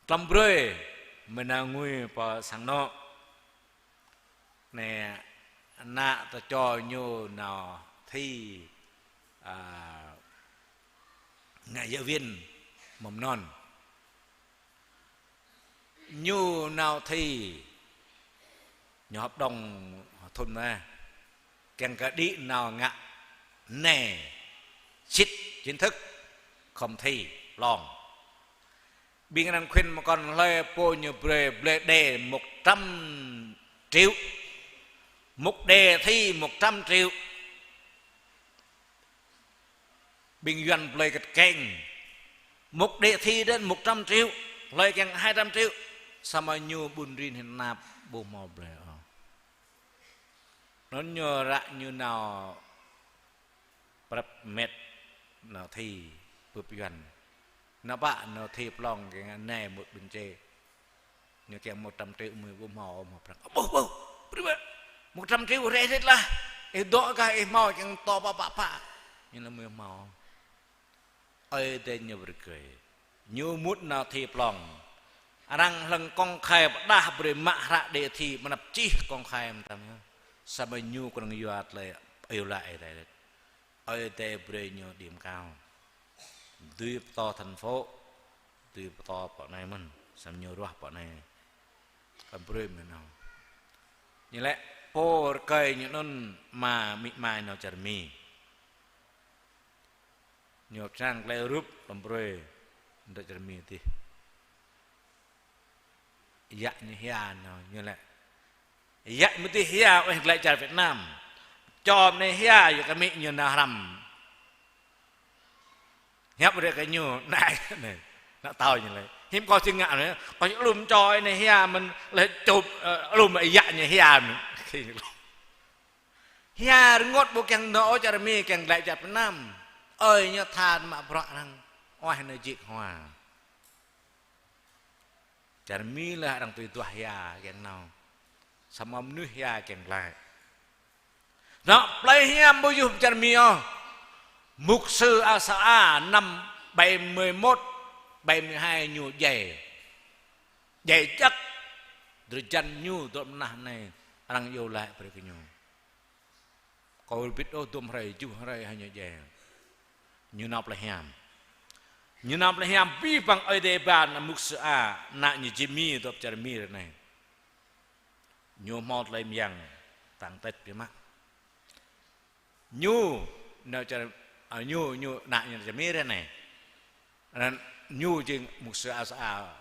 Tlam brơi mơnă ngui pơ sang anŏ. Anai, ană tơčô ñu nao thi, a, ngă giáo viên mầm non. Ñu nao thi, ñu hợp đồng thun anai. Kiăng kơ đĭ nao ngă anai, sĭt chính thức, khŏm thi, plông. Ƀing arăng khuyên mơ̆ng kŏn hlơi pô ñu brơi, brơi đề một trăm triệu. Một đề thi một trăm triệu. Ƀing Yuan brơi kĕt keng. Một đề thi đến một trăm triệu. Hlơi kiăng hai trăm triệu. Samơ̆ ñu ƀun rin hin nap ƀu hmâo brơi ôh. Anŭn ñu ră ñu nao prăp met nao thi pơp Yuan. Nao pă nao thi plông kiăng anai một biên chế. Ñu kiăng một trăm triệu mơi ƀu hmâo, hmâo prăk. Ƀuh, ƀuh, prăk. Một trăm triệu rẻ rĕt lah. Ih dŏ kah ih hmâo kiăng tô pă pă pă. Ñu lĕ mơi hmâo. Ơi Adai ñu brơi kơ. Ñu mŭt nao thi plông. Arăng hlŏng công khai pơdah brơi mă hră đề thi mơnăp čih công khai mơtam yơh. Samơ̆ ñu kơnơ̆ng yua tơlơi iâu laĭ Ơi Adai. Ơi Adai brơi ñu điểm cao. Dưi pơtô thành phố, dưi pơtô pơ anai mơ̆n, samơ̆ ñu ruah pơ anai. Kơ brơi mơ̆n ôh. Ñu lĕ pô rơkơi ñu anŭn ama amĭ ama ñu nao čar Mi. Ñu čang tơlơi rup lŏm brơi dŏ čar Mi tih. Yă ñu hia nao, ñu lĕ. Yă mơ̆ tih hia, ueh glaĭ čar Việt Nam. Čô anai hia, yua kơ amĭ ñu nao hrăm. Hiăp rĕ kơ ñu, anai, anai. Ană tao ñu lĕ. Hiư̆m kâo či ngă anai, kâo či alum čô anai hia mơ̆n, lĕ čup, ơ, alum yă ñu hia mơ̆n. Hia rơngot ƀu kiăng nao čar Mi, kiăng glaĭ čar Việt Nam. Ơi ñu than mă bruă arăng, ueh nao jik hua. Čar Mi lĕ arăng tui duah hia kiăng nao. Samơ̆ mơnuih hia kiăng glaĭ. Nao plei hiam ƀu yua čar Mi ôh. Mục sư A Sa A năm bảy mươi mốt, bảy mươi hai ñu djai. Djai jăk. Drơi jăn ñu dŏ mơnah anai arăng iâu laĭ brơi kơ ñu. Kâo ƀĭt ôh dôm hrơi, juh hrơi hă ñu djai. Ñu nao plei hiam. Ñu nao plei hiam abih bang Ơi Adai ba ană mục sư A, ană ñu Jimmy dŏ čar Mi ră anai. Ñu hmâo tơlơi mơyang tang tĕt biă mă. Ñu nao čar, a, ñu, ñu ană ñu čar Mi ră anai. Anŭn ñu jing mục sư A Sa A,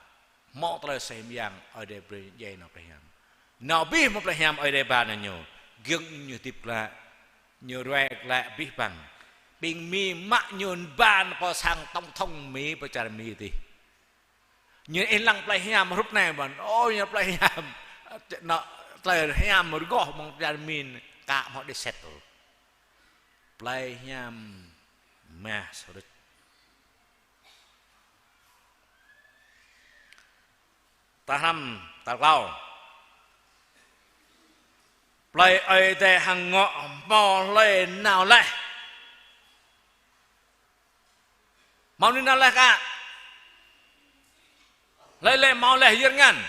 hmâo tơlơi seh mơyang Ơi Adai brơi djai nao plei hiam. Nao abih mơ̆ng plei hiam Ơi Adai ba nao ñu, giŏng ñu hơdip glaĭ, ñu ruai glaĭ abih bang. Ƀing Mi mă ñu ba nao pơ sang tổng thống Mi pơ čar Mi tih. Ñu ih lăng plei hiam hrup anai ƀơ̆n, ơ, ñu plei hiam. Nao tơlơi hiam rơgoh mơ̆ng čar Mi, ka hmâo đi settle. Plei hiam mah sơrĕč. Ta hrăm, ta klâo. Plei Ơi Adai hăng ngŏ hmâo hlơi nao laih. Hmâo mơnuih nao laih ka. Hlơi lĕ hmâo laih yơr ngăn.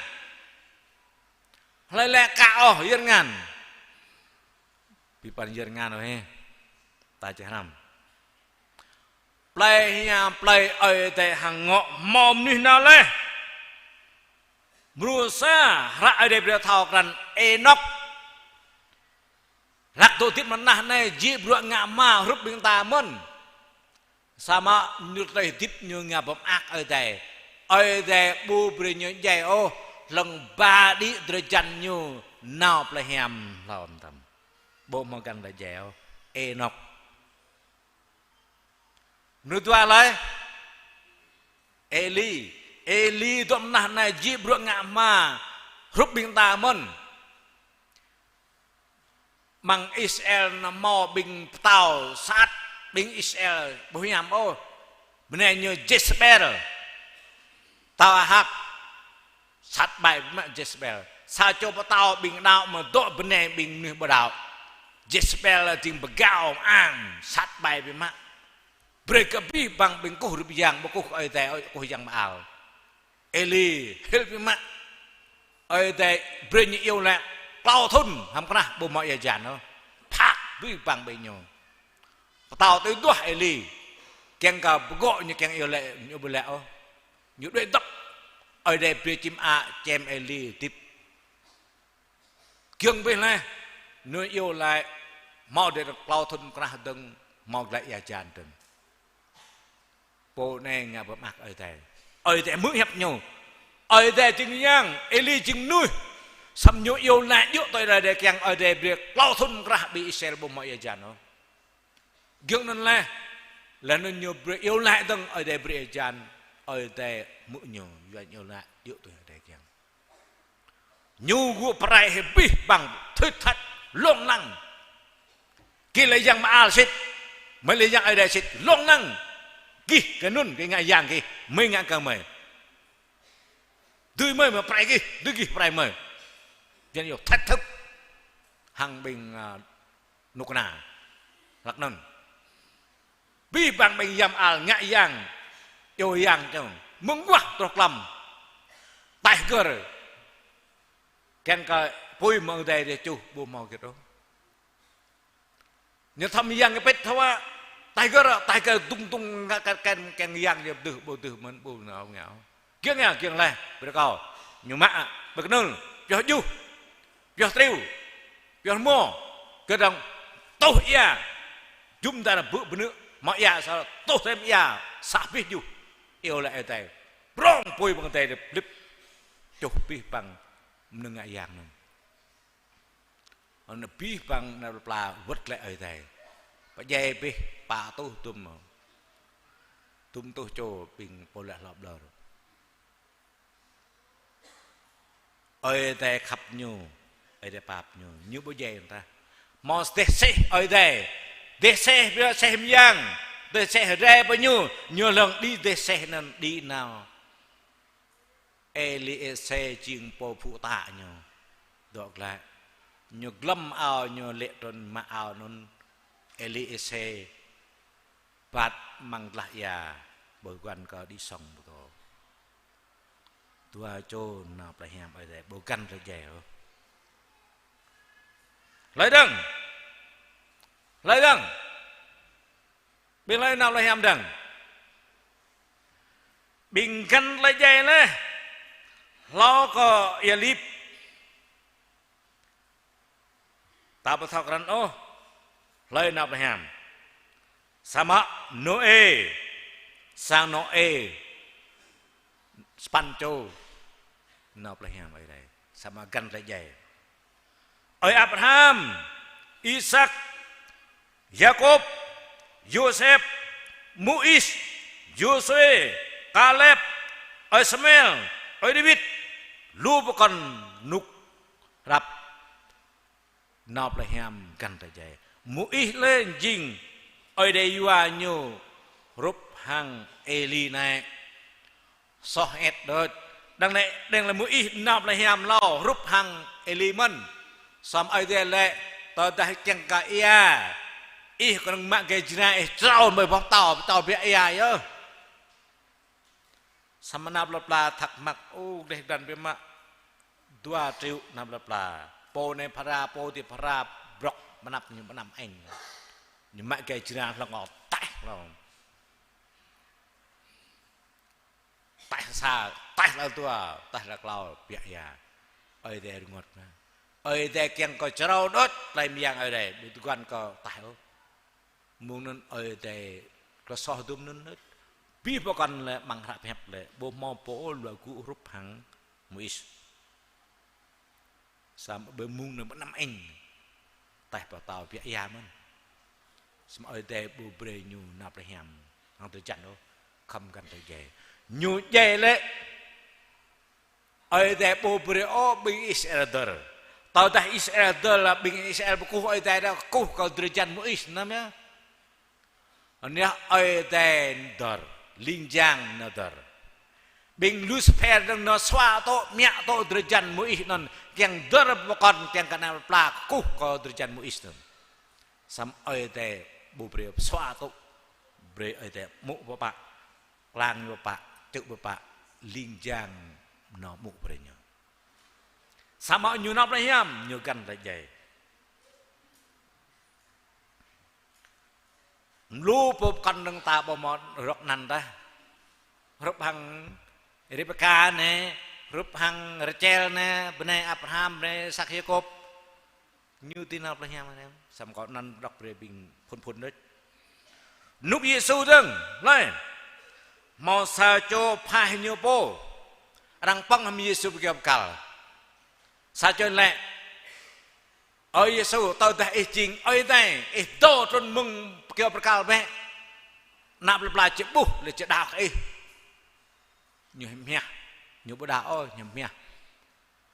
Hlơi lĕ ka ôh yơr ngăn. Pi păn yơr ngăn ôh hĕ. Ta či hrăm. Plei hiam, plei Ơi Adai hăng ngŏ hmâo mơnuih nao laih. Mrô sa, hră Ơi Adai brơi thâo krăn Ênôk. Hlak dŏ hơdip mơnah anai, jing bruă ngă hma hrup ƀing ta mơ̆n. Samơ̆ ñu tơlơi hơdip ñu ngă pơmơak Ơi Adai. Ơi Adai ƀu brơi ñu djai ôh, hlŏng ba đĭ drơi jăn ñu nao plei hiam hlâo mơtam. Ƀu hmâo găn đa djai ôh. Ênôk. Mơnuih dua laih. Êli. Êli dŏ mơnah anai jing bruă ngă hma hrup ƀing ta mơ̆n. Amăng Israel anai hmâo ƀing pơtao sat Ƀing Israel ƀu hiam ôh. Bơnai ñu Jezebel. Pơtao Ahab. Sat ƀai biă mă Jezebel. Sa čô pơtao ƀing đaŏ mơ̆ dŏ bơnai ƀing mơnuih ƀu đaŏ. Jezebel jing pơgao ang, sat ƀai biă mă. Brơi kơ abih bang ƀing kơkuh hrup yang, ƀu kơkuh kơ Ơi Adai, ôh, kơkuh yang Baal. Êli hil biă mă. Ơi Adai brơi ñu iâu laĭ klâo thŭn hăm krah ƀu hmâo ia hơjan ôh. Phak abih bang ƀing ñu. Pơtao tui duah Êli. Kiăng kơ pơgŏ ñu kiăng iâu laĭ, ñu ƀu laĭ ôh. Ñu đuaĭ dŏ. Ơi Adai brơi čim a čem Êli hơdip. Giŏng abih laih, ñu iâu laĭ hmâo đơi klâo thŭn krah dơ̆ng, hmâo glaĭ ia hơjan dơ̆ng. Pô anai ngă pơmơak Ơi Adai. Ơi Adai hmư̆ hiăp ñu. Ơi Adai jing yang, Êli jing mơnuih. Samơ̆ ñu iâu laĭ djơ̆ tui Ơi Adai kiăng Ơi Adai brơi klâo thŭn krah ƀing Israel ƀu hmâo ia hơjan ôh. Giŏng anŭn laih, laih anŭn ñu brơi iâu laĭ dơ̆ng Ơi Adai brơi ia hơjan, Ơi Adai hmư̆ ñu, yua ñu iâu laĭ djơ̆ tui Ơi Adai kiăng. Ñu gŭ pơrai hĭ abih bang thut thăt lông lăng. Gih lĕ yang Baal sĭt, mơi lĕ yang Ơi Adai sĭt, lông lăng. Gih kơ anŭn, gih ngă yang gih, mơi ngă kơ mơi. Dưi mơi mă pơrai gih, dưi gih pơrai mơi. Jing ñu thách thức hăng ƀing, a, kơnuk kơna. Hlăk anŭn. Abih bang ƀing yang Baal ngă yang, iâu yang čang. Mơguah truh klăm. Taih gơr. Kiăng kơ apui mơ̆ng Ơi Adai dêh čuh ƀu hmâo hơget ôh. Ñu thâo mơyang kơ pĭt thâo wa. Taih gơr, taih gơr dŭng dŭng ngă kơ kiăng, kiăng yang ñu pơdưh, ƀu pơdưh mơ̆n, ƀu nao ngă. Giŏng ia, giŏng laih, brơi kâo. Ñu mă, ƀơi kơnŭl, pioh djuh, pioh triu, pioh rơmô, kơdơ̆ng tuh ia, jum dar bư̆ bơnư̆, hmâo ia sa tuh sem ia, sa abih djuh. Iâu laĭ Ơi Adai. Prong apui ƀing Ơi Adai dơ̆ng blip. Čuh abih bang mơnơ̆ng ngă yang anŭn. Anŭn abih bang ană plơi pla wơ̆t glaĭ Ơi Adai. Pơdjai abih pă tuh dŭm. Dŭm tuh čô ƀing pô laĭ hlŏ ƀlŏr. Ơi Adai khăp ñu, Ơi Adai pap ñu, ñu ƀu djai ôh tah. Hmâo dêh seh Ơi Adai, dêh seh biă seh mơyang, dêh seh rai pơ ñu, ñu lăng đĭ dêh seh anŭn đĭ nao. Êliêsê jing pô pơpŭ tă ñu. Dŏ glaĭ. Ñu glŏm ao ñu lê̆ trŭn mă ao anŭn. Êliêsê bat amăng glah ia, ƀu găn kơ đĭ sŏng pơtô. Dua čô nao plơi hiam Ơi Adai ƀu găn tơlơi djai ôh. Hlơi dơ̆ng? Hlơi dơ̆ng? Ƀing hlơi nao plơi hiam dơ̆ng? Ƀing găn tơlơi djai laih. Hlâo kơ ia lip. Ta ƀu thâo krăn ôh hlơi nao plơi hiam. Samơ̆ Nôê, sang Nôê, sapăn čô nao plơi hiam Ơi Adai. Samơ̆ găn tơlơi djai. Ơi Abraham, Isak, Yakôb, Yôsep, Môis, Yôsuê, Kaleb, ơi Samuel, ơi Dawid, lu pơkŏn rơnŭk hrăp nao plơi hiam găn tơlơi djai. Môis lĕ jing Ơi Adai yua ñu hrup hăng Êli anai. Soh ĕt đôč. Đang lĕ, đang lĕ Môis nao plơi hiam hlâo hrup hăng Êli mơ̆n. Samơ̆ Ơi Adai lĕ, tơdah kiăng kơ ia, ih kơnơ̆ng mă gai jrao ih črâo mơi boh pơtâo, pơtâo biă ia yơh. Samơ̆ ană plơi pla thắc mắc, ô, gleh glan biă mă. Dua triệu ană plơi pla. Pô anai phara, pô dih phara, brŏk mơnăp ñu mơnăm eng. Ñu mă gai jrao hlŏng o taih hlŏng. Taih sa, taih lơ dua, taih lơ klâo, biă ia. Ơi Adai rơngot mă. Ơi Adai kiăng kơ črâo đôč, tơlơi mơyang Ơi Adai, ƀu tơguan kơ taih ôh. Mơ̆ng anŭn Ơi Adai kơ soh dŭm anŭn đôč. Abih pơkŏn lĕ amăng hră pơhiăp lĕ, ƀu hmâo pô ôh luă gŭ hrup hăng Môis. Samơ̆ ƀơi mông anŭn mơnăm eng. Taih pơtâo biă ia mơ̆n. Samơ̆ Ơi Adai ƀu brơi ñu nao plơi hiam hăng drơi jăn ôh, khŏm găn tơlơi djai. Ñu djai lĕ. Ơi Adai ƀu brơi ôh ƀing Israel dơr. Tơdah Israel dơr lĕ ƀing Israel pơkuh Ơi Adai đa kơkuh kơ drơi jăn Môis anŭn yơh. Anŭn yơh Ơi Adai dơr, ling jang nao dơr. Ƀing Lucifer dơ̆ng nao sua tŏ, mă tŏ drơi jăn Môis anŭn, kiăng dơr pơkŏn, kiăng kơ ană plơi pla kơkuh kơ drơi jăn Môis anŭn. Samơ̆ Ơi Adai ƀu brơi sua tŏ, brơi Ơi Adai mŭk pơpă, klang ñu pơpă, čư̆ pơpă, ling jang nao mŭk brơi ñu. Samơ̆ ñu nao plơi hiam, ñu găn tơlơi djai. Lu pơkŏn dơ̆ng ta ƀu hmâo rơ̆k anăn tah. Hrup hăng Rebeka anai, hrup hăng Rachel anai, bơnai Abraham, bơnai Isak, Yakôb. Ñu či nao plơi hiam anai, samơ̆ kâo anăn đŏk brơi ƀing phŭn phŭn đôč. Rơnŭk Yêsu dơ̆ng, lơi. Hmâo sa čô pha ñu pô. Arăng pơ̆ng hăng Yêsu ƀơi kơyâo bơrkal. Sa čô laĭ: Ơ Yêsu, tơdah ih jing Ơi Adai, ih dŏ trŭn mơ̆ng kơyâo bơrkal bĕ. Ană plơi pla či ƀuh, lĕ či đaŏ kơ ih. Ñu hmia, ñu ƀu đaŏ ôh, ñu hmia.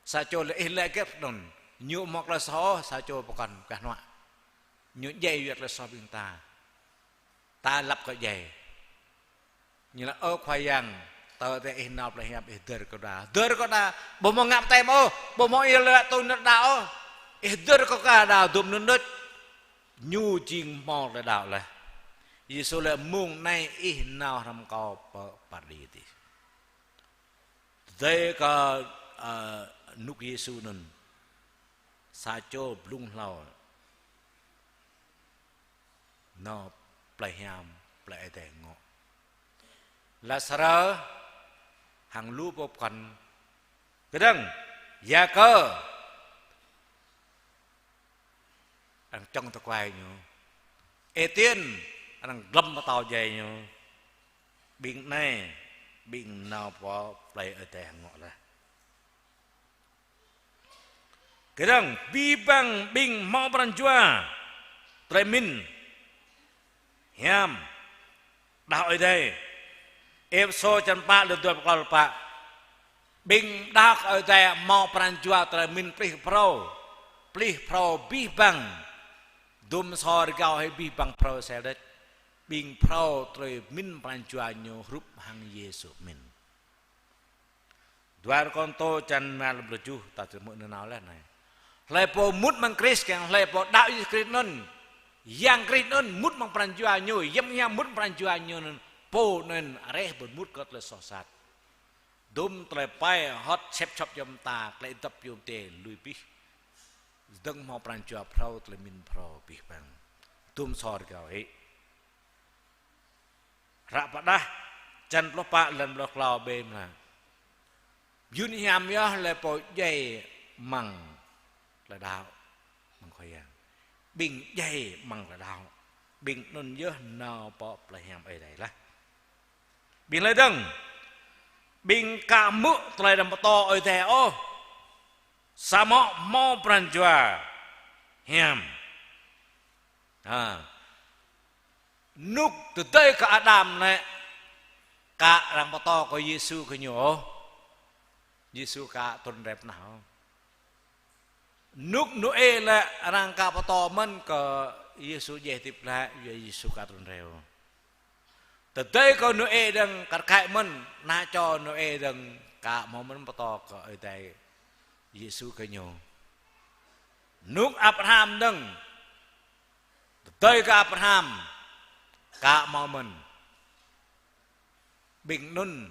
Sa čô laĭ: Ih laĭ hơget anŭn? Ñu hmâo tơlơi soh ôh, sa čô pơkŏn gah hnuă. Ñu djai yua tơlơi soh ƀing ta. Ta lăp kơ djai. Ñu laĭ: Ơ Khua Yang, tơdah ih nao plơi hiam, ih dơr kâo đaŏ. Dơr kâo đaŏ, ƀu hmâo ngă baptem ôh, ƀu hmâo ih laĭ tui anŭn đaŏ ôh. Ih dơr kâo kơ đaŏ, dŭm anŭn đôč. Ñu jing hmâo tơlơi đaŏ laih. Yêsu laĭ: Mông anai ih nao hrŏm kâo pơ pardis adih. Tơdơi kơ, ơ, rơnŭk Yêsu anŭn, sa čô blung hlâo nao plơi hiam, plơi Ơi Adai ngŏ. Lazarơ hăng lu pô pơkŏn kơdơ̆ng, Yakơ arăng čŏng tơkuai ñu, Êtiên arăng glŏm pơtâo djai ñu. Ƀing anai, ƀing nao pơ plơi Ơi Adai ngŏ laih. Kơdơ̆ng, abih bang ƀing hmâo pran jua tơlơi mĭn hiam đaŏ Ơi Adai. Êphêsô črăn pă, lơ̆m dua pluh klâo pă. Ƀing đaŏ Ơi Adai hmâo pran jua tơlơi mĭn plih phrâo. Plih phrâo abih bang. Dŭm sô rơgao hĭ abih bang phrâo sel đôč. Ƀing phrâo tơlơi mĭn pran jua ñu hrup hăng Yêsu mĭn. Dua Kôrintô črăn rơma, lơ̆m pluh tơjuh, ta tơmư̆ nanao laih anai. Hlơi pô mŭt amăng Krist, kiăng hlơi pô đaŏ Yêsu Krist anŭn, Yang Krist anŭn mŭt amăng pran jua ñu, Yang Hiam mŭt amăng pran jua ñu anŭn, pô anŭn reh bơmŭt kơ tơlơi soh sat. Dŭm tơlơi pai hơ̆t sĕp sŏp yom ta, tơlơi dŏp yom tê lui abih. Dơ̆ng hmâo pran jua phrâo, tơlơi mĭn phrâo abih bang. Dŭm sô rơgao hĭ. Hră pơđah, črăn pluh pă, lơ̆m pluh klâo bĕ mơ̆n. Yun hiam yơh hlơi pô djai amăng tơlơi đaŏ, amăng Khua Yang. Ƀing djai amăng tơlơi đaŏ. Ƀing anŭn yơh nao pơ plơi hiam Ơi Adai laih. Ƀing hlơi dơ̆ng, ƀing aka hmư̆ tơlơi arăng pơtô Ơi Adai ôh, samơ̆ hmâo pran jua hiam. Ha. Rơnŭk tơdơi kơ Adam lĕ, aka arăng pơtô kơ Yêsu kơ ñu ôh. Yêsu aka trŭn rai pơ anăp ôh. Rơnŭk Nôê lĕ arăng aka pơtô mơ̆n kơ Yêsu djai hơdip glaĭ, yua Yêsu aka trŭn rai ôh. Tơdơi kơ Nôê dơ̆ng kar kaĭ mơ̆n, ană čô Nôê dơ̆ng aka hmâo mơ̆n pơtô kơ Ơi Adai Yêsu kơ ñu. Rơnŭk Abraham dơ̆ng, tơdơi kơ Abraham aka hmâo mơ̆n. Ƀing anŭn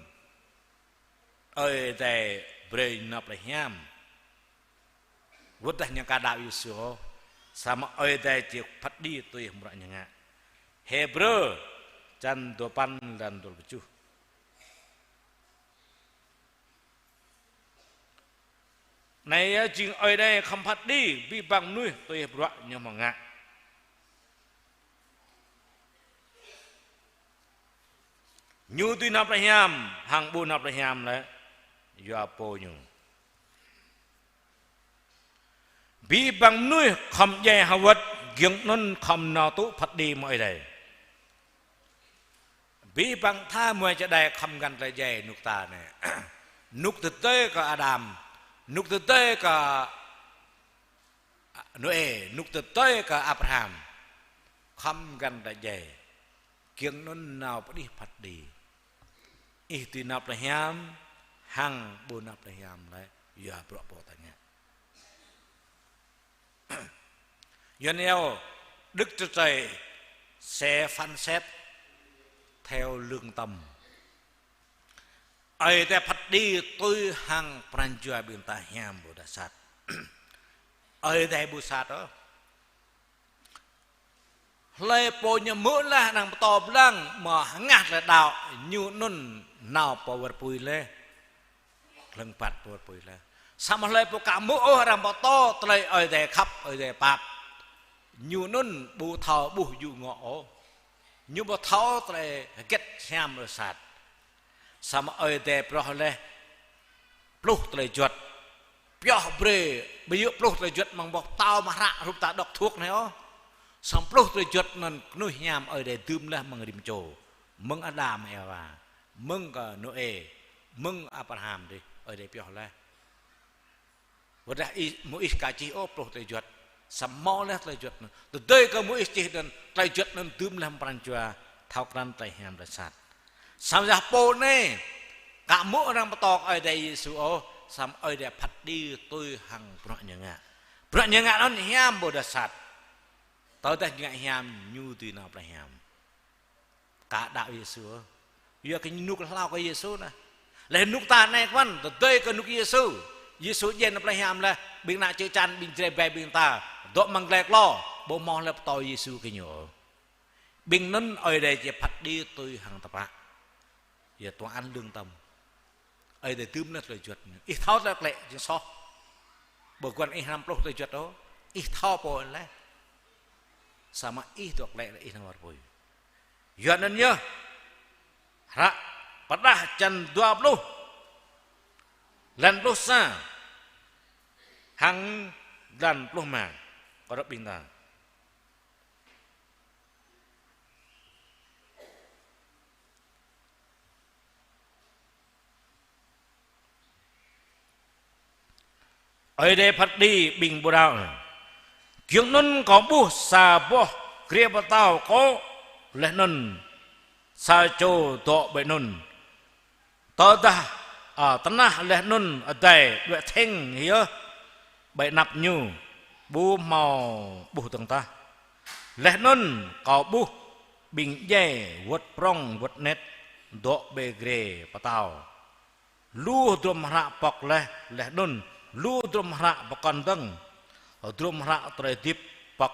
Ơi Adai brơi nao plơi hiam. Wơ̆t dah ñu aka đaŏ Yêsu, samơ̆ Ơi Adai či phat kơđi tui hăng bruă ñu ngă. Hêbrơ črăn dua păn, lơ̆m dua pluh tơjuh. Anai yơh jing Ơi Adai khŏm phat kơđi abih bang mơnuih tui hăng bruă ñu hmâo ngă. Ñu dưi nao plơi hiam, hăng ƀu nao plơi hiam lĕ yua pô ñu. Abih bang mơnuih khŏm djai hơwơ̆t, giŏng anŭn khŏm nao tŭ phat kơđi mơ̆ng Ơi Adai. Abih bang tha muai čơđai khŏm găn tơlơi djai rơnŭk ta anai. Rơnŭk tơdơi kơ Adam, rơnŭk tơdơi kơ Nôê, rơnŭk tơdơi kơ Abraham. Khŏm găn tơlơi djai. Giŏng anŭn nao pơ anih phat kơđi. Ih dưi nao plei hiam, hăng ƀu nao plei hiam lĕ, yua bruă pô ta ngă. Yuan iâu, Đức Chúa Trời sẽ phán xét theo lương tâm. Ơi Adai phat kơđi tui hăng pran jua ƀing ta hiam ƀôdah sat. Ơi Adai ƀu sat ôh. Hlơi pô ñu hmư̆ laih anăn pơtô blang, mơ̆ hơngah tơlơi đaŏ, ñu anŭn nao pơ war apui laih. Hlơ̆ng păt pơ war apui laih. Samơ̆ hlơi pô ka hmư̆ ôh arăng pơtô tơlơi Ơi Adai khăp, Ơi Adai pap, ñu anŭn ƀu thâo ƀuh yŭ ngŏ ôh. Ñu ƀu thâo tơlơi hơget hiam ƀôdah sat. Samơ̆ Ơi Adai pioh laih pluh tơlơi juăt. Pioh brơi, ƀu djơ̆ pluh tơlơi juăt mơ̆ng boh pơtâo mơ̆ng hră hrup ta đŏk thuốc anai ôh. Samơ̆ pluh tơlơi juăt anŭn kơnuih hiam Ơi Adai dưm laih mơ̆ng rĭm čô. Mơ̆ng Adam Êwa, mơ̆ng kơ Nôê, mơ̆ng Abraham dih, Ơi Adai pioh laih. Ƀôdah ih, Môis ka čih ôh pluh tơlơi juăt. Samơ̆ hmâo laih tơlơi juăt anŭn. Tơdơi kơ Môis čih anŭn, tơlơi juăt anŭn dưm laih mơ̆ng pran jua, thâo krăn tơlơi hiam tơlơi sat. Samơ̆ yua pô anai, ka hmư̆ arăng pơtô kơ Ơi Adai Yêsu ôh, samơ̆ Ơi Adai phat kơđi tui hăng bruă ñu ngă. Bruă ñu ngă anŭn hiam ƀôdah sat. Tơdah ñu ngă hiam, ñu dưi nao plei hiam. Ka đaŏ Yêsu. Yua kơ ñu rơnŭk hlâo kơ Yêsu anai. Laih rơnŭk ta anai kơmăn, tơdơi kơ rơnŭk Yêsu. Yêsu djai nao plei hiam laih, ƀing ană čư̆ čan, ƀing Jrai ƀai ƀing ta dŏ amăng glai klô, ƀu hmâo hlơi pơtô Yêsu kơ ñu. Ƀing anŭn Ơi Adai či phat kơđi tui hăng tơpă. Yua tòa án lương tâm. Ơi Adai dưm laih tơlơi juăt. Ih thâo tơlơi klĕ jing soh. Ƀu guăn ih năm pluh tơlơi juăt ôh. Ih thâo pô laih. Samơ̆ ih dŏ klĕ laih ih nao war apui. Yua anŭn yơh. Hră Pơrơđah čăn dua pluh. Lan pluh sa. Hăng lan pluh rơma. Kơ rŏk ƀing ta. Ơi Adai phat kơđi ƀing ƀu đaŏ. Giŏng anŭn kâo ƀuh sa boh grê pơtao kô̆, laih anŭn sa čô dŏ ƀơi anŭn. Tơdah, a, tơnah laih anŭn adai đuaĭ thĕng yơh ƀơi anăp ñu, ƀu hmâo ƀuh dơ̆ng tah. Laih anŭn kâo ƀuh ƀing djai wơ̆t prŏng wơ̆t anet dŏ ƀơi grê pơtao. Lu hơdrôm hră pŏk laih, laih anŭn lu hơdrôm hră pơkŏn dơ̆ng. Hơdrôm hră tơlơi hơdip pŏk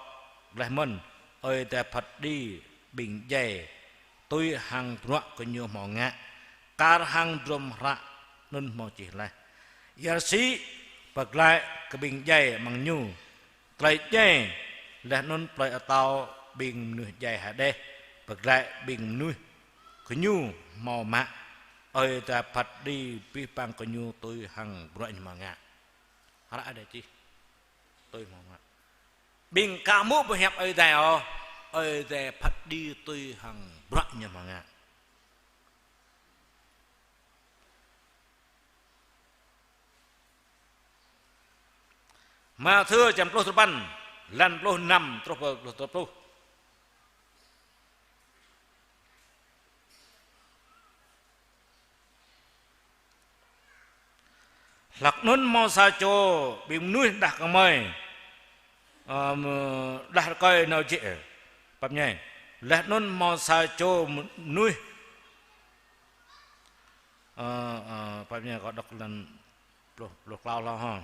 laih mơ̆n. Ơi Adai phat kơđi ƀing djai tui hăng bruă gơñu hmâo ngă, kar hăng hơdrôm hră anŭn hmâo čih laih. Ia rơsĭ pơglaĭ kơ ƀing djai amăng ñu tơlơi djai, laih anŭn plơi atâo ƀing mơnuih djai Hades pơglaĭ ƀing mơnuih gơñu hmâo mă. Ơi Adai phat kơđi abih bang gơñu tui hăng bruă ñu hmâo ngă. Hră Adai čih tui hmâo ngă. Ƀing ka hmư̆ boh hiăp Ơi Adai ôh, Ơi Adai phat kơđi tui hăng bruă ñu hmâo ngă. Mathiơ čăn pluh duapăn, lan pluh năm truh pơ pluh dua pluh. Hlak anŭn hmâo sa čô ƀing mơnuih đah kơmơi, ơ, đah rơkơi nao jĕ, pap ñai. Laih anŭn hmâo sa čô mơnuih, ơ, ơ, pap ñai kâo đŏk lan pluh, pluh klâo hlâo hă.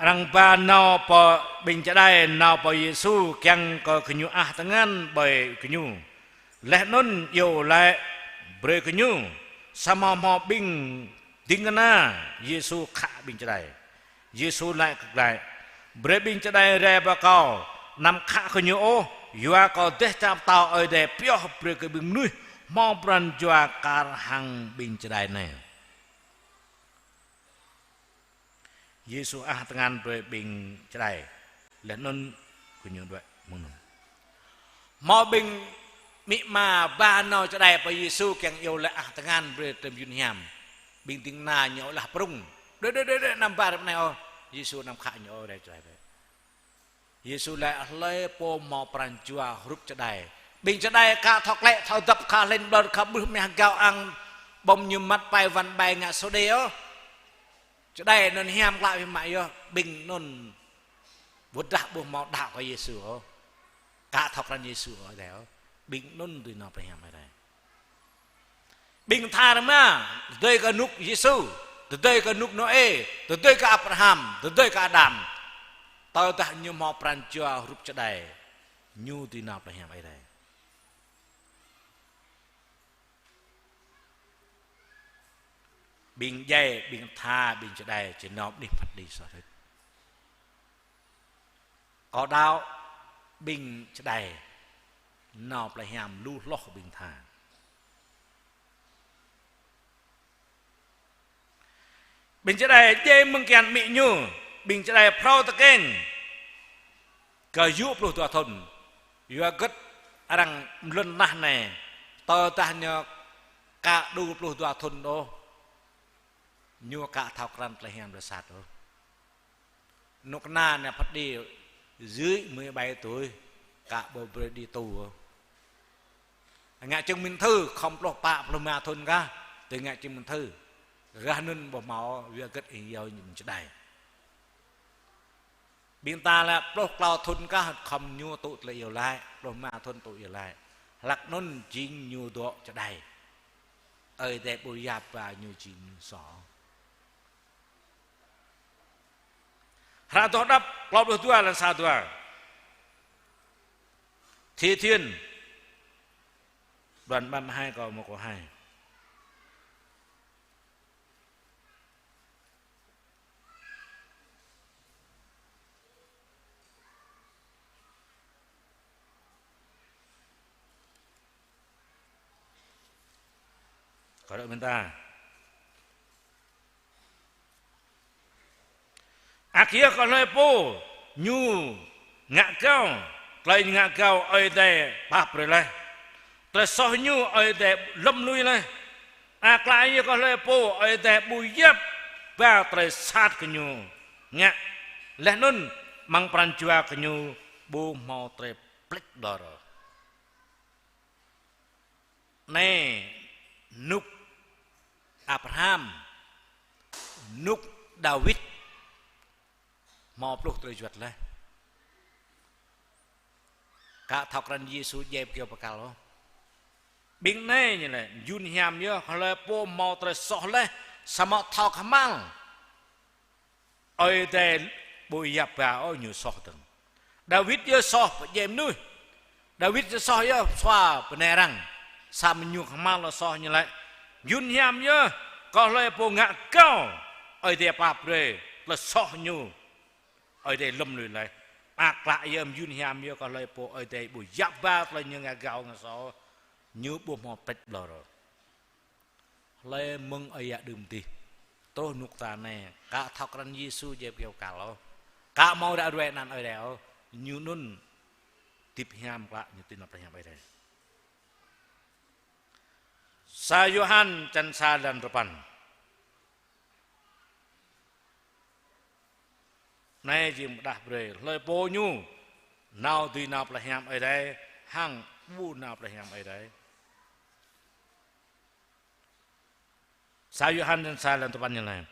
Arăng ba nao pơ ƀing čơđai, nao pơ Yêsu kiăng kơ gơñu ah tơngan ƀơi gơñu. Laih anŭn iâu laĭ brơi gơñu. Samơ̆ hmâo ƀing ding kơna Yêsu khă ƀing čơđai. Yêsu laĭ kơ glaĭ: Brơi ƀing čơđai rai pơ kâo, anăm khă gơñu ôh, yua kơ dêh čar pơtao Ơi Adai pioh brơi kơ ƀing mơnuih hmâo pran jua kar hăng ƀing čơđai anai. Yêsu ah tơngan brơi ƀing čơđai, laih anŭn gơñu đuaĭ mơ̆ng anŭn. Hmâo ƀing amĭ ama ba nao čơđai pơ Yêsu kiăng iâu laĭ ah tơngan brơi tơm yun hiam. Ƀing ding kơna ñu laĭ prŭng: Đuaĭ, đuaĭ, đuaĭ, đuaĭ, anăm ba rơp anai ôh. Yêsu anăm khă ñu ôh, rai čơđai bĕ. Yêsu laĭ: Hlơi pô hmâo pran jua hrup čơđai, Ƀing čơđai ka thâo klĕ, thâo dăp, ka hlĕn ƀlŏr, ka ƀuh meh gao ang, ƀơ̆ng ñu măt pai wăn ƀai ngă sô đê ôh. Čơđai anŭn hiam klă biă mă yơh, ƀing anŭn ƀu dah ƀuh hmâo đaŏ kơ Yêsu ôh. Ka thâo krăn Yêsu ôh, Ơi Adai ôh. Ƀing anŭn dưi nao plei hiam Ơi Adai. Ƀing tha rơma, tơdơi kơ rơnŭk Yêsu, tơdơi kơ rơnŭk Nôê, tơdơi kơ Abraham, tơdơi kơ Adam. Tơdah ñu hmâo pran jua hrup čơđai, ñu dưi nao plei hiam Ơi Adai. Ƀing djai, ƀing tha, ƀing čơđai, či nao bơni phat kơđi soh hrĕč. Kâo đaŏ ƀing čơđai nao plei hiam lu hloh ƀing tha. Ƀing čơđai djai mơ̆ng kian amĭ ñu, ƀing čơđai phrâo tơkeng kơ yŭ pluh dua thŭn. Yua hơget arăng mlŭn nah anai, tơdah ñu ka đu pluh dua thŭn ôh, ñu ka thâo krăn tơlơi hiam tơlơi sat ôh. Rơnŭk kơna anai phat kơđi dưới mười bảy tuổi, ka ƀu brơi đi tù ôh. Ngă chứng minh thư, khŏm pluh pă, pluh rơma thŭn kah, tui ngă chứng minh thư. Gah anŭn ƀu hmâo, yua hơget ih iâu ñu čơđai. Ƀing ta lĕ pluh klâo thŭn kah, khŏm ñu tŭ tơlơi iâu laĭ, pluh rơma thŭn tŭ iâu laĭ. Hlăk anŭn jing ñu dŏ čơđai. Ơi Adai ƀu yap ba ñu jing ñu soh. Hră Adoh Đăp, klâo pluh dua, lăn sa dua. Thi Thiên. Đoạn ba mươi hai, câu một, câu hai. Kâo đŏk mơ̆n ta. Ăt yơh kơ hlơi pô ñu ngă gao, tơlơi ñu ngă gao Ơi Adai pap brơi laih. Tơlơi soh ñu Ơi Adai lŏm lui laih. Ăt klă yơh kơ hlơi pô Ơi Adai ƀu yap ba tơlơi sat gơñu ngă. Laih anŭn amăng pran jua gơñu ƀu hmâo tơlơi plĕč ƀlŏr. Anai, rơnŭk Abraham, rơnŭk Dawid, hmâo pluh tơlơi juăt laih. Ka thâo krăn Yêsu djai pơkiaŏ pơkăl ôh. Ƀing anai ñu laĭ, jun hiam yơh, hlơi pô hmâo tơlơi soh laih, samơ̆ thâo kơhma̱l. Ơi Adai ƀu yap ba ôh ñu soh dơ̆ng. Dawid yơh soh pơdjai mơnuih. Dawid yơh soh yơh sua bơnai arăng. Samơ̆ ñu kơhma̱l tơlơi soh ñu laĭ. Jun hiam yơh, kơ hlơi pô ngă gao, Ơi Adai pap brơi, tơlơi soh ñu Ơi Adai lŏm lui laih. Ăt klă yơh jun hiam yơh, kơ hlơi pô Ơi Adai ƀu yap ba tơlơi ñu ngă gao ngă soh, ñu ƀu hmâo plĕč ƀlŏr. Hlơi mơ̆ng ơi yă đưm dih. Truh rơnŭk ta anai, ka thâo krăn Yêsu djai pơkiaŏ pơkăl ôh. Ka hmâo ră ruai anăn Ơi Adai ôh. Ñu anŭn hơdip hiam klă, ñu dưi nao plei hiam Ơi Adai. Sa Yôhan čăn sa lăn duapăn. Anai jing pơdah brơi, hlơi pô ñu nao dưi nao plei hiam Ơi Adai, hăng ƀu nao plei hiam Ơi Adai. Sa Yôhan čăn sa lăn duapăn ñu laĭ.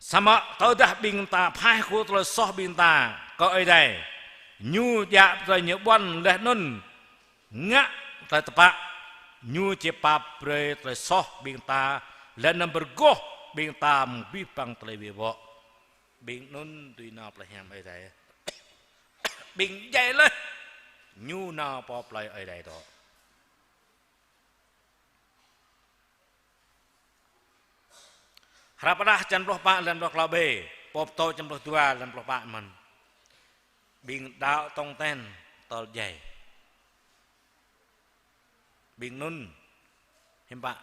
Samơ̆ tơdah ƀing ta phaih kơ tơlơi soh ƀing ta kơ Ơi Adai, ñu djă̱ tơlơi ñu ƀuăn laih anŭn ngă tơlơi tơpă, ñu či pap brơi tơlơi soh ƀing ta, laih anŭn pơrơgoh ƀing ta mơ̆ng abih bang tơlơi wai bŏ. Ƀing anŭn dưi nao plei hiam Ơi Adai. Ƀing djai laih, ñu nao pơ plei Ơi Adai dŏ. Hră pơdah čăn pluh pă lăn pluh klâo B, pô pơtô čăn pluh dua lăn pluh pă mơ̆n. Ƀing đaŏ tong ten tơl djai. Ƀing anŭn hiư̆m pă.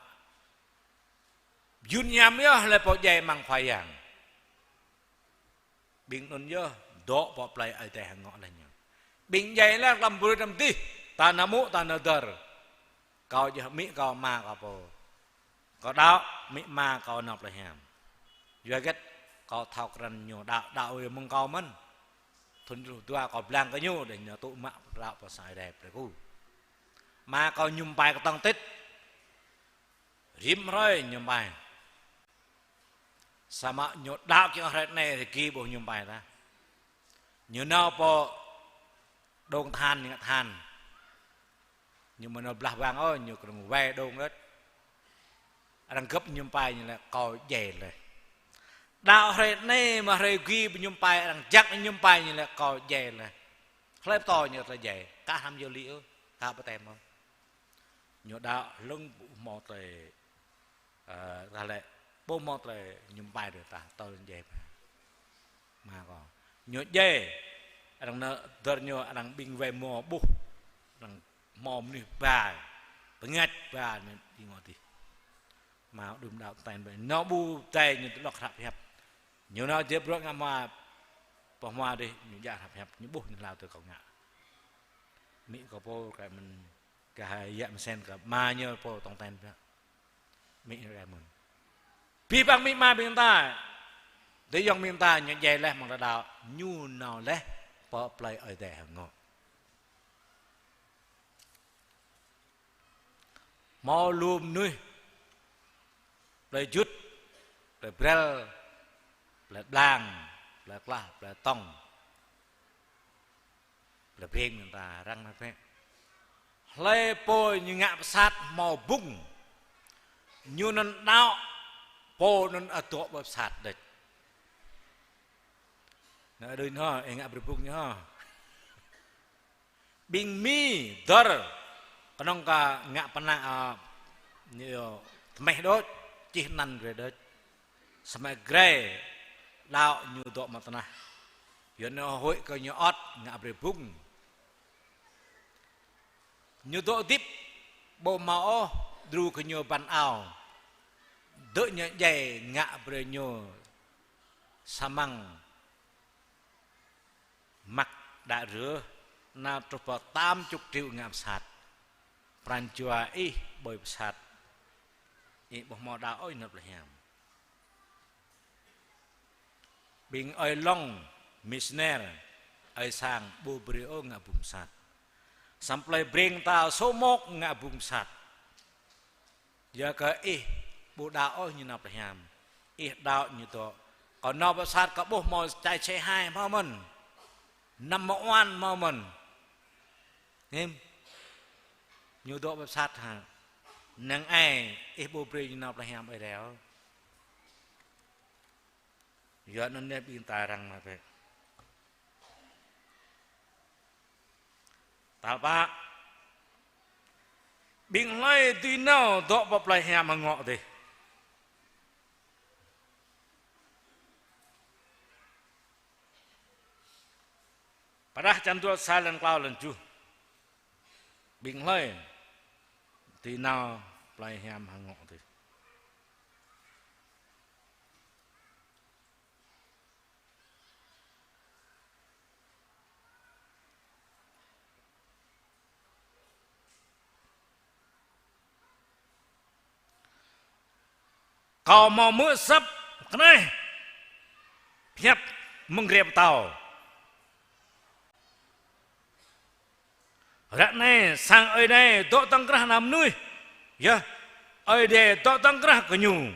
Jun hiam yơh hlơi pô djai amăng Khua Yang. Ƀing anŭn yơh dŏ pơ plei Ơi Adai hơngŏ laih ñu. Ƀing djai laih lăm brơi lăm dih, ta nao mŭ, ta nao dơr. Kâo djơ̆ amĭ kâo ama kâo pô. Kâo đaŏ amĭ ama kâo nao plei hiam. Yua hơget kâo thâo krăn ñu đaŏ, đaŏ yơh mơ̆ng kâo mơ̆n. Thŭn pluh dua kâo blang kơ ñu, đeh ñu tŭ mă đaŏ pơ sang Ơi Adai plei ku. Mă kơ ñu pai kơtang tit. Rĭm hrơi ñu pai. Samơ̆ ñu đaŏ kiăng hrơi anai rơgi ƀuh ñu pai ta. Ñu nao pơ đông than, ñu ngă than. Ñu mơ̆ nao blah bang ôh, ñu kơnơ̆ng wai đông đôč. Arăng gơ̆p ñu pai ñu laĭ kâo djai laih. Đaŏ hrơi anai mă hrơi rơgi ƀu ñu pai, arăng jak ñu pai ñu laĭ kâo djai laih. Hlơi pơtô ñu tơlơi djai, ka hnam yơh lĕ ôh, ka baptem ôh. Ñu đaŏ hlŏng ƀu hmâo tơlơi, ơ, ta lĕ ƀu hmâo tơlơi ñu pai dơ̆ng ta, tơl djai. Mă kơ ñu djai, arăng nao dơr ñu, arăng ƀing wai mơ̆ ƀuh, arăng hmâo mơnuih ba, pơngač ba, mơ̆n ƀing ngŏ tih. Mă đưm đaŏ ten ƀai, nao ƀu dai ñu tơlŏk hrăp hiăp. Ñu nao jĕ bruă ngă hmua, pơ hmua dih, ñu djă hrăp hiăp, ñu ƀuh ñu hlâo tơ kâo ngă. Mĭ kơ pô kơ mơ̆n kơ hai yă mơsen kơ mă ñu pô tong ten biă. Mĭ kơ mơ̆n. Abih bang amĭ ama ƀing ta. Dê yŏng amĭ ama ta ñu djai laih mơ̆ng ta đaŏ. Ñu nao laih pơ plei Ơi Adai hơngŏ. Hmâo lu mơnuih. Plei Jut, plei Brel, plei Blang, plei Klah, plei Tŏng. Plei Breng ƀing ta răng mă pĕ. Hlơi pô ñu ngă pơsat hmâo bŭng. Ñu anŭn đaŏ pô anŭn adô̆ ƀơi pơsat đôč. Nă đuaĭ hŏ, ih ngă brơi bŭng ñu hŏ. Ƀing Mi dơr, kơnơ̆ng kơ ngă pơnă, ơ, ñu tơmeh đôč, čih anăn gre đôč. Samơ̆ gre đaŏ ñu dŏ mă tơnah. Yua anŭn huĭ kơ ñu ŏt ngă brơi bŭng. Ñu dŏ hơdip ƀu hmâo ôh, djru kơ ñu băn ao. Dơ̆ ñu djai ngă brơi ñu samăng măk đă rơh, nao truh pơ tám chục triệu ngă pơsat. Pran jua ih ƀơi pơsat. Ih ƀu hmâo đaŏ ôh nao plei hiam. Ƀing ơi lŏng, misioner, ơi sang ƀu brơi ôh ngă bŭng pơsat. Samơ̆ plei Breng ta số một ngă bŭng pơsat. Yua kơ ih ƀu đaŏ ôh ñu nao plei hiam. Ih đaŏ ñu dŏ. Kâo nao pơsat kâo ƀuh hmâo čai čê hai hmâo mơ̆n. Năm mơ̆ oan hmâo mơ̆n. Him. Ñu dŏ pơsat hă. Năng ai ih ƀu brơi ñu nao plei hiam Ơi Adai ôh. Yua anŭn neh ƀing ta răng mă pĕ. Tal pă. Ƀing hlơi dưi nao dŏ pơ plei hiam hơngŏ dih. Pơrơđah čăn dua sa lăn klâo lăn tơjuh. Ƀing hlơi dưi nao plei hiam hơngŏ dih. Kâo hmâo hmư̆ asăp kơneh pơhiăp mơ̆ng gre pơtao. Ră anai sang Ơi Adai dŏ tŏng krah ană mơnuih. Yơh, Ơi Adai dŏ tŏng krah gơñu.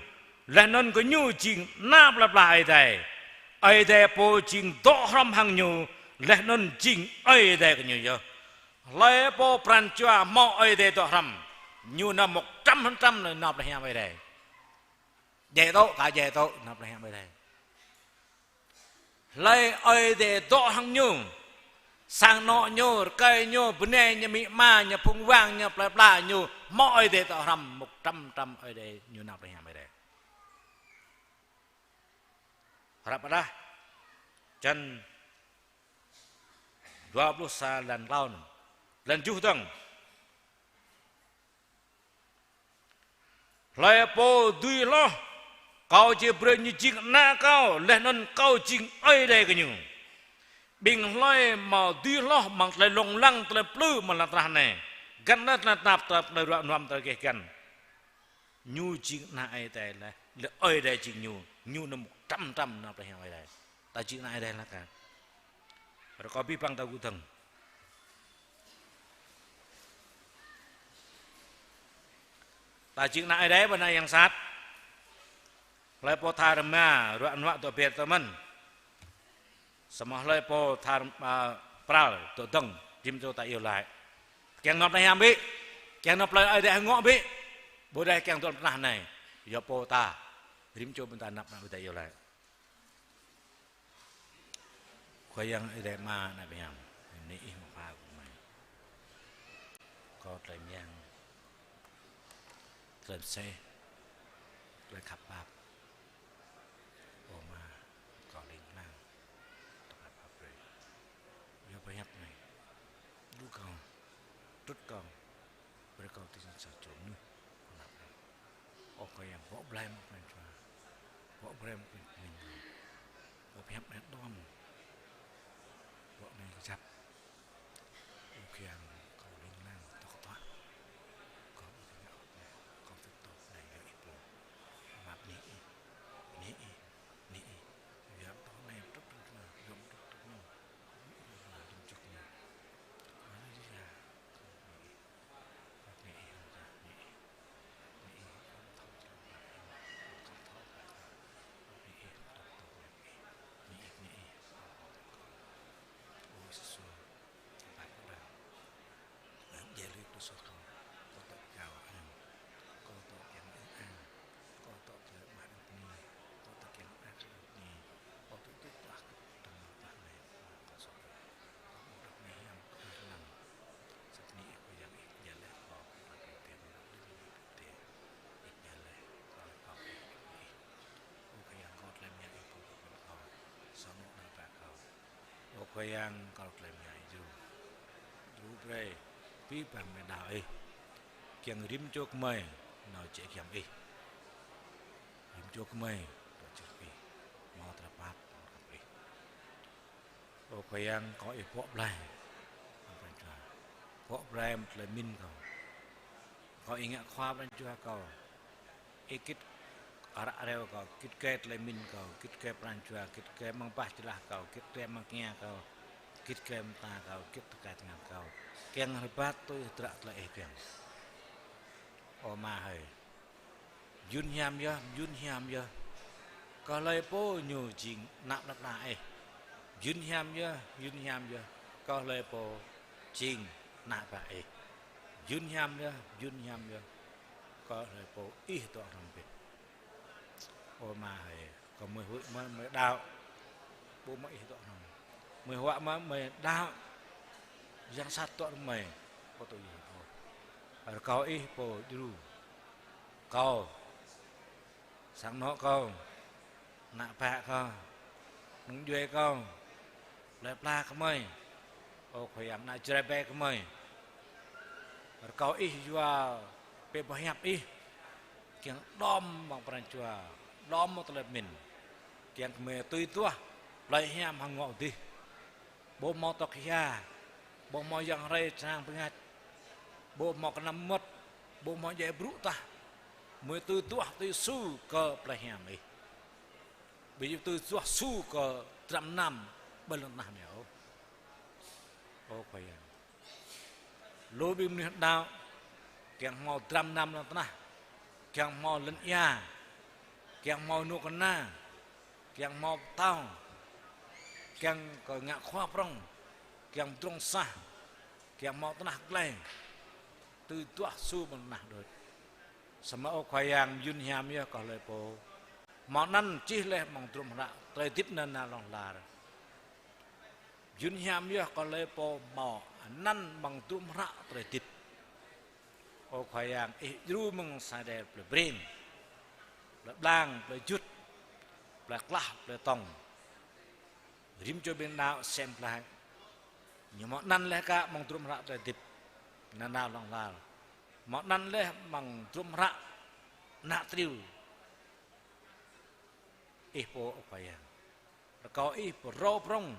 Laih anŭn gơñu jing ană plơi pla Ơi Adai. Ơi Adai pô jing dŏ hrŏm hăng ñu. Laih anŭn jing Ơi Adai gơñu yơh. Hlơi pô pran jua hmâo Ơi Adai dŏ hrŏm, ñu nao một trăm phần trăm nao plơi hiam Ơi Adai. Djai tŏ, ka djai tŏ, nao plơi hiam Ơi Adai. Hlơi Ơi Adai dŏ hăng ñu, sang anŏ ñu, rơkơi ñu, bơnai ñu, amĭ ama ñu, phung wang ñu, plơi pla ñu, hmâo Ơi Adai dŏ hrŏm, một trăm phần trăm Ơi Adai ñu nao plơi hiam Ơi Adai. Hră pơrơđah čăn dua pluh sa lăn klâo, lăn tơjuh dơ̆ng. Hlơi pô dưi hloh, kâo či brơi ñu jing ană kâo, laih anŭn kâo jing Ơi Adai kơ ñu. Ƀing hlơi hmâo dưi hloh amăng tơlơi lông lăng, tơlơi plư amăng lŏn tơnah anai, găn laih tơlơi tơnap tap, tơlơi ruă nuam, tơlơi gêh găn. Ñu jing ană Ơi Adai laih, laih Ơi Adai jing ñu, ñu nao một trăm phần trăm nao plơi hiam Ơi Adai. Ta jing ană Ơi Adai laih kah. Rơkâo abih bang ta gŭ dơ̆ng. Ta jing ană Ơi Adai ƀu ană yang sat. Hlơi pô tha rơma, ruă nuă dŏ ber tơ mơ̆n. Samơ̆ hlơi pô tha, a, pral dŏ dơ̆ng, rĭm čô ta iâu laĭ. Kiăng nao pơ anai hiam ƀĭ, kiăng nao pơ plơi Ơi Adai hơngŏ ƀĭ. Ƀôdah kiăng dŏ pơ tơnah anai, yua pô ta, rĭm čô ƀing ta nao pơ anăp Ơi Adai iâu laĭ. Khua Yang Ơi Adai Ama ană ƀing hiam, bơni Ih mơ̆ng pha kơ gơmơi. Kâo tơlơi mơyang, tơlơi mơsêh, tơlơi khăp pap. Ơ Ama, kâo ling lang tơlơi khăp pap brơi. Yua pơhiăp anai, đru kâo, trŭt kâo, brơi kâo tui sang sa čô mơnuih khŏm lăp anai. Ơ Khua Yang, bŏ blai mă pran jua, bŏ blai mă pran jua. Bŏ pơhiăp anai đom, bŏ anai kơjăp. Ơ Khua Yang, kâo ling lang tŏk tŏk. Kâo ƀu ngă ôh, kâo tơtŏk anai yua Ih pô. Ama bơni Ih, bơni Ih, bơni Ih. Yua tŏk anai trŭt trŭt anai, yua trŭt trŭt anai. Ling čuk anai. Haleluya. Ơ Khua Yang, kâo tơlơi mơyang Ih pô kơ ƀing kâo, sa anŏ ană bă kâo. Ơ Khua Yang, kâo tơlơi mơyang Ih djru. Djru brơi abih bang mơi đaŏ Ih. Kiăng rĭm čô gơmơi nao jĕ giăm Ih. Rĭm čô gơmơi dŏ jĕ giăm Ih. Hmâo tơlơi pap, hmâo tơlơi pap. Ơ Khua Yang, kâo Ih bŏ blai mă pran jua. Bŏ blai mă tơlơi pơmĭn kâo. Kâo Ih ngă khua pran jua kâo. Ih git ară reo kâo, git gai tơlơi pơmĭn kâo, git gai pran jua, git gai amăng bah jơlah kâo, git gai amăng tơngia kâo, git gai mơta kâo, git tơkai tơngan kâo. Kiăng rơbat tui hơdră tơlơi Ih kiăng. Ơ Ama hơi, mơyŭn hiam yơh, mơyŭn hiam yơh. Kơ hlơi pô ñu jing ană plơi pla Ih. Mơyŭn hiam yơh, mơyŭn hiam yơh. Kơ hlơi pô jing ană bă Ih. Mơyŭn hiam yơh, mơyŭn hiam yơh. Kơ hlơi pô Ih dŏ hrŏm bĭt. Ơ Ama hơi, kơ mơi huĭ mă mơi đaŏ, ƀu mă Ih dŏ hrŏm. Mơi huă mă mơi đaŏ, yang sat dŏ hrŏm mơi, pô tui Ih ôh. Rơkâo Ih pô djru kâo, sang anŏ kâo, ană bă kâo, anŏ djuai kâo, plơi pla gơmơi. Ơ Khua Yang, ană Jrai ƀe gơmơi. Rơkâo Ih yua ƀơi boh hiăp Ih. Kiăng đom amăng pran jua, đom amăng tơlơi pơmĭn. Kiăng gơmơi tui duah plơi hiam hăng ngŏ adih. Ƀu hmâo tŏk hia, ƀu hmâo yang hrơi čơrang bơngač, ƀu hmâo kơnăm mơmŏt, ƀu hmâo djai brŭ tah. Gơmơi tui duah tui su kơ plơi hiam Ih. Ƀu djơ̆ tui duah su kơ dram nam ƀơi lŏn tơnah anai ôh. Ơ Khua Yang. Lu ƀing mơnuih đaŏ, kiăng hmâo dram nam lŏn tơnah, kiăng hmâo lŏn ia, kiăng hmâo nô kơna, kiăng hmâo pơtao, kiăng kơ ngă khua prŏng, kiăng pơdrŏng sah, kiăng hmâo tơnah glai, tui duah su amăng tơnah đôč. Samơ̆ Ơ Khua Yang, mơyŭn hiam yơh kơ hlơi pô hmâo anăn čih laih amăng hơdrôm hră tơlơi hơdip nanao hlŏng lar. Mơyŭn hiam yơh kơ hlơi pô hmâo anăn amăng hơdrôm hră tơlơi hơdip. Ơ Khua Yang, Ih djru mơ̆ng Sa Đe plơi Breng, plơi Blang, plơi Jŭt, plơi Klah, plơi Tŏng. Rĭm čô ƀing đaŏ sem glaĭ. Ñu hmâo anăn laih kơ amăng hơdrôm hră tơlơi hơdip nanao hlŏng lar. Hmâo anăn laih amăng hơdrôm hră ană triu Ih pô, Ơ Khua Yang. Rơkâo Ih pơrâo prŏng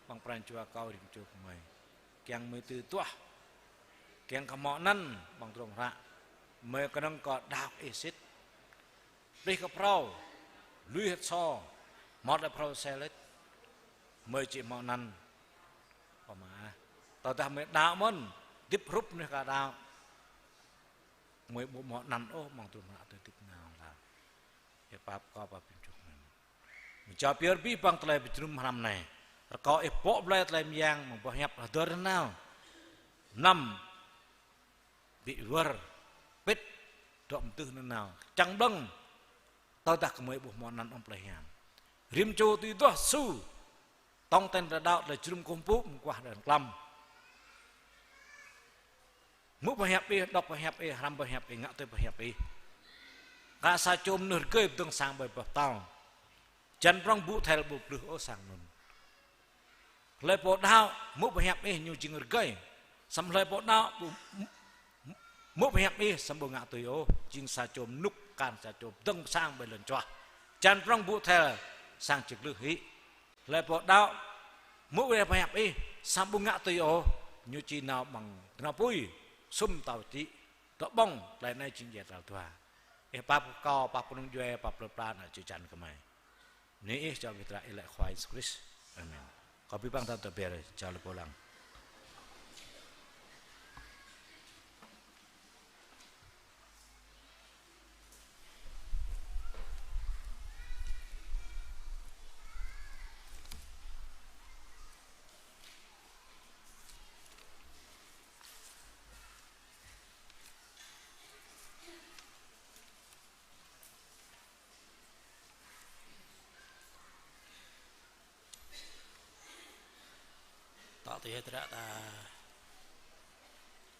amăng pran jua kâo rĭm čô gơmơi. Kiăng gơmơi tui duah, kiăng kơ hmâo anăn amăng hơdrôm hră. Gơmơi kơnơ̆ng kơ đaŏ Ih sĭt. Plih kơ phrâo, lui hơ̆t sô, hmâo tơlơi phrâo sel laih. Gơmơi či hmâo anăn. Ơ Ama ah. Tơdah gơmơi đaŏ mơ̆n, hơdip hrup mơnuih ka đaŏ. gơmơi ƀu hmâo anăn ôh amăng tơlơi mơak tơlơi hơdip nanao hlâo. Ih pap kâo pap pơjing jŏk anŭn. Mơ̆ng čar pơyơr abih bang tơlơi pơjơnum hrăm anai, rơkâo Ih bŏ blai tơlơi mơyang amăng boh hiăp hơdơr nanao. Mlam ƀu wơr pĭt, dŏ mơdưh nanao, čang ƀlơ̆ng, tơdah gơmơi ƀu hmâo anăn amăng plei hiam. Rĭm čô tui duah su, tong ten tơlơi đaŏ, tơlơi jơnum kơkuh pơpŭ, mơguah đơ̆ng klăm. Hmư̆ boh hiăp Ih, đŏk boh hiăp Ih, hrăm boh hiăp Ih, ngă tui boh hiăp Ih. Kar sa čô mơnuih rơgơi pơdơ̆ng sang ƀơi boh pơtâo. Čan prŏng ƀu thel ƀu plư ôh sang anŭn. Hlơi pô đaŏ, hmư̆ boh hiăp Ih ñu jing rơgơi. Samơ̆ hlơi pô đaŏ, ƀu hmư̆ boh hiăp Ih, samơ̆ ƀu ngă tui ôh, jing sa čô mơnuk, kar sa čô pơdơ̆ng sang ƀơi lŏn čuah. Čan prŏng ƀu thel, sang či glưh hĭ. Hlơi pô đaŏ, hmư̆ boh hiăp Ih, samơ̆ ƀu ngă tui ôh, ñu či nao amăng tơnao apui, sum tao čĭ, dŏ ƀơ̆ng, tơlơi anai jing djai tal dua. Ih pap kơ kâo, pap kơnung djuai, pap plơi pla, ană čư̆ čan gơmơi. Bơni Ih, jao abih tơlơi Ih laĭ Khua Yêsu Krist. Amen. Kâo abih bang ta tơbiă, jao lĕ pô lăng. Tŏ tui hơdră ta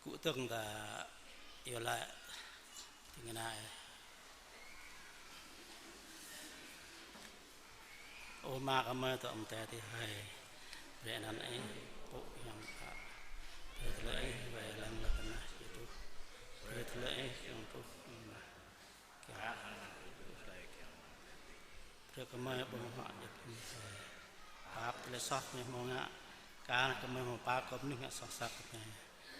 kŭ tơ̆ng ta iâu laĭ tơngan ai. Ơ Ama gơmơi dŏ amăng adai adih, brơi anăn Ih pŭ hiam pă. Brơi tơlơi Ih wai lăng lŏn tơnah jơtuh. Brơi tơlơi Ih kiăng truh amăng Brơi kơ gơmơi ƀơ̆ng huă djŏp jơnum. Pap tơlơi soh gơmơi hmâo ngă, kar gơmơi hmâo pap kơ mơnuih ngă soh sat kơ gơmơi.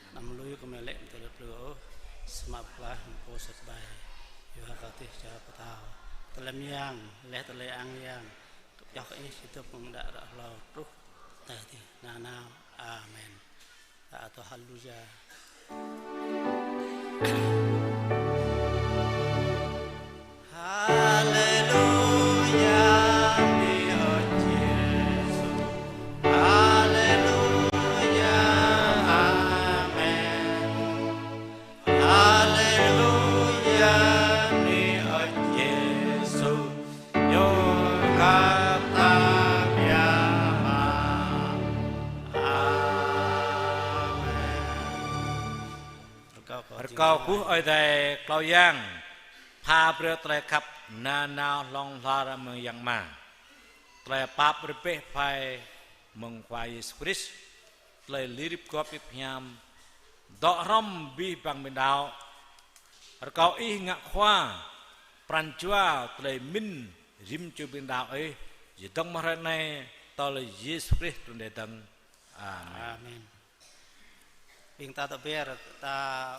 Anăm lui gơmơi lĕ amăng tơlơi plư ôh, samơ̆ pơklaih mơ̆ng pô sat ƀai. Yua kơ Ih jao pơtao tơlơi mơyang, laih tơlơi ang yang, kơpioh kơ Ih či dŏ mơ̆ng đă ră hlâo truh tơdơi nanao. Amen. Ta adoh haleluya. Haleluya, bơni ơ Yêsu. Haleluya, amen. Haleluya, bơni ơ Yêsu. Ñu khăp ta biă mă. Amen. Rơkâo kơ Ơi Adai klâo yang pha brơi tơlơi khăp nanao hlŏng lar mơ̆ng Yang Ama, tơlơi pap rơbeh phai mơ̆ng Khua Yêsu Krist, tơlơi lirip gŏp ip hiam, dŏ hrŏm abih bang ƀing đaŏ. Rơkâo Ih ngă khua pran jua tơlơi mĭn rĭm čô ƀing đaŏ Ih, dơ̆ng mơ̆ng hrơi anai tơl Yêsu Krist trŭn rai dơ̆ng. Amen. Amen. Ƀing ta tơbiă, ta